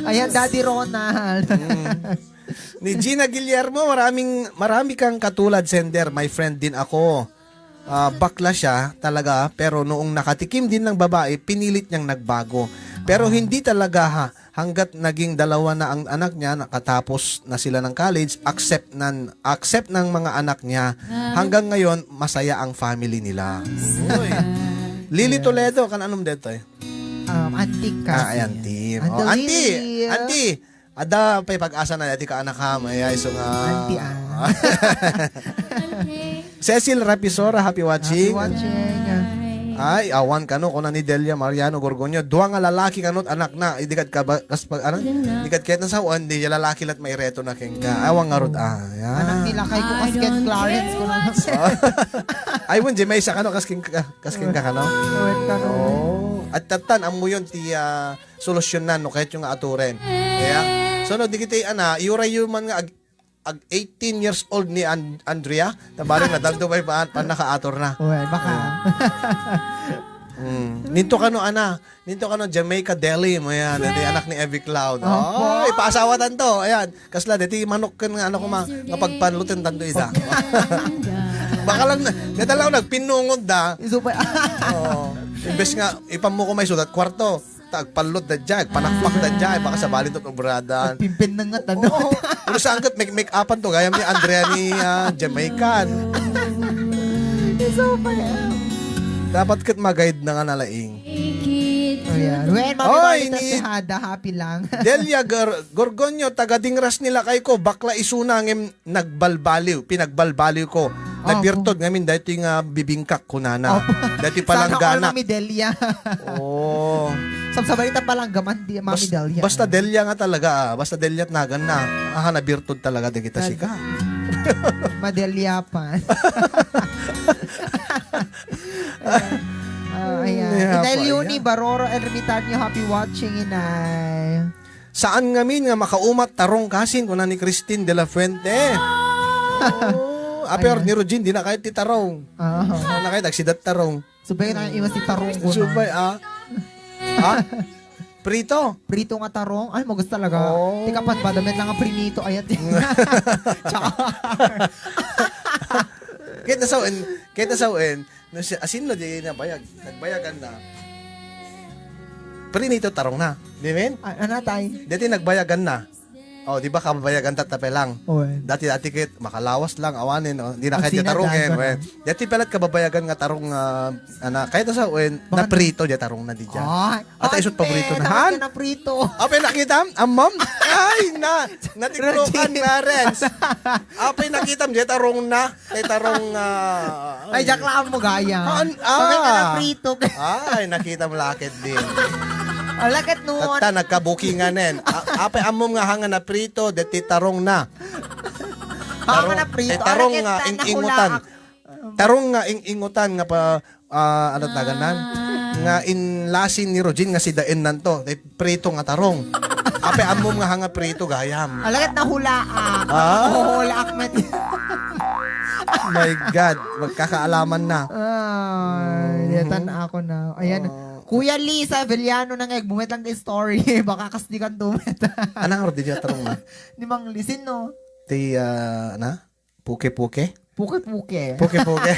Ayan, Daddy Ronald. Mm. Ni Gina Guillermo, maraming, marami kang katulad, sender. My friend din ako. Ah, bakla siya talaga, pero noong nakatikim din ng babae, pinilit niyang nagbago. Pero hindi talaga, ha, hanggat naging dalawa na ang anak niya, nakatapos na sila ng college, accept nan, accept ng mga anak niya. Hanggang ngayon, masaya ang family nila. Uy. Lily Toledo, kan anong detoy? Um, antique kasi. Ah, ay, antique. Oh, auntie! Auntie! Adda pay pag-asa na dati ka anak ha, mayay, so nga. Auntie, ah. Cecil Rapisora, happy watching. Happy watching. Ay, awan kano, kuna ni Delia Mariano Gorgonio. Dua nga lalaki kano't anak na. Di kad ka ba, kas pag, ano? Di kad kahit nasawan, di lalaki la't may reto na ken ka. Awan nga rod, ah. Yan. Anak nila kay ko, kas ken Clarence, ko na. Ay, wen, di may isa kano, kas ken ka, kas ken ka, kano? Wen, kano. Oh. At tatan, amo yun, ti, ah, solusyonan no kayatyo nga aturen. Kaya, so no, digiti ana, iuray man nga ag, ag eighteen years old ni An-, Andrea, tabaring na daldo pay pa, pa nakaator na. Uy, baka. Mm. Ninto kano, ana, ninto kano Jamaica Deli mo yan, iti anak ni Evie Cloud. Opo. Oh, ipaasawa tanto. Ayan, kasla, deti manok ken nga ano kuma, nga pagpanluten tanto ita. Baka lang, deta lang nagpinnungod da. Isu pa. Oo. Imbes nga, ipamuko may sudat kwarto. Ta agpallot da dyan, agpanakpak da dyan, baka sabali to obradan. Agpimpin na nga, ano? Oo. Pero saan kat make, make-upan to, gayam ni Andrea ni, ah, Jamaican. Isu pa yan. Dapat kat mag-guide na nga nalaing. Ayan. Well, mami, Oy, mami, ni Tejada, happy lang. Delia Gor-, Gorgonio, taga Dingras nila kay ko, bakla isuna ngem nagbalbaliw, pinagbalbaliw ko. Opo. Nabirtod ngamin daytoy nga bibingkak kunana. Opo. Daytoy Sana all palangganak. Mami Delia. Oo. Sabsabay ta palangga man, di Mami Bas-, Delia. Basta Delia nga talaga, ah. Basta Delia at nagan na. Aha, nabirtod talaga, di kita Tal- sika. Madelia pa. Ah, ayan. Yeah, Inay pa, Leonie yeah. Baroro Ermitanio, happy watching, Inay. Saan ngamin nga makaumat tarong kasin, kuna ni Christine de la Fuente. Oh, aper Ayan. Ni Rogin, di na kahit ti tarong. Oo. Di na kahit agsidat tarong. Subay na iwas ti tarong ko na. Subay, ah. Prito. Prito nga tarong? Ay, magus talaga. Oh. Tika pa, badamet lang nga prinito. Ayat. Char. Kahit na sawen, kahit na sawen, no, si, asin no, di nabayag. Nagbayagan na. Prinito tarong na. Di men? A-, ano, tay? Dati nagbayagan na. Oh, di ba kababayagan ta tapay lang? Oy. Dati-dati ket makalawas lang, awanen, oh. Di na kaya Agsina tarungen, daga na. Wen. Dati pelat kababayagan nga tarong, ah, ana, kaya ta sa, wen, Baka naprito, di tarong na di dyan. Ay, Ata isut paborito na. Tawag Han? Ka na prito. Apay nakitam? Amam? Ay, na, natiklokan Regine. Na, Renz. Apay nakitam, di tarong na. Tay tarong, ah, Ay, diak lang mo gaya. An-, Sabi ka na ah. Prito. Ay, nakita mo lakit din. Ala, ket no, Tatta, nagkabukinganen. A-, apay ammom nga hanga na prito, deti tarong na. Hanga Tarong, na prito. eh, tarong Ala, nga ket ing-ingutan. Nahulaak. Tarong nga ing-ingutan nga pa, ah, ano tagan nan? Ah. Nga inlasin ni Rogin nga si Daen nanto. Eh, prito nga tarong. Apay ammom nga hanga prito gayam. Ala, ket nahulaak. Ah? Nahulaak met. My God, magkakaalaman na. Ay, Mhm. Yatan ako na. Ayan. Ah. Kuya Lee Savillano na nga, agbumet lang ka story. Baka kas di kan dumet. Anang Rodi dyan tarong na? Ni Mang Lisin, no? Ti, ah, na? Puke-puke? Puke-puke. Puke-puke.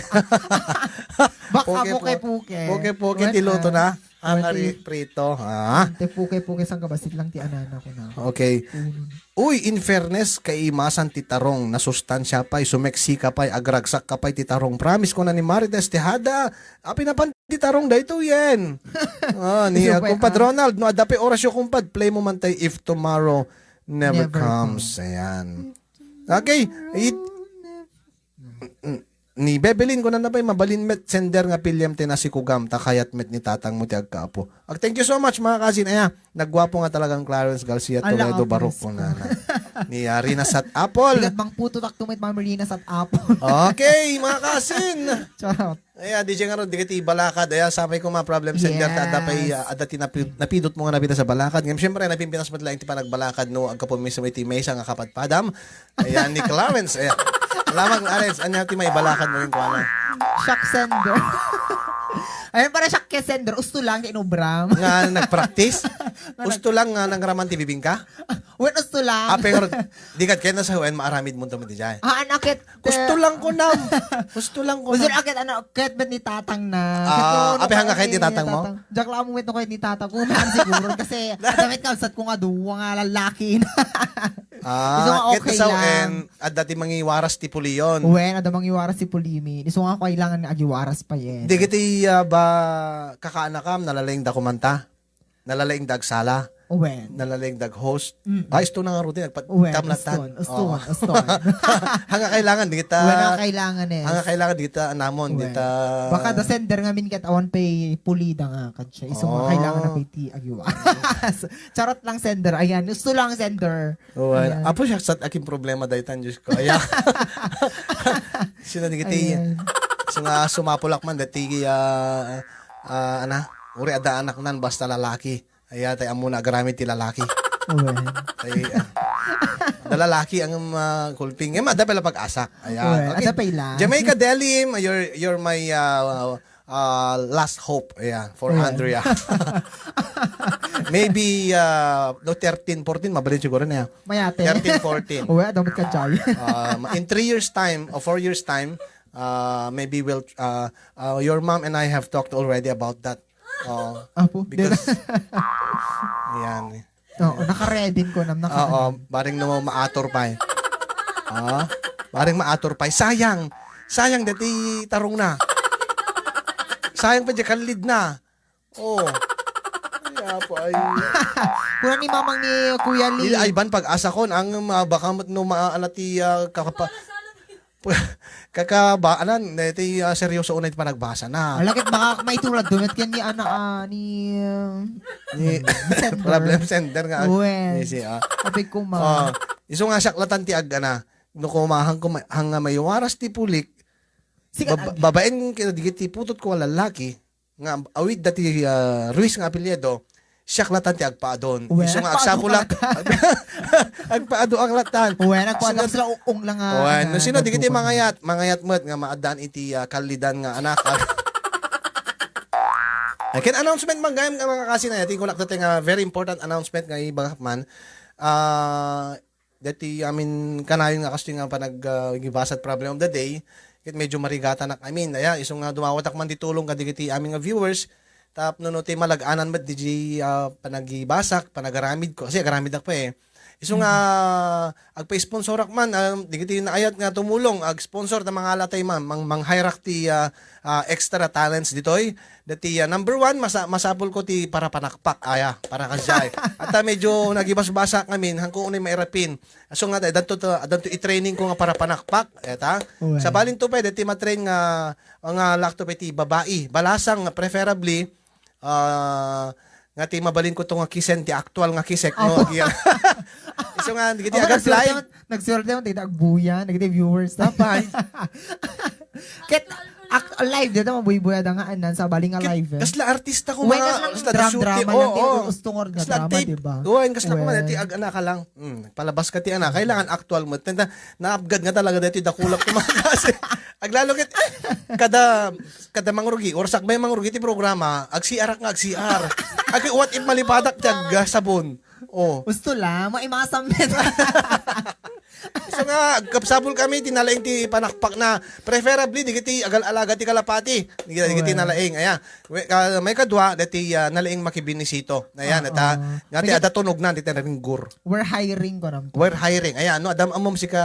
Baka Puke-pu-, puke-puke. Puke-puke, What, ti luto ah? Na. Ang What ari is prito, ha? Te puke-puke sang kabasit lang ti anana ko na. Okay. Uno. Uy, in fairness, kaimasan ti tarong, nasustansya pay, sumeksi ka pay, agragsak ka pay ti tarong. Promise ko na ni Marites Tejada, apay napan ti tarong, daytoy yen. Ah, ni, Isu ah, pay, Kumpad ah. Ronald, no, adda pay oras yo, kumpad, play mo man tay If Tomorrow Never Never Comes. Comes. Ayan. Okay. It-, ni Bebelin, kunan na pay, mabalin met sender nga piliem ti nasikugam, ta kayat met ni tatang mo ti agkaapo. Ag, thank you so much, mga kasin. Aya, nagwapo nga talagang Clarence Garcia Ala, Toledo, Apple Barok, Escobar. Kunana. Ni, ah, Rina Sat Apple. Bigat bang puto takto met, Ma'am Rina Sat Apple. Okay, mga kasin. Charot. Ay, ah, D J nga ron, di ka ti balakad. Ay, ah, sapay ko, ma, problem sender ta, adda pay, Yes. Ah, adda ti napi-, napidot mo nga napita sa balakad. Ngem, siyempre, napimpinas met laeng ti panagbalakad, no, agkapumismo iti maysa nga kapadpadam. Ayan, ni Clarence. Ayan. Salamat, Clarence. Anya ti maibalakad mo rin, kuana? Shock sender. Ayan, para shock sender. Usto lang, kinubram. Nga nagpractice? Nga nag- Usto lang nga nangraman ti bibingka? Wen, usto lang. Ah, pero di ka kaya na sa wen, maaramid mo tamo di jay. Ah, anak, ket Gusto lang ko, nam. Gusto lang ko, Usul nam. Akit, ano, ket bet ni tatang na. Ah, Ket no, ape, hanga no, kahit ni ni tatang mo? Tatang. Diak lang mo met no kahit ni tatang ko. Umahan siguro kasi damit kalsat ko nga duwa nga lalaki na. Ah, Iso nga ket okay sa lang. Wen, adda ti mangiwaras ti puliyon. Wen, adda mangiwaras ti pulimi. Iso nga kailangan nga agiwaras pa yen. Di kiti, ah, ba, kakaanakam, nalalayng da kumanta? Nalalaing dagsala. Wen. Nalalaing dag host. Mm. Ah, isto na nga rutin, nagpat-, Wen, kamlatan. Uston, uston, Oo. Uston. Hanga kailangan, di kita, Wen, hanga kailangan eh. Hanga kailangan, di kita, anamon, di Wen. Ta Baka the sender nga min ket awan pay pulida nga, kadya. Iso nga Oo. Kailangan na pay ti agiwas. Charot lang, sender. Ayan, usto lang, sender. Wen. Ayan. Apo siya, sa aking problema, daytan, Diyos ko. Ayan. Sino di kita, Ayan. Sino nga sumapulak man, dati, ah, ah, ana, uri adda anak nan, basta lalaki. Aya, tay ammo na agaramid ti lalaki. Uwe. Ay, ah, da lalaki ang, ah, kulping. Eh, adda pala pag-asa. Aya, Uwe, okay. Adda pala. Jamaica Delim, you're, you're my, ah, ah, last hope. Aya, for Uwe. Andrea. Maybe, ah, no, thirteen, fourteen, mabalin siguro na. Mayate. Thirteen, fourteen. Uwe, adamot ka, Jai. Ah, in three years' time, or four years' time, ah, maybe we'll, ah, ah, your mom and I have talked already about that. Oh, Apo, because, di na. Yan eh. Oo, nakaredin ko nam, naka- Oo, baring no maator pa eh. Ah, baring maator pa eh. Sayang. Sayang dati tarong na. Sayang pa di kallid na. Oh. Ay, apo, ay. Kuna ni mamang ni Kuya Lee. Dili, ay, ban pag-asa ko, ang, ah, baka mat-, no, maana ti, ah, kakapa-, Kakabaanan, daytoy, ah, seryoso unay ti panagbasa na. Alakit baka maiturad dumet ken ni ana, ah, ni, ah, Ni sender. Problem sender nga. Well, Easy, ah. Sabi ko, ma. Ah, iso nga siak latan ti ag-, ana, no kumahang ko ma-, hanga maiwaras ti pulik, Sikat bab-, ag- babaen ken dagiti putot ko nga lalaki, nga awid dati, ah, Ruiz nga apelyido, siak latan ti agpaadon. Well, iso nga agpaado agsapulan, ka latan. Agpaado ak latan. Well, agpaado Sino-, sila uong lang nga, well, ano, no sino dagiti mangayat, mangayat met nga maaddaan iti, ah, kallidan nga anak. Ay, ken announcement man gayam nga mga kasinay, iti kulak dati nga very important announcement nga iba man. Ah, dati amin kanayon nga kastoy nga panag, ah, gibasa problem of the day. Ket medyo marigatanak amin. Aya, isu nga dumawatak man di tulong kadagiti amin nga viewers. Tapno no ti malag-anan met di, ah, panagibasak, panagaramid ko. Kasi agaramid ak pa eh. Isu nga agpa-sponsorak man, ah, digiti naayat nga tumulong, ag-sponsor ta mangalatay man, mang-, mang-hire-ak ti, ah, ah, extra talents ditoy. Dati, ah, number one, masa-, masapul ko ti parapanakpak. Aya, para kasjay. At, ah, medyo nagibasbasak ngamin, hangko unay mairapin. Aso nga, addanto to, addanto i-training ko nga parapanakpak. Eta. Well. Sabalin to pa, dati matrain nga, nga lakto pa iti babai. Balasang, preferably, ah, nga ti mabalin ko to nga kisen, ti aktual nga kisek, no? Oh. Agi-, isu nga, dagiti Aba, agap nagsuwerte live. man, nagsuwerte man, dagiti agbuya, dagiti viewers. Apay. Ket, ak-, live, dito, mabuybuya da nga, anan, sabali nga Ket live, eh. Kasla artista ko, Uy, mga, kasla kasla dram-, dasuti. drama Oo, lang, oo. Ustungor nga Kasla drama, tape. di ba? Oo, kasla ko man, Uy. ti ag-, ana ka lang. Hmm, palabas ka ti ana. Kailangan aktual mo. Tenda, naapgad nga talaga dito, dakulak ko mga kasi. Aglalo ket, kada, kada mangrugi, or sakbay mangrugi ti programa, ag-C R ak nga ag-C R. Ag, what if malipatak ti ag-, ah, sabon? Oh. Gusto lang, mo imasam met. So nga, agkapsapul kami, ti nalaing ti panakpak na, preferably, digiti agal-alaga ti kalapati. Digiti, digiti Uy. nalaing, aya. We, ka, may kadua, dati, ah, nalaing makibinisito. Ayan, Oo. ata, nga ti Sige. ada tunog na, ti ringgor. We're hiring ko naman. We're hiring. Ayan, no, adam amom si ka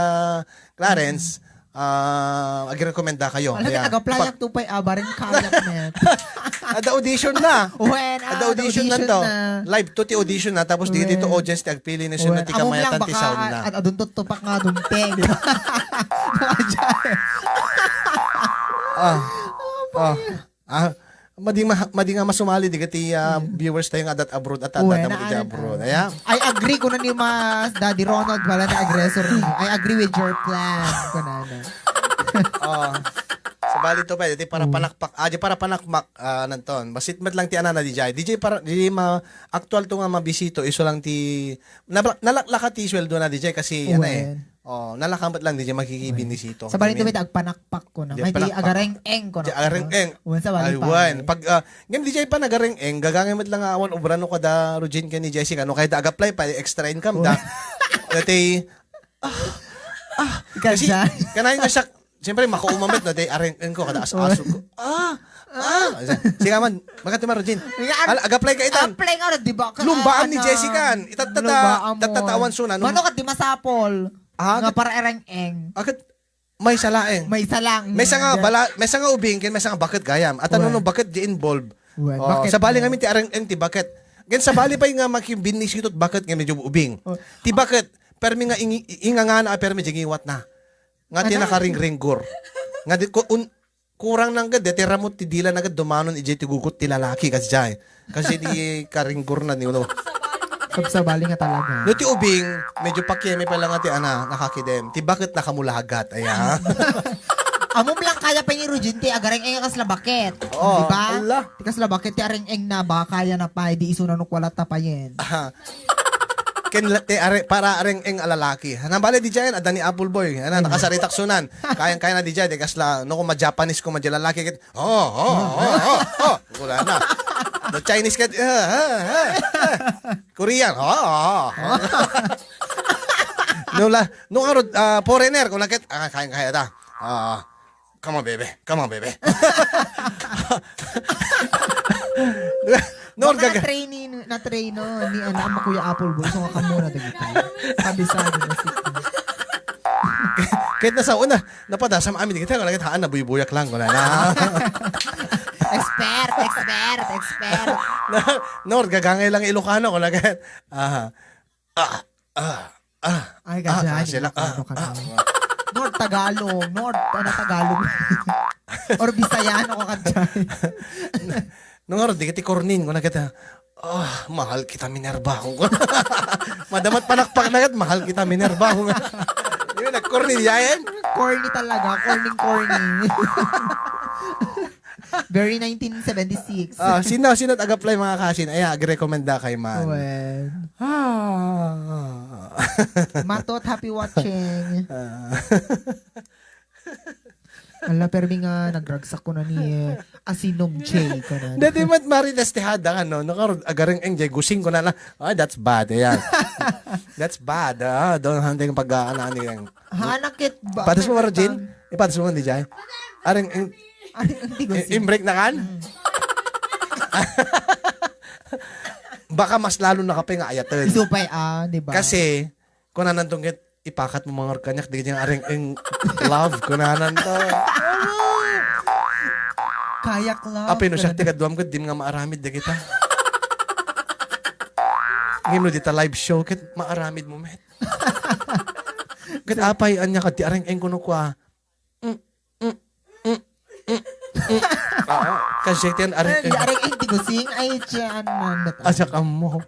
Clarence, ah, agirekomenda kayo. Wala Ayan. ka nag-apply Pag- ang tupay abaring kayat net. Ada audition na. When, ah, Ada audition na audition to. na. Live to ti audition na. Tapos di dito When. audience ti agpili na sino When. ti Amo lang kamayatan ti baka sound na. at adun to tupak nga dumpeng. Ah. Ah. Ah, madi ma-, madi nga masumali digiti, ah, Mm. viewers tayo nga adat abroad at Uy, adat mo iti naan, abroad. ah. Aya? I agree kuno ni Mas Daddy Ronald, wala na aggressor ni. I agree with your plan, kunana. Oh. Sabali to pa, di para Mm. panakpak. Ah, di para panakmak, ah, nanton. Basit met lang ti anana, D J. D J para, di ma-, actual to nga mabisito, iso lang ti, nabla-, nalaklaka ti sweldo na, D J, kasi, ano eh. Uy. Oh, nalakamat lang, di siya makikibinisito. Sabali Amen. to, may agpanakpak ko na. Di May di panakpak. agareng-eng ko na. Di agareng-eng. Wen, sabali Ay, pa, wen. eh. Pag, ah, ngem di jay pa nagareng-eng, gagangay met lang nga awan obra no kada Rugin ken ni Jessica, no? Kaya da ag-apply pa, extra income da. Wen. Dati, ah, ah, Ika kasi, dyan. kanayon nga siya, siyempre, makuumamet, no? Dati areng-eng ko, kada as-aso ko. Ah, ah. Sige man, bakit naman, Rugin? Nga, Al-, ag-apply ka itan. Apply nga, di ba? Ka-, Lumbaan ni ano? Jessica. Itattata, Lumbaan mo. tattata awan suna, no? Mano ka di masapol? Ah, Nga kat- para ereng-eng. Akat, may salaeng. May salang. May sanga Hindi. bala, may sanga ubing, ken may sanga baket gayam. At ano Wen. no baket di involve? Wen, Oh, baket sabali mo. ngamin ti areng-eng ti baket. Ken sabali pay nga makibinisito ti baket nga medyo ubing. Oh. Ti baket, permi nga ingi-, ingangana a permi di ngiwat na. Nga ti Ano? nakaringringgor. Nga di ko un-, kurang nang gad, ti ramut ti dila na gad dumanon ijay ti gugut ti lalaki, kasjay. Kasi di karinggor na ni ulo. Sabsabali nga talaga. No, ti ubing, medyo pakieme pa lang nga ti ana, nakakidem. Ti baket nakamulagat, aya. Amom lang kaya pa ni Rugin ti agareng-eng kasla baket. Oo, Di ba? ala. Ti kasla baket, ti areng-eng na ba, kaya na pa, di iso na nukwalat na pa yen. Aha. Ken la-, ti are-, para areng-eng a lalaki. Nabali di jay, adda ni Apple Boy. Ana, Ay. nakasaritak sunan. Kayang-kaya na di jay, di kasla, no, kung ma-Japanese, kung ma-, lalaki, ket, oh, oh, oh, oh, oh. Wala na. The Chinese ket, ah, ah, ah, ah. Korean, oh, oh, oh. No, la, no, arod, ah, foreigner, kung lakit, ah, kayang-kaya ta. Ah, Come on, baby. Come on, baby. No, Baka gaga- na-train ni, na-train, no, ni, ano, ang Kuya Apple Boy. So, nga kamo na dagiti. Sabi sa akin, na si Kahit nasa una, napadasam amin, kita ko lang, haan, nabuybuyak lang, wala na. Expert, expert, expert. No, no, gagangay lang Ilocano, wala ka. Aha. Ah, ah, ah, Ay, ah, kadyan, ah, sila, Ilocano ah, ka ah, na. ah. Nord Tagalog, Nord, ano, Tagalog? Or Bisayano ka kadyan? Nung araw, di ka ti corny, kung nagkita, "Ah, mahal kita, Minerva." Madamat panakpak na kat, "Mahal kita, Minerva." Di ba, nag-corny, di yan? Corny talaga, corny, corny. Very nineteen seventy-six. Ah, sino, sino ag-apply, mga kasin? Ay, ag-recommenda kay man. Well. Ah. Matot, happy watching. Ah. Ala, permi nga nagragsak ko na ni, eh, Asinom J ko na. Dati mat Marites ti hada, ano, nakarod, agareng-eng, jay gusing ko na na. "Ay, that's bad, ayan." That's bad, ah, don't hunting pag-aanan yung Hanakit ba? Patas mo, Marjin? Ipatas mo, di jay. Areng, eng, Ay, hindi ko i-, in break na kan? Baka mas lalo na ka pa nga ayaten. Isupay, ah, di ba? Kasi, kunanan tong ket, ipakat mo mga kaniak, di kanya areng eng love, kunanan to. Kayak love. Apay no siya, kunanan. Tigaduam ket, di nga maaramid, di kita. Ngem no dita live show, ket maaramid mo, met. Ket apay, anya ka, ti areng eng kuno kwa. Mm, mm, mm, mm, mm. Ah, kasi ti areng, Ay, di areng eng ti gusing, ay, tiyan, ano, Asak ammo.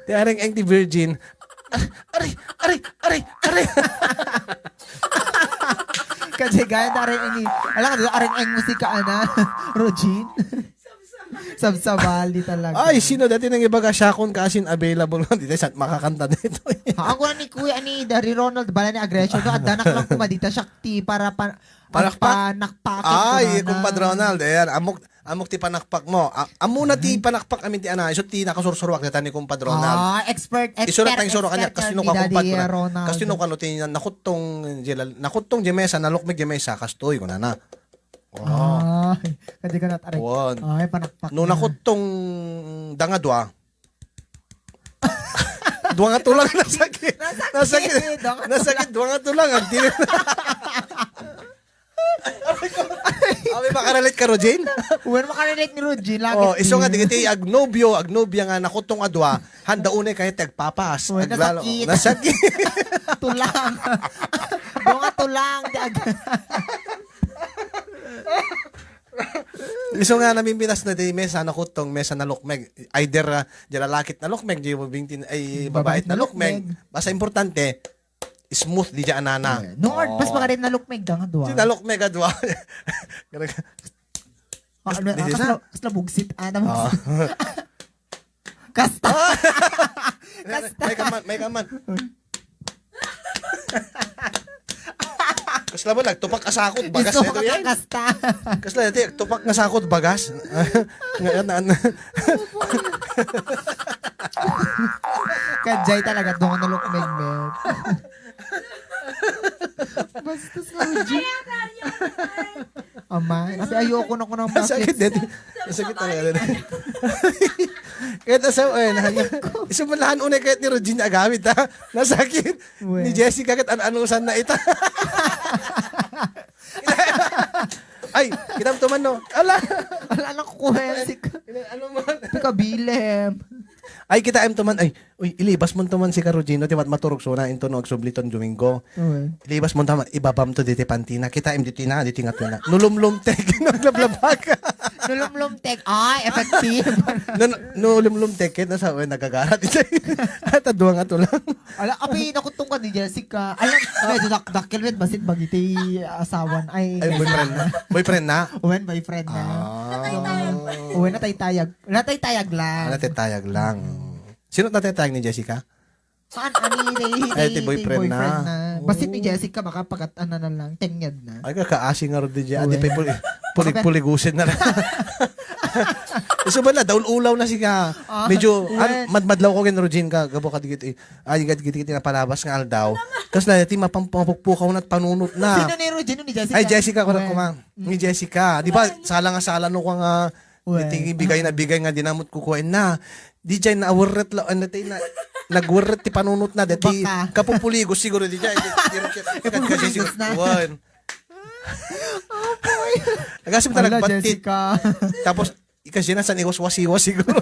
Ti areng eng ti virgin. Aray, aray, aray, aray. Kasi gaya na areng eng, ala ka, areng eng musika, ana, Rogin. Sabsabal, di talaga. Ay, sino dati nang ibaga siya kung kasin available? Di tayo sa makakanta dito. Ha, ako ni Kuya, ni Daddy Ronald, bala ni Agresio, no? Adanak lang kumadita siya, ti, para pa, Panakpak? Panakpak. Ay, Kumpad Ronald. Ayan, amok, amok ti panakpak mo. A-, amo na ti panakpak amin ti ana. Isu ti nakasursuruak dita ni Kumpad Ronald. Ah, expert, expert, Isu na tayong suro kanya, expert kasi no yan, ka Kumpad Daddy Ronald. Ronald. Kasi no kano ti nakuttong, jela-, nakuttong jemesa, nalukmig jemesa, kastoy, kunana. Wow. Ay, kadi ka natarik. Wan. Ay, panakpak No na. Nakuttong dangadwa, Dua nga tulang nasakit. Nasakit. Nasakit. Dua nga tulang. Nasakit, dua nga tulang. Agdi-, Abi, makarelate ka, Rogin? Wen, makarelate ni Rogin. Lagi Oh, iso nga, ti- digiti agnobyo, agnobya nga nakutong a dua, handa unay kayat ti agpapas. Wen, Aglalo- nasakit. Nasakit. Tulang. Dua nga tulang. Ti ag- Isu nga namimitas na di mesa nakuttong, mesa nalukmeg. Either, ah, di lalaki ti nalukmeg, di bingtin, ay, babae ti nalukmeg. Basta importante, smooth di di anana. Eh, no, mas Oh. Makadin nalukmeg da nga dua. Di nalukmeg a dua. Ah, ano, This ah, is kasla, a kasla bugsit, ah, naman. Oh. Kasta. Ah! Kasta. May kaman, may kaman. Kasla ba, nagtupak a sakot bagas Gusto ito ko yan? Kasta. Kasla ito, nagtupak nga sakot bagas. Ngayon, ano? Kadjay talaga, doon ko nalukmeg, men. Bastos nga, G. Ama, kasi ayoko na ko ng Nasakit bakit. Din. Nasakit talaga din. Kahit asaw, eh, na, isu man lahan unay kahit ni Regina agawit, ha? Nasakit. Well. Ni Jessica, kahit an-anusan na ita. Ay, kita mo tuman, no? Ala! Ala, nakukuha yan si ka-, Ina-, ano man? Ito ka, bilem. Ay, kita em tuman, ay, Uy, ilibas mo tuman si Karugino, ti mat-, maturog suna, into no agsubli ton Domingo. Okay. Ilibas mo tuman, ibabam to diti pantina. Kita im diti na, diti nga tuna. Nulumlumtek, naglablabak. Nulumlumtek. Ay, effective. No, no, nulumlumtek, kaya nasa, uy, nagagarat. Ata dua nga tulang. Ala, abi, nakutong ka ni Jessica. Alam, medyo dak-, dakkel, wait, basit bagiti asawan. Ay, Ay, boyfriend na. Boyfriend na? Uwen, boyfriend na. Ah. Uwen, nataytayag. Nataytayag lang. Ah, nataytayag lang. Sino tatay tayag ni Jessica? Saan? Ani, ni, Ay, ni, ti ni boyfriend na. Boyfriend na. Basit ni Oo. Jessica, baka pagat-, ano na lang, tenged na. Ay, kakaasi nga rin di Jay. Adi Uy. pa puli-, pulig-puligusin na lang. Isu ba na, daul-ulaw na siya. Ah, Medyo, uy. an-, madmadlaw ko ken Rogin ka, gabo ka digit, eh. Ay, digit, digit, digit, napalabas nga aldaw. Kas na, ti mapam-, mapukpukaw na at panunot na. Sino ni Rogin? Ni Jessica? Ay, Jessica, ko na Uy. kumang. Ni Jessica. Di ba, sala nga sala no ka nga, Well, Iti bigay na ah. bigay nga dinamot ko kuen na. Di jay na awerret la, ano, ti na, nagwerret ti panunot na, dati Baka. kapupuligo siguro di jay. Di, di, di, Kapupuligos na. Wan. Oh, boy. Agasem ta Ala, nagbatit. Jessica. Tapos, ikasi na san iwas-wasiwas siguro.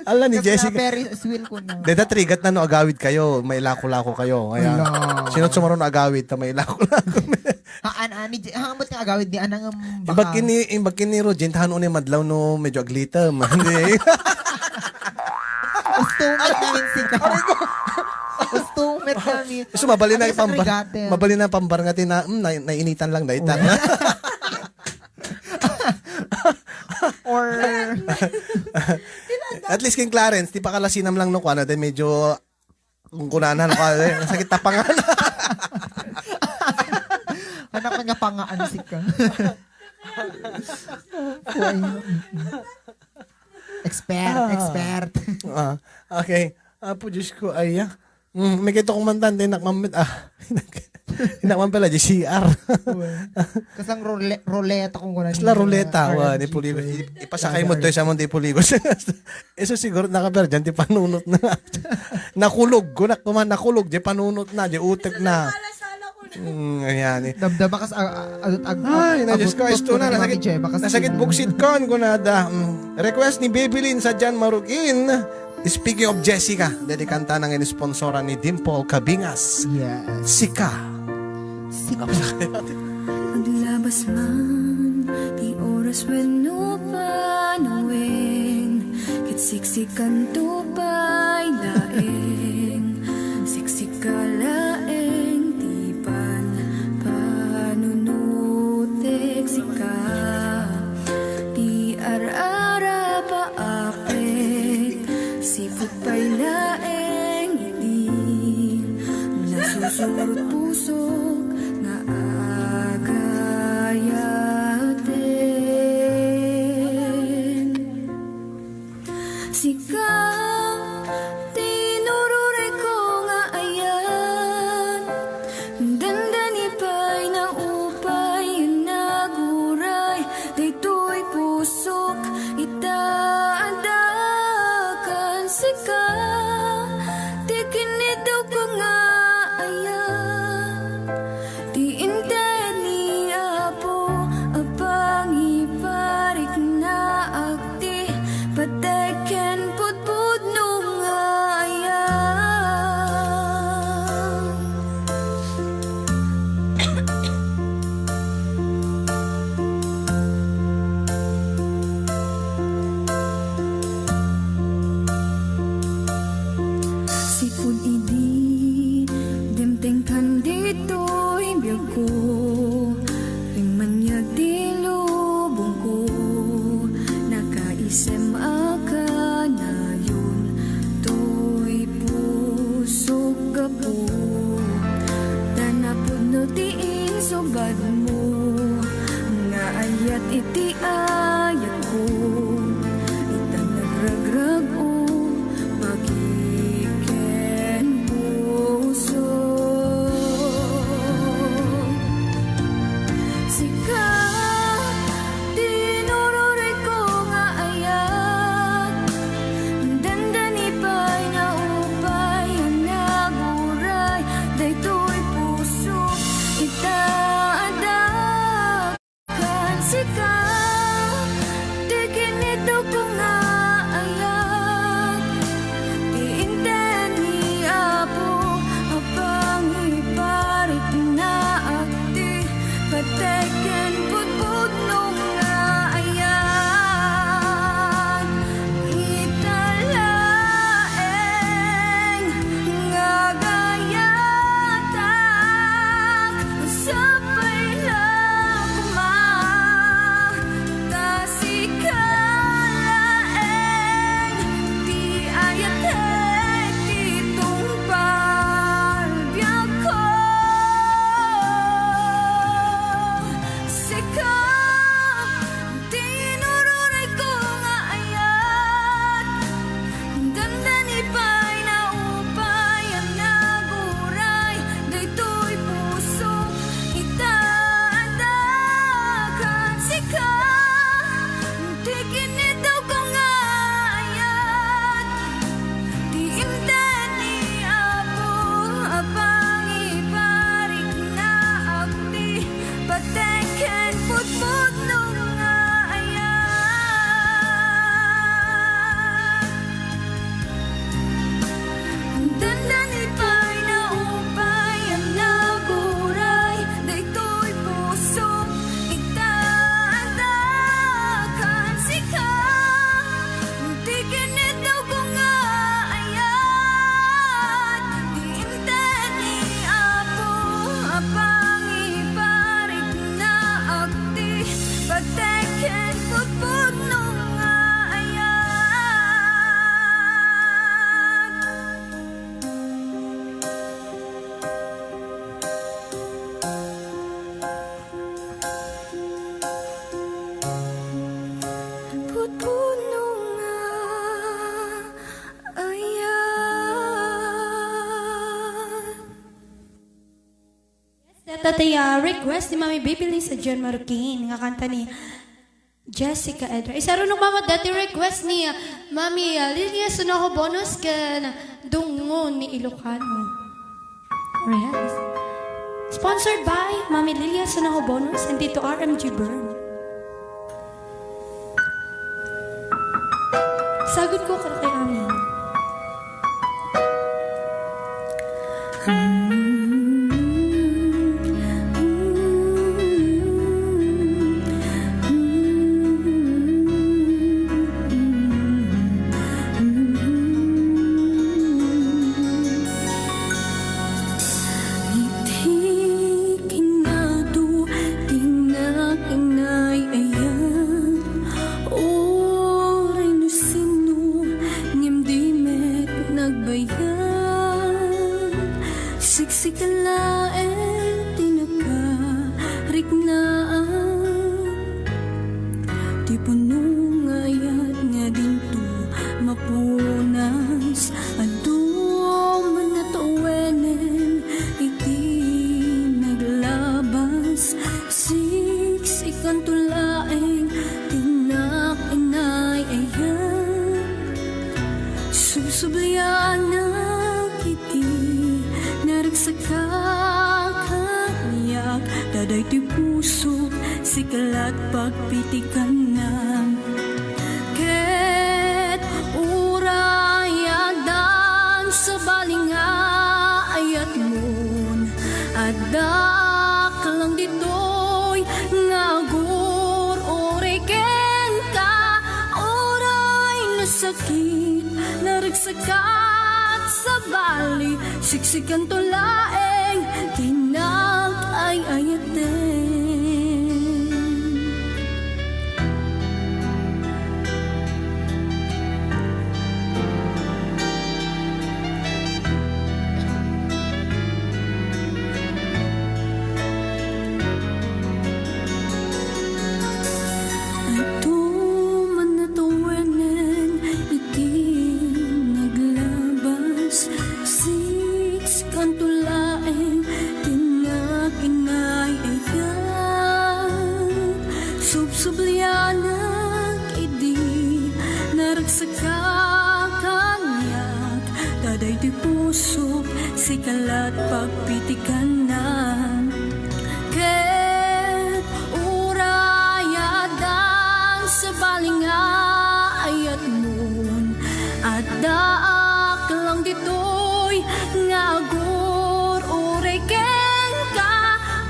Ala ni Kasi Jessica. na very swil ko na. Deta trigat na no agawid kayo, mailako-lako kayo. Kaya, Ala. Sinot sumaron agawid, ta mailako-lako. Haan, ani, di, haan, ba't nga agawid ni Anang ang Imbag baka? kini, imbag kini Rogin, tahan unay madlaw no medyo aglitem. Hindi. Gusto met namin si ka. Aray ko. Gusto met namin. So, mabalin na Ano sa ipambar-, brigate? mabalin na pambar nga tina, mm, na-, nainitan lang, dahil ta. Or At least king Clarence, ti pakalasinam lang no, kuana, dahil medyo Kung kunanan pa, eh, sakit ta pangan. Anak nga pangaan sika. Uy, mm-mm. Expert, Ah. expert. Ah, okay. Apo Diyos ko, ay, ah. Mm, may kito kong mantan, di nakmamit, ah. Di nakmamit pala, di C R. Uy. Kasang rule-, ruleta kung kunan Kasla niya, ruleta, R M G wa, ni Puligo. ko. I-, ipasakay mo Kada to, isa mo di Puligo. Isu siguro nakaper dyan, di panunot na. Nakulog, kunak kuman, nakulog, di panunot na, di utek na. Sala-sala ko na. Mm, ayan eh. Dabdaba kas, ag-, ag-, ag-, Ay, na, Diyos ko, agutok isto ko na, na nasakit, mami, Jeba, kas nasakit sino? buksit kon, kunada. Mm. Request ni Bebelin sa Jan Marukin. Speaking of Jessica, dedikanta nang inisponsoran ni Dimple Cabingas. Yes. Sika. Sika. Aglabas man ti oras wenno panawen, ket siksikanto pay laeng. Siksika laeng ti pan-, panunutek, sika ti ar-arapaapek. Sipud pay laeng iti nasusurot pusok nga agayaten. Sika ti inururayko nga ayat, dandani pay naupay a naguray, daytoy pusok ita adda ken sika, ti kinitewko nga ayat. Ti inted ni Apo a pangipariknaak ti pateg ken pudpudno nga ayat. Sipud idi dimtengkan ditoy biagko, rimmaniag ti lubongko, nakaisem a kanayon toy pusok gapu, ta napudno ti insubadmo nga ayat iti ayatko, ita nagragrag-o pagi ken puso. Sika ti inururayko nga ayat, dandani pay naupay a naguray, daytoy pusok ita adda ken sika, ti kinitewko nga ayat, ti inted ni Apo a pangipariknaak ti pateg ken pudpudno nga ayat. Ita laeng nga agayatak, sapay la koma, ta sika laeng ti ayatek ti tungpal biagko. Sika ti inururayko nga ayat, dandani pay naupay a naguray, daytoy pusok ita adda ken sika, ti kinitewko nga ayat, ti inted ni Apo a pangipariknaak ti pateg ken pudpudno nga ayat. Dandani pay naupay a naguray, daytoy pusok ita adda ken sika, ti kinitewko nga ayat, ti inted ni Apo a pangipariknaak ti pateg ken pudpudno nga ayat. Tatay, ah, request ni Mami Baby Lisa John Marukin nga kanta ni Jessica Edra. Isarunok mamat dati request ni, ah, Mami, ah, Lilia Sunoho Bonus ken Dungon ni Ilocano. Yes. Sponsored by Mami Lilia Sunoho Bonus and Tito R M G Byrne. Sagutko kadakayo amin. Iti kinado ti nag-inay-ayat, uray no sino, ngem di met nagbayag. Siksika laeng ti nakariknaan. Ti puno nga ayat nga dinto mapunas, adu man a tawenen iti naglabas. Siksikanto laeng ti nag-inay-ayat. Subsublianak iti naragsak a kaniak, ta daytoy pusok sika la't pagpitikanan. Ket uray addan sabali nga ayatmon, addaak lang ditoy nga agur-uray kenka. Uray nasakit, naragsakat, sabali siksikanto laeng ti nag-ay-ayaten. Adu man a tawenen iti naglabas, siksikanto laeng ti nag-inay-ayat. Subsublianak idi naragsak a kaniak, ta daytoy pusok sika la't pagpitikanan. Ket uray addan sabali nga ayatmon, addaak lang ditoy nga agur-uray kenka.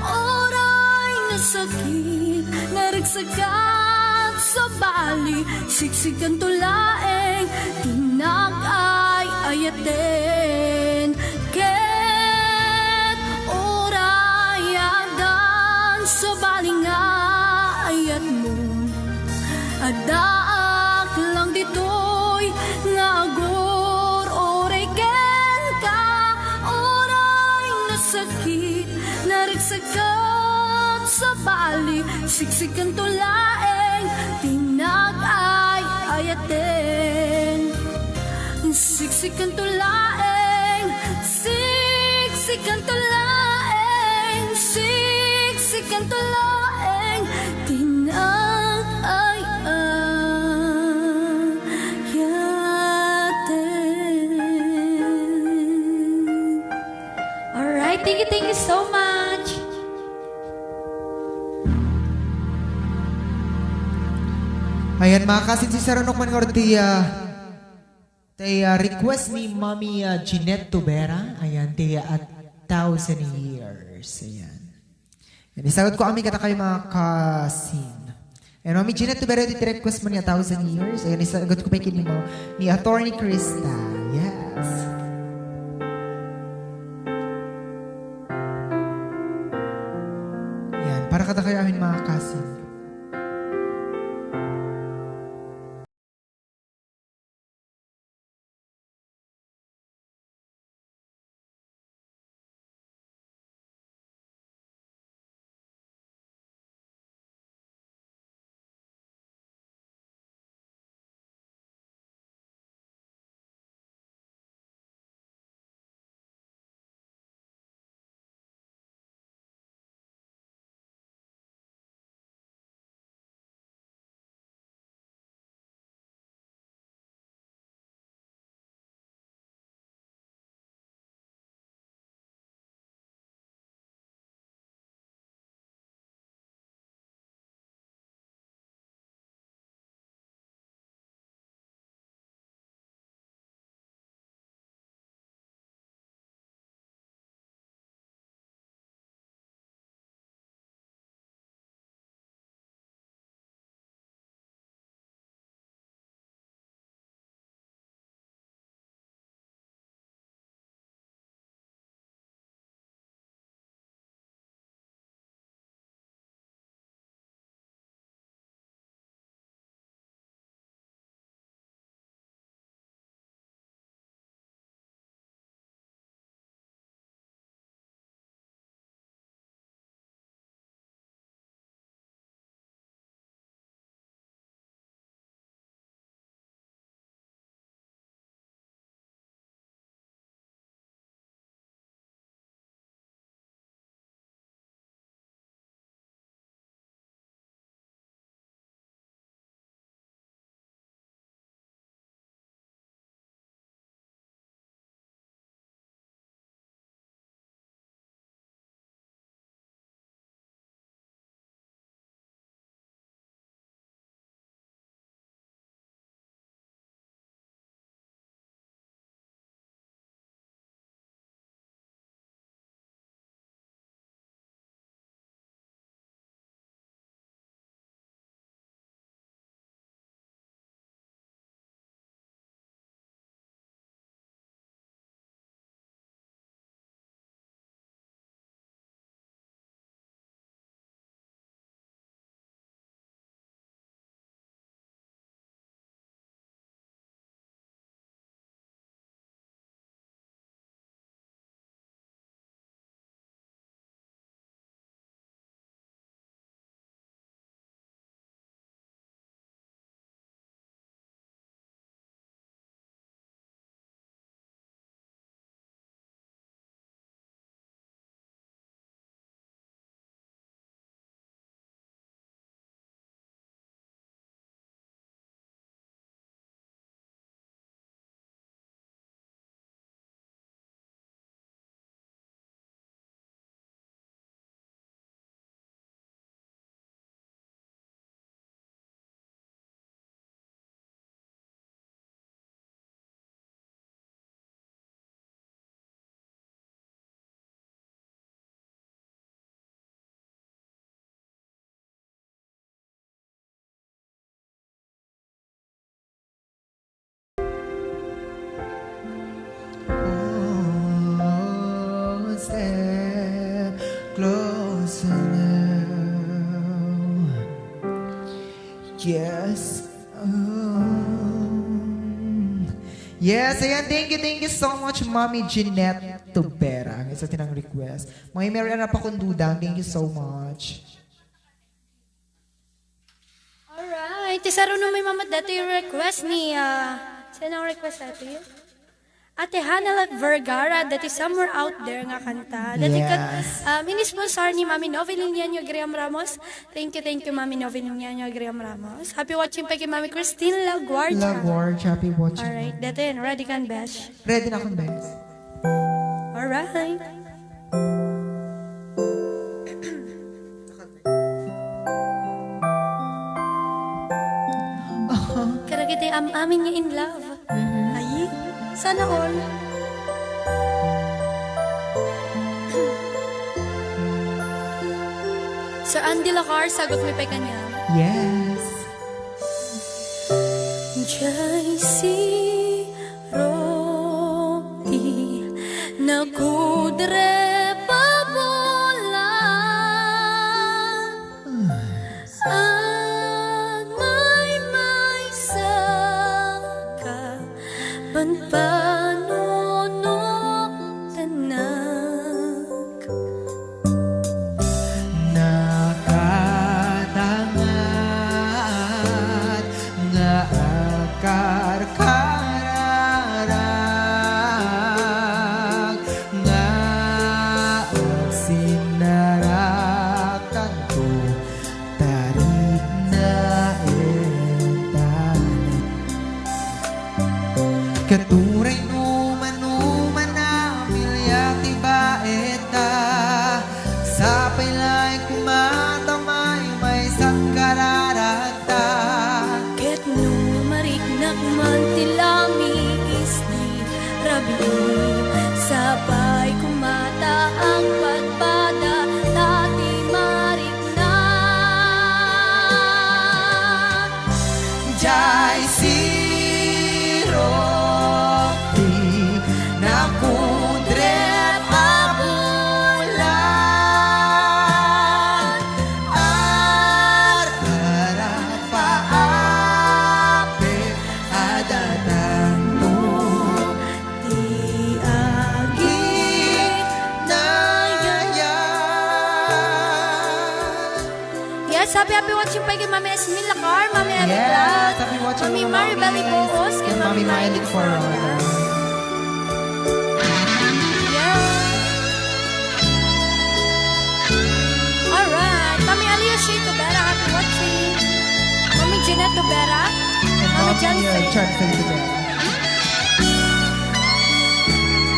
Uray nasakit, naragsakat, sabali siksikanto laeng ti nag-ay-ayaten. Ket uray addan sabali nga ayatmon, addaak lang ditoy nga agur-uray kenka. Uray nasakit, naragsakat, sabali siksikanto laeng ti nag-ay-ayaten. Siksikanto laeng, siksikanto laeng, siksikanto laeng ti nag-ay-ayaten. Alright, thank you, thank you so much. Ayan, mga kasinsi, sarunok man nga ortiya. Tay, ah, request ni Mami, ah, Jeanette Tubera. Ayan, tay, ah, A Thousand Years. Ayan. Yan, isagutko amin kadakayo, mga kasin. Ayan, Mami Jeanette Tubera, iti request mo ni A Thousand Years. Ayan, isagutko pay ken ni Mo-, ni Attorney Krista. Yes. Ayan, para kadakayo amin, mga kasin. Closer now. Yes. Um, yes, ayan. Thank you, thank you so much, Mommy Jeanette Tubera. Ang isa tinang request. Mga Mary Ana Pakundudang, thank you so much. Alright. Ti saruno met, Mama, daytoy request ni, ah, sino ang request daytoy? Ate Hannah Vergara, daytoy Somewhere Out There nga kanta. Daytoy ket, yes, um, in-sponsor ni Mami Novelyn Yanyo Graham Ramos. Thank you, thank you, Mami Novelyn Yanyo Graham Ramos. Happy watching pa kay Mami Christine Laguardia. Laguardia, happy watching. Alright, daytoy, ready kan, besh? Ready na akon, besh. Alright. Aha. Kadagiti am-amin nga in love. Mhm. Ay, sana all. Sir Andy Lacar, sagut mi pay kaniam. Yes. J C Rocky, nakudre pa bulan. Agmaymaysa ka, panpanunotanak. Nakatangat nga agkarkararag nga agsinarakanto. Taridna ita. Katuray no manuman a milya ti baeta, sapay laeng koma ta maymaysan kararagta. Ket no mariknak man ti lami, isti rabii, sapay koma ta agpadpada, ta ti marik na. Jay Siro, ti nakudrep a bulan, ar-arap a apek a datangmo. Ti aginayan. Yes, happy, happy watching pa kay Mami Esmin Lacar, Mami Eva Yes, Glad, happy watching, Mami mga Maribel Mamis. Ibohos, kay Kay Mami Mami Maylin Maylin Corona. Corona. Yeah. Alright, Mami Alicia Tubera, happy watching. Mami Jeanette Tubera, Mami Mami, uh, Johnson. Johnson Tubera.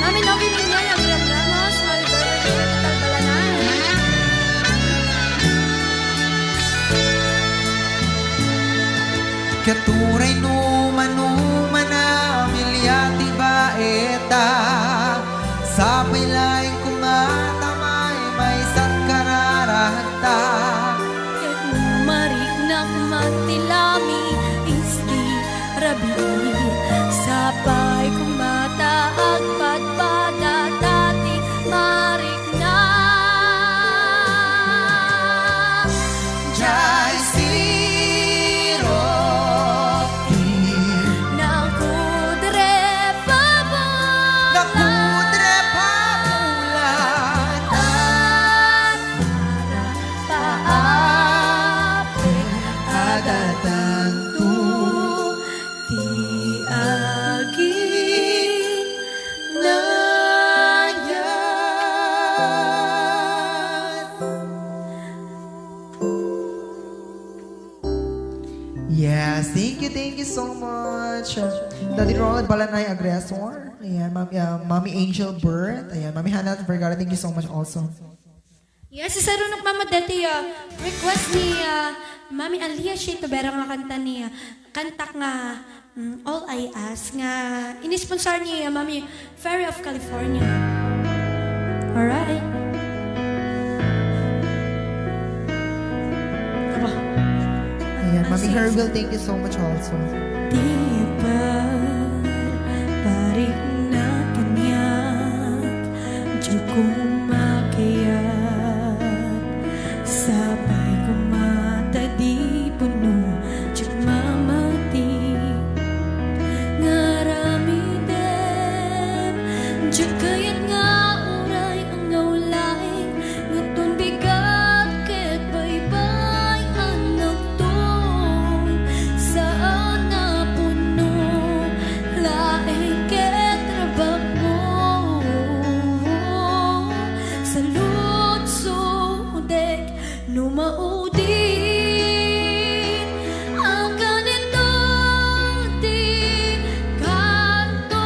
Mami Novi Minyay, Adrian Ramos, Mami Dorothy, Talbalanay. Katuray no manuman a milya ti baeta, sapay laeng koma ta maymaysan kararagta. Ket no mariknak man ti lami, isti rabii, sapay koma ta agpadpada, ta ti marikna. Jay Siro, ti nakudrep a bulan. Nakudrep a bulan. At Paapit a datangto ti aginayan. Yes, thank you, thank you so much. Daddy Ronald Balanay Agresor. Ayan, Mami, ah, Mami Angel Bird. Ayan, Mami Hannah Vergara, thank you so much also. Yes, isarunok, Mama, dati, ah, request ni, ah, Mami Alia Shea Tubera nga kanta ni, ah, kantak nga, mm, All I Ask nga inisponsor ni, ah, Mami Ferry of California. Alright. Aba. Ayan, Mami Herwil, thank you so much also. Di ba, parik na kaniak, di ko makaya. Diak kayat nga uray anggaw laeng, ngem bigat ket baybay-annakto. Saan a pudno laeng ket rabakmo. Saludsodek no maudin a kanito ti kanton.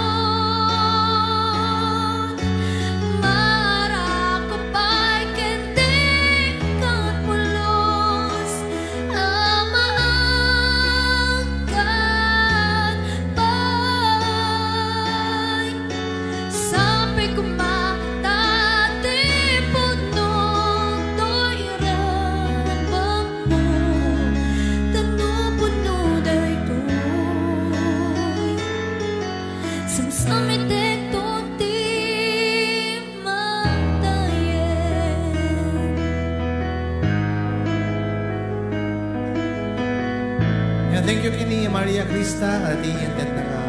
Marakop pay ken ti kat pulos a maangkan pay. Sapay koma ta ti pudno toy rabakmo, ta no pudno daytoy, samsamitek to ti matayen. Yeah, thank you kini Maria Crista, ah, ti intendna nga,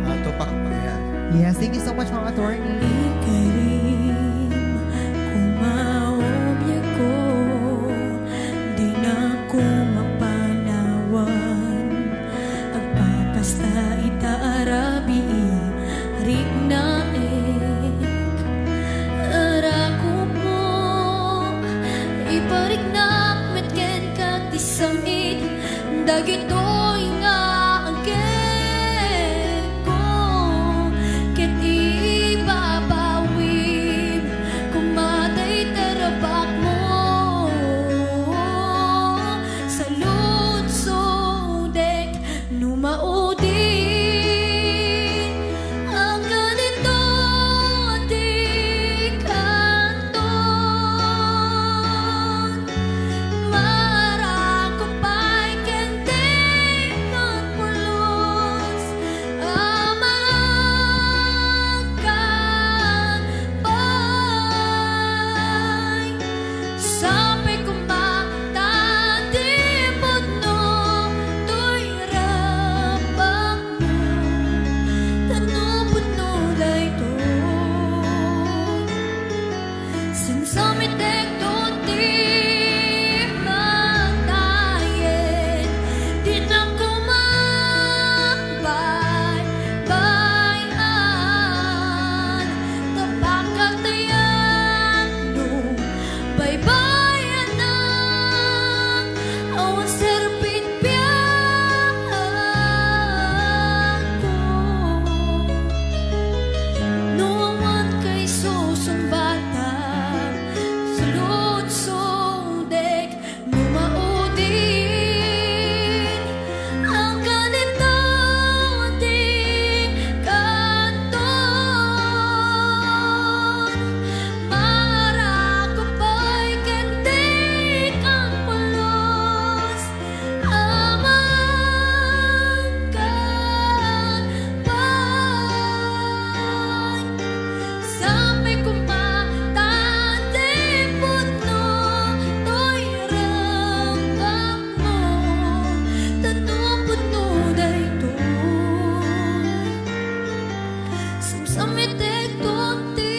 ah, tupak. Yeah. Yes, thank you so much, Ma'am Attorney. Ikarim, koma obiagko, dinakko mapanawan. Agpapasta ita a rabii, riknaek. Arakopmo, ipariknak met kenka ti sam-it dagitoy nga agekko, ket ibabawim koma dayta rabakmo. Saludsodek no maudin a kanito ti kanton. Marakop pay ken ti kat pulos a maangkan pay. Sapay koma ta ti pudno toy rabakmo, ta no pudno daytoy, samsamitek to ti matayen. Dinak koma baybay-an ta pakatayan no baybay-anak. Awan serbit biagko no awan kay susungbatak. Saludsodek no maudin a kanito ti kanton. Marakop pay ken ti kat pulos a maangkan pay. Sapay koma ta ti pudno toy rabakmo, ta no pudno daytoy, samsamitek to ti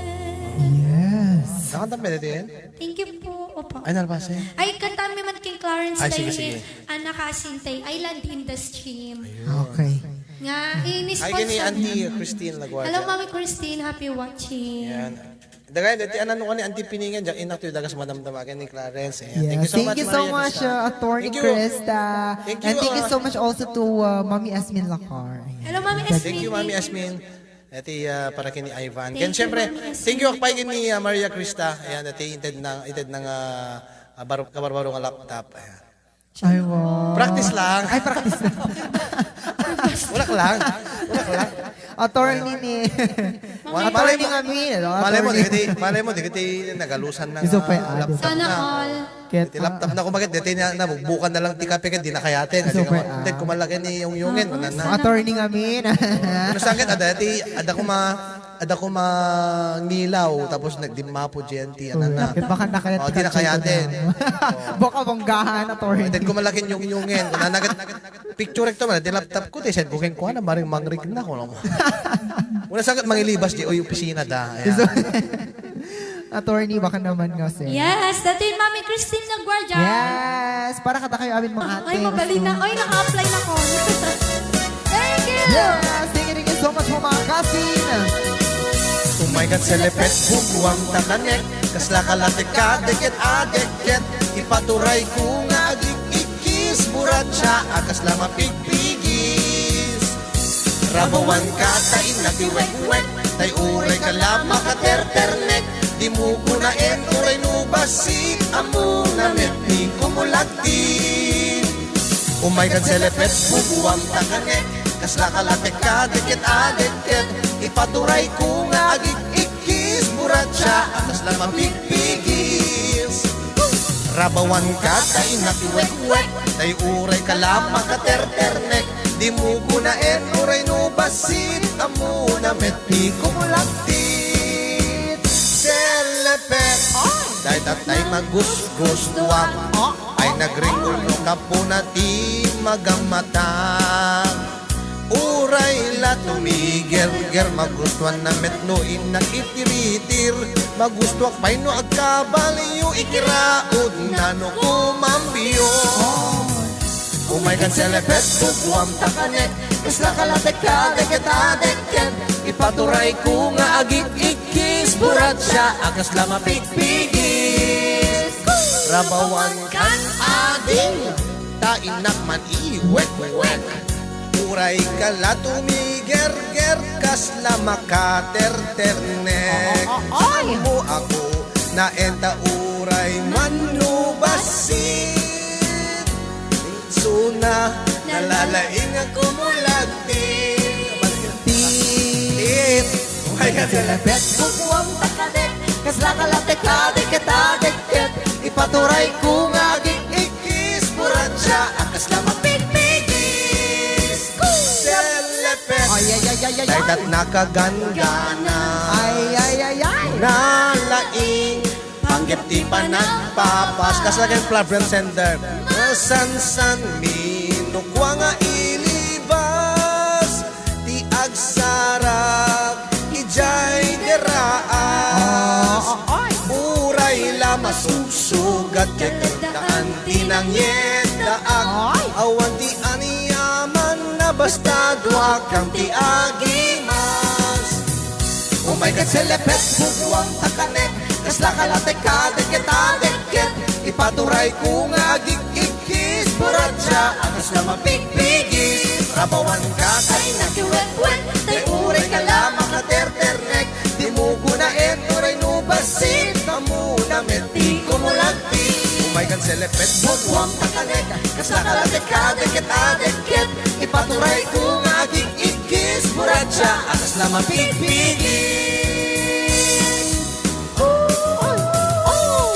matayen. Yes. Nakanta pwede din? Thank you po. Opo. Ay, nalpasin. Ay, kantaanmi man ken Clarence Ay, sige, daydi sige. Anna Kasin tay Island in the Stream. Okay. Nga, ini-sponsor Ay, kini Auntie niya. Christine Laguardia. Hello, Mami Christine. Happy watching. Yan. Dagay, dati anan ko ni Auntie Piningen, diak inak to dagas madamdama ken ni Clarence. Ayan. Yes. Thank you so much, Maria Crista. Attorney Thank you. Crista. Thank And you, thank you ah, so much also to uh, Mami Esmin Lacar. Ayan. Hello, Mami Thank Esmin. Thank you, Mami Esmin. Iti, ah, para kini Ivan. Thank Ken you, siyempre, Mami Esmin. Thank you, akpay kini, ah, Maria Crista. Ayan, iti inted na, inted na nga, ah, bar-, kabarbaro nga laptop. Ayan. Ay, wow. Practice lang. Ay, practice lang. Wala ka lang. Wala ka lang. Attorney ni. Wa-, Attorney malay mo- nga mi, ano? Malay mo, Attorney. digiti, malay mo, digiti nagalusan na Isu nga pa'y added. laptop Sana na. all. Ket, Iti laptop na kumaget, diti na, nabubukan na lang ti kape, ket di na kayaten. Isu Ket pa'y kuma-, added. ket kumalagay ni Yung Yungen, Oo, ano na. sana. Attorney nga mi. Ano sangkit, ada, ti, ada kuma, Adda ko mangilaw, tapos nagdimmapo, G N T, ano na. Ket baka nakayat Oh, di ka, nakayaten. Baka bonggahan, attorney. Then ko malaking yung-yungen. Kung nanagat, picture to man, di laptop ko, di send ko keng kuana, maring mangrig na ko. Una sagat mangilibas di, oy, opisina da. Ayan. Attorney, baka naman nga, sir. Yes, dati yung Mami Christine Laguardia. Yes, para kada kayo amin mga ate. Ay, mabalin na. Ay, naka-apply na ko. Thank you. Yes, thank you, thank you so much, mga kasin. Umay kat selepet, bubuam ta kanek. Kasla ka latek ka, deket, a, deket. Ipaturay ko nga agik-ikis, buratsa, a kasla mapigpigis. Rabawan ka ta innak ti wekwek, tay uray ka la makaterternek. Dimo kunaen uray no bassit, ammona met ti kumulagti. Umay kad selepet, bubuam ta kanek, kasla ka latek ka, deket a deket. Ipaturay ko nga agik-ikkis, buratsa, a kasla mapigpigis. Rabawan ka ta innak ti wekwek, tay uray ka la makaterternek. Dimo kunaen uray no bassit, ammona met ti kumulagtit. Selepet, dayta tay magusgustuak. Ay nagringol no kapuna ti magammatang. Uray la tumigerger, magustuanna met no innak itiritir. Magustuak pay no agkabalio, ikiraudna no kumambio. Umay kan selepet, bubuam ta kanek, kasla ka latek ka, deket a deket. Ipaturay ko nga agik-ikkis, buratsa, a kasla mapigpigis. Rabawan kan ading, ta innak man iwekwek. Uray ka la tumigerger, kasla makaterternek. Ay! Mo ako, naenta uray man no bassit. Suna, nalalaing a kumulagtit. Tit. Ay, kasi Selepet, bubuam ta kanek, kasla ka latek ka, deket a deket. Ipaturay ko nga agik-ikkis, buratsa, a kasla mapigpigis. Selepet. Ay, ay, ay, ay, ay, ay. Daytat nakagangganas. Ay, ay, ay, ay. Nalaing Panggep ti panagpapas, kasla ken Flavian Sender. Masansanmi no kua nga ilibas ti agsarag idiay deraas. Ah, ah, ay. Uray la masugsugat ket daan ti nangyeddaak. Ay. Awan ti aniaman na basta duakam ti agimas. Umay ket selepet, bubuam ta kanek, kasla ka latek ka, deket a deket. Ipaturay ko nga agik-ikkis, buratsa, a kasla mapigpigis. Rabawan ka, tay nakiwekwek, tay uray ka la makaterternek. Dimo kunaen, uray no bassit, ammona met ti kumulagti. Umay kan selepet, bubuam ta kanek, kasla ka latek ka, deket a deket. Ipaturay ko nga agik-ikkis, buratsa, a kasla mapigpigis.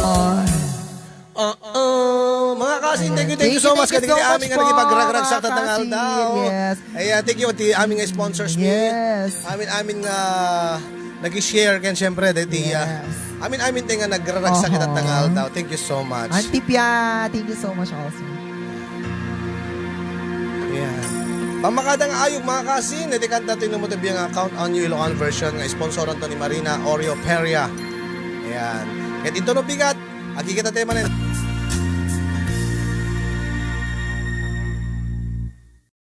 Ay. Oo, mga kasin, thank you, thank you so much. Thank you, thank you so much po, mga kasin. Kadagiti amin nga nakipagragragsak tattang aldaw. Yes. Ayan, thank you ti amin nga sponsors mi. Yes. Amin, amin nga nag-share ken siyempre, dahil ti, ah, Yes. amin, amin tayo nga nagraragsak Oho. Tattang aldaw. Thank you so much. Auntie Pia, thank you so much also. Ayan. Pammakada nga ayog, mga kasin, iti kanta ti inumot nga Count on You Ilocano version nga sponsoran to ni Marina Oreo Peria. Ayan. Ket intono bigat, agkikita tayo manen.